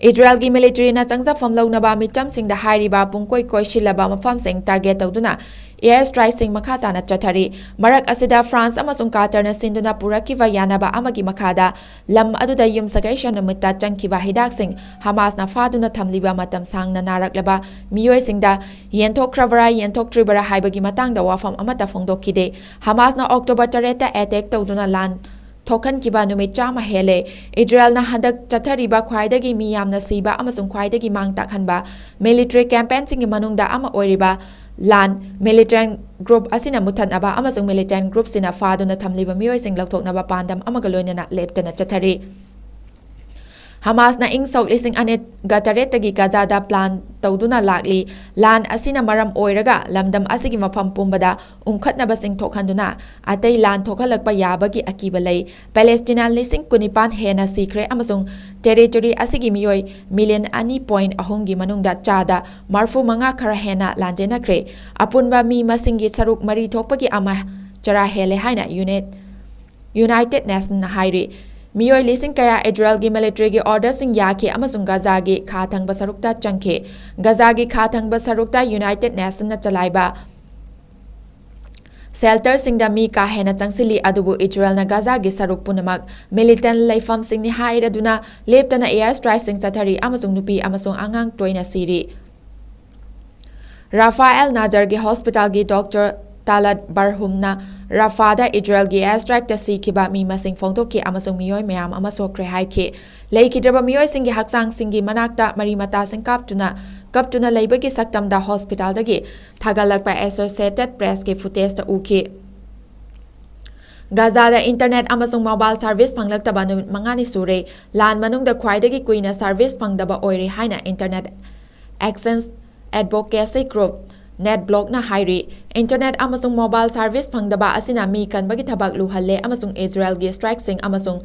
ꯏꯖꯔꯦꯜꯒꯤ ꯃꯤꯂꯤꯇꯔꯤꯅ ꯆꯪꯖꯐꯝ ꯂꯧꯅꯕ ꯃꯤꯆꯝꯁꯤꯡꯗ ꯍꯥꯏꯔꯤꯕ ꯄꯨꯡꯀꯣꯏ ꯀꯣꯏꯁꯤꯜꯂꯕ ꯃꯐꯝꯁꯤꯡ ꯇꯥꯔꯒꯦꯠ ꯇꯧꯗꯨꯅ ꯑꯦꯌꯔ ꯁ꯭ꯇ꯭ꯔꯥꯏꯛꯁꯤꯡ ꯃꯈꯥ ꯇꯥꯅ ꯆꯠꯊꯔꯤ꯫ ꯃꯔꯛ ꯑꯁꯤꯗ ꯐ꯭ꯔꯥꯟꯁ ꯑꯃꯁꯨꯡ ꯀꯥꯇꯔꯅ ꯁꯤꯟꯗꯨꯅ ꯄꯨꯔꯛꯈꯤꯕ ꯌꯥꯅꯕ ꯑꯃꯒꯤ ꯃꯈꯥꯗ ꯂꯝ ꯑꯗꯨꯗ ꯌꯨꯝꯁꯀꯩꯁ ꯅꯨꯃꯤꯠꯇ ꯆꯪꯈꯤꯕ ꯍꯤꯗꯥꯛꯁꯤꯡ ꯍꯃꯥꯁꯅ ꯐꯥꯗꯨꯅ ꯊꯝꯂꯤꯕ ꯃꯇꯝ ꯁꯥꯡꯅ ꯅꯥꯔꯛꯂꯕ ꯃꯤꯑꯣꯏꯁꯤꯡꯗ ꯌꯦꯟꯊꯣꯛꯈ꯭ꯔꯕ꯭ꯔꯥ ꯌꯦꯟꯊꯣꯛꯇ꯭ꯔꯤꯕ꯭ꯔꯥ ꯍꯥꯏꯕꯒꯤ ꯃꯇꯥꯡꯗ ꯋꯥꯐꯝ ꯑꯃꯠꯇ ꯐꯣꯡꯗꯣꯛꯈꯤꯗꯦ꯫ ꯍꯃꯥꯁꯅ ꯑꯣꯛꯇꯣꯕꯔ ꯇꯔꯦꯠꯇ ꯑꯦꯇꯦꯛ ꯇꯧꯗꯨꯅ ꯂꯥꯟ ꯊꯣꯛꯍꯟꯈꯤꯕ ꯅꯨꯃꯤꯠ ꯆꯥꯝꯃ ꯍꯦꯜꯂꯦ꯫ ꯏꯖꯔꯦꯜꯅ ꯍꯟꯗꯛ ꯆꯠꯊꯔꯤꯕ ꯈ꯭ꯋꯥꯏꯗꯒꯤ ꯃꯤ ꯌꯥꯝꯅ ꯁꯤꯕ ꯑꯃꯁꯨꯡ ꯈ꯭ꯋꯥꯏꯗꯒꯤ ꯃꯥꯡ ꯇꯥꯛꯍꯟꯕ ꯃꯤꯂꯤꯇꯔꯤ ꯀꯦꯝꯄꯦꯟꯁꯤꯡꯒꯤ ꯃꯅꯨꯡꯗ ꯑꯃ ꯑꯣꯏꯔꯤꯕ ꯂꯥꯟ ꯃꯤꯂꯤꯇꯦꯟ ꯒ꯭ꯔꯨꯞ ꯑꯁꯤꯅ ꯃꯨꯠꯊꯠꯅꯕ ꯑꯃꯁꯨꯡ ꯃꯤꯂꯤꯇꯦꯟ ꯒ꯭ꯔꯨꯞꯁꯤꯅ ꯐꯥꯗꯨꯅ ꯊꯝꯂꯤꯕ ꯃꯤꯑꯣꯏꯁꯤꯡ ꯂꯧꯊꯣꯛꯅꯕ ꯄꯥꯟꯗꯝ ꯑꯃꯒ ꯂꯣꯏꯅꯅ ꯂꯦꯞꯇꯅ ꯆꯠꯊꯔꯤ꯫ ꯍꯃꯥꯁꯅ ꯏꯪ ꯁꯣꯛ ꯂꯤꯁꯤꯡ ꯑꯅꯤꯒ ꯇꯔꯦꯠꯇꯒꯤ ꯒꯖꯥꯗ ꯄ꯭ꯂꯥꯟ ꯇꯧꯗꯨꯅ ꯂꯥꯛꯂꯤ꯫ ꯂꯥꯟ ꯑꯁꯤꯅ ꯃꯔꯝ ꯑꯣꯏꯔꯒ ꯂꯝꯗꯝ ꯑꯁꯤꯒꯤ ꯃꯐꯝ ꯄꯨꯝꯕꯗ ꯎꯪꯈꯠꯅꯕꯁꯤꯡ ꯊꯣꯛꯍꯟꯗꯨꯅ ꯑꯇꯩ ꯂꯥꯟ ꯊꯣꯛꯍꯜꯂꯛꯄ ꯌꯥꯕꯒꯤ ꯑꯀꯤꯕ ꯂꯩ꯫ ꯄꯦꯂꯦꯁꯇꯤꯅꯥ ꯂꯤꯁꯤꯡ ꯀꯨꯟꯅꯤꯄꯥꯟ ꯍꯦꯟꯅ ꯁꯤꯈ꯭ꯔꯦ ꯑꯃꯁꯨꯡ ꯇꯦꯔꯤꯇꯣꯔꯤ ꯑꯁꯤꯒꯤ ꯃꯤꯑꯣꯏ ꯃꯤꯂꯤꯌꯟ ꯑꯅꯤ ꯄꯣꯏꯟ ꯑꯍꯨꯝꯒꯤ ꯃꯅꯨꯡꯗ ꯆꯥꯗ ꯃꯔꯐꯨ ꯃꯉꯥ ꯈꯔ ꯍꯦꯟꯅ ꯂꯥꯟꯖꯦꯟꯅꯈ꯭ꯔꯦ꯫ ꯑꯄꯨꯟꯕ ꯃꯤ ꯃꯁꯤꯡꯒꯤ ꯁꯔꯨꯛ ꯃꯔꯤ ꯊꯣꯛꯄꯒꯤ ꯑꯃ ꯆꯔꯥ ꯍꯦꯜꯂꯦ ꯍꯥꯏꯅ ꯌꯨꯅꯥꯏꯠ-, ꯌꯨꯅꯥꯏꯇꯦꯗ ꯅꯦꯁꯟꯅ ꯍꯥꯏꯔꯤ꯫ ꯃꯤꯑꯣꯏ ꯂꯤꯁꯤꯡ ꯀꯌꯥ ꯏꯖꯔꯦꯜꯒꯤ ꯃꯤꯂꯤꯇꯔꯤꯒꯤ ꯑꯣꯔꯗꯔꯁꯤꯡ ꯌꯥꯈꯤ ꯑꯃꯁꯨꯡ ꯒꯖꯥꯒꯤ ꯈꯥ ꯊꯪꯕ ꯁꯔꯨꯛꯇ ꯆꯪꯈꯤ꯫ ꯒꯖꯥꯒꯤ ꯈꯥ ꯊꯪꯕ ꯁꯔꯨꯛꯇ ꯌꯨꯅꯥꯏꯇꯦꯗ ꯅꯦꯁꯟꯅ ꯆꯂꯥꯏꯕ ꯁꯦꯜꯇꯔꯁꯤꯡꯗ ꯃꯤ ꯀꯥ ꯍꯦꯟꯅ ꯆꯪꯁꯤꯜꯂꯤ, ꯑꯗꯨꯕꯨ ꯏꯖꯔꯦꯜꯅ ꯒꯖꯥꯒꯤ ꯁꯔꯨꯛ ꯄꯨꯝꯅꯃꯛ ꯃꯤꯂꯤꯇꯦꯟ ꯂꯩꯐꯝꯁꯤꯡꯅꯤ ꯍꯥꯏꯔꯗꯨꯅ ꯂꯦꯞꯇꯅ ꯑꯦꯌꯔ ꯁ꯭ꯇ꯭ꯔꯥꯏꯛꯁꯤꯡ ꯆꯠꯊꯔꯤ ꯑꯃꯁꯨꯡ ꯅꯨꯄꯤ ꯑꯃꯁꯨꯡ ꯑꯉꯥꯡ ꯇꯣꯏꯅ ꯁꯤꯔꯤ꯫ ꯔꯥꯐꯥ ꯑꯦꯜ ꯅꯥꯖꯔꯒꯤ ꯍꯣꯁꯄꯤꯇꯥꯜꯒꯤ ꯗꯣꯛꯇꯔ ꯇꯥꯂꯠ ꯕꯔꯍꯨꯝꯅ ꯔꯥꯐꯥꯗ ꯏꯖꯔꯦꯜꯒꯤ ꯑꯦꯌꯔ ꯁ꯭ꯇ꯭ꯔꯥꯏꯛꯇ ꯁꯤꯈꯤꯕ ꯃꯤ ꯃꯁꯤꯡ ꯐꯣꯡꯗꯣꯛꯈꯤ ꯑꯃꯁꯨꯡ ꯃꯤꯑꯣꯏ ꯃꯌꯥꯝ ꯑꯃ ꯁꯣꯛꯈ꯭ꯔꯦ ꯍꯥꯏꯈꯤ꯫ ꯂꯩꯈꯤꯗ꯭ꯔꯕ ꯃꯤꯑꯣꯏꯁꯤꯡꯒꯤ ꯍꯛꯆꯥꯡꯁꯤꯡꯒꯤ ꯃꯅꯥꯛꯇ ꯃꯔꯤ ꯃꯇꯥꯁꯤꯡ ꯀꯥꯞꯇꯨꯅ, ꯀꯞꯇꯨꯅ ꯂꯩꯕꯒꯤ ꯁꯛꯇꯝꯗ ꯍꯣꯁꯄꯤꯇꯥꯜꯗꯒꯤ ꯊꯥꯒꯠꯂꯛꯄ ꯑꯦꯁꯣꯁꯤꯌꯦꯇꯦꯗ ꯄ꯭ꯔꯦꯁꯀꯤ ꯐꯨꯇꯦꯖꯇ ꯎꯈꯤ꯫ ꯒꯥꯖꯥꯗ ꯏꯟꯇꯔꯅꯦꯠ ꯑꯃꯁꯨꯡ ꯃꯣꯕꯥꯏꯜ ꯁꯔꯚꯤꯁ ꯐꯪꯂꯛꯇꯕ ꯅꯨꯃꯤꯠ ꯃꯉꯥꯅꯤ ꯁꯨꯔꯦ꯫ ꯂꯥꯟ ꯃꯅꯨꯡꯗ ꯈ꯭ꯋꯥꯏꯗꯒꯤ ꯀꯨꯏꯅ ꯁꯔꯚꯤꯁ ꯐꯪꯗꯕ ꯑꯣꯏꯔꯦ ꯍꯥꯏꯅ ꯏꯟꯇꯔꯅꯦꯠ Action Advocacy Group, NetBlockꯅ ꯍꯥꯏꯔꯤ꯫ Internet ꯑꯃꯁꯨꯡ mobile service ꯐꯪꯗꯕ ꯑꯁꯤꯅ ꯃꯤ ꯀꯟꯕꯒꯤ ꯊꯕꯛ ꯂꯨꯍꯜꯂꯦ ꯑꯃꯁꯨꯡ ꯏꯖꯔꯦꯜꯒꯤ strikeꯁꯤꯡ ꯑꯃꯁꯨꯡ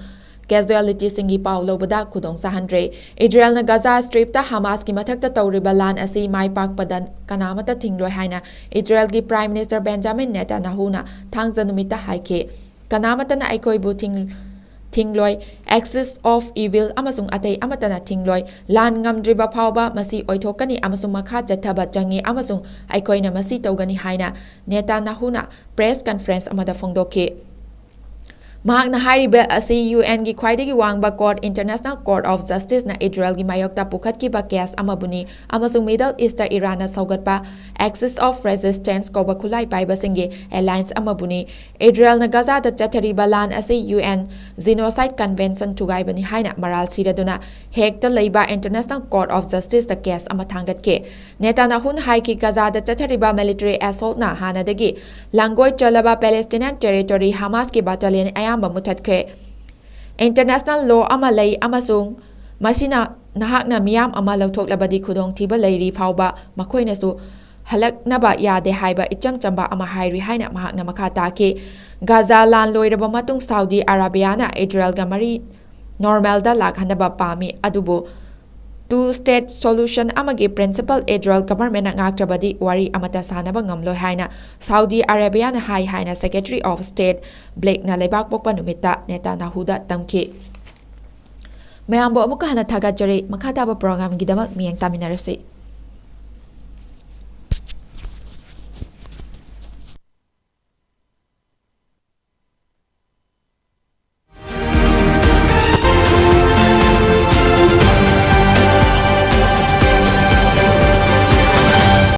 casualityꯁꯤꯡꯒꯤ ꯄꯥꯎ ꯂꯧꯕꯗ ꯈꯨꯗꯣꯡ ꯆꯥꯍꯟꯗ꯭ꯔꯦ꯫ ꯏꯖꯔꯦꯜꯅ ꯒꯥꯖꯥ ꯁ꯭ꯇ꯭ꯔꯤꯞꯇ ꯍꯃꯥꯁꯀꯤ ꯃꯊꯛꯇ ꯇꯧꯔꯤꯕ ꯂꯥꯟ ꯑꯁꯤ ꯃꯥꯏ ꯄꯥꯛꯄꯗ ꯀꯅꯥꯃꯠꯇ ꯊꯤꯡꯂꯣꯏ ꯍꯥꯏꯅ ꯏꯖꯔꯦꯜꯒꯤ Prime Minister Benjamin Netanyahuꯅ ꯊꯥꯡꯖ ꯅꯨꯃꯤꯠꯇ ꯍꯥꯏꯈꯤ꯫ "ꯀꯅꯥꯃꯠꯇꯅ ꯑꯩꯈꯣꯏꯕꯨ ꯊꯤꯡ-, ꯊꯤꯡꯂꯣꯏ꯫ Axis of evil ꯑꯃꯁꯨꯡ ꯑꯇꯩ ꯑꯃꯠꯇꯅ ꯊꯤꯡꯂꯣꯏ꯫ ꯂꯥꯟ ꯉꯝꯗ꯭ꯔꯤꯕ ꯐꯥꯎꯕ ꯃꯁꯤ ꯑꯣꯏꯊꯣꯛꯀꯅꯤ ꯑꯃꯁꯨꯡ ꯃꯈꯥ ꯆꯠꯊꯕ ꯆꯪꯏ ꯑꯃꯁꯨꯡ ꯑꯩꯈꯣꯏꯅ ꯃꯁꯤ ꯇꯧꯒꯅꯤ" ꯍꯥꯏꯅ ꯅꯦꯇꯥꯟꯌꯥꯍꯨꯅ press conference ꯑꯃꯗ ꯐꯣꯡꯗꯣꯛꯈꯤ꯫ ꯃꯍꯥꯛꯅ ꯍꯥꯏꯔꯤꯕ ꯑꯁꯤ UNꯒꯤ ꯈ꯭ꯋꯥꯏꯗꯒꯤ ꯋꯥꯡꯕ court, International Court of Justiceꯅ ꯏꯖꯔꯦꯜꯒꯤ ꯃꯥꯌꯣꯛꯇ ꯄꯨꯈꯠꯈꯤꯕ case ꯑꯃꯕꯨꯅꯤ ꯑꯃꯁꯨꯡ Middle Eastꯇ ꯏꯔꯥꯟꯅ ꯁꯧꯒꯠꯄ Axis of Resistance ꯀꯧꯕ ꯈꯨꯠꯂꯥꯏ ꯄꯥꯏꯕꯁꯤꯡꯒꯤ alliance ꯑꯃꯕꯨꯅꯤ꯫ ꯏꯖꯔꯦꯜꯅ ꯒꯥꯖꯥꯗ ꯆꯠꯊꯔꯤꯕ ꯂꯥꯟ ꯑꯁꯤ UN Genocide Convention ꯊꯨꯒꯥꯏꯕꯅꯤ ꯍꯥꯏꯅ ꯃꯔꯥꯜ ꯁꯤꯔꯗꯨꯅ ꯍꯦꯒꯇ ꯂꯩꯕ International Court of Justiceꯇ case ꯑꯃ ꯊꯥꯡꯒꯠꯈꯤ꯫ ꯅꯦꯇꯥꯟꯌꯥꯍꯨꯅ ꯍꯥꯏꯈꯤ, ꯒꯥꯖꯥꯗ ꯆꯠꯊꯔꯤꯕ military assaultꯅ ꯍꯥꯟꯅꯗꯒꯤ ꯂꯥꯡꯒꯣꯏ ꯆꯜꯂꯕ Palestinian territory Hamasꯀꯤ battalion ꯑꯌꯥꯝꯕ ꯃꯨꯊꯠꯈ꯭ꯔꯦ꯫ International law ꯑꯃ ꯂꯩ ꯑꯃꯁꯨꯡ ꯃꯁꯤꯅ ꯅꯍꯥꯛꯅ ꯃꯤꯌꯥꯝ ꯑꯃ ꯂꯧꯊꯣꯛꯂꯕꯗꯤ ꯈꯨꯗꯣꯡꯊꯤꯕ ꯂꯩꯔꯤ ꯐꯥꯎꯕ ꯃꯈꯣꯏꯅꯁꯨ ꯍꯜꯂꯛꯅꯕ ꯌꯥꯗꯦ ꯍꯥꯏꯕ ꯏꯆꯝ ꯆꯝꯕ ꯑꯃ ꯍꯥꯏꯔꯤ ꯍꯥꯏꯅ ꯃꯍꯥꯛꯅ ꯃꯈꯥ ꯇꯥꯈꯤ꯫ ꯒꯥꯖꯥ ꯂꯥꯟ ꯂꯣꯏꯔꯕ ꯃꯇꯨꯡ ꯁꯥꯎꯗꯤ ꯑꯔꯥꯕꯤꯌꯥꯅ ꯏꯖꯔꯦꯜꯒ ꯃꯔꯤ normalꯗ ꯂꯥꯛꯍꯟꯅꯕ ꯄꯥꯝꯃꯤ, ꯑꯗꯨꯕꯨ two state solution ꯑꯃꯒꯤ principle ꯏꯖꯔꯦꯜ governmentꯅ ꯉꯥꯛꯇ꯭ꯔꯕꯗꯤ ꯋꯥꯔꯤ ꯑꯃꯠꯇ ꯁꯥꯟꯅꯕ ꯉꯝꯂꯣꯏ ꯍꯥꯏꯅ ꯁꯥꯎꯗꯤ ꯑꯔꯥꯕꯤꯌꯥꯅ ꯍꯥꯏ ꯍꯥꯏꯅ Secretary of State Blakeꯅ ꯂꯩꯕꯥꯛꯄꯣꯛꯄ ꯅꯨꯃꯤꯠꯇ ꯅꯦꯇꯥꯟꯌꯥꯍꯨꯗ ꯇꯝꯈꯤ꯫ ꯃꯌꯥꯝꯕꯨ ꯑꯃꯨꯛꯀ ꯍꯟꯅ ꯊꯥꯒꯠꯆꯔꯤ꯫ ꯃꯈꯥ ꯇꯥꯕ programꯒꯤꯗꯃꯛ ꯃꯤꯠꯌꯦꯡ ꯇꯥꯃꯤꯟꯅꯔꯁꯤ꯫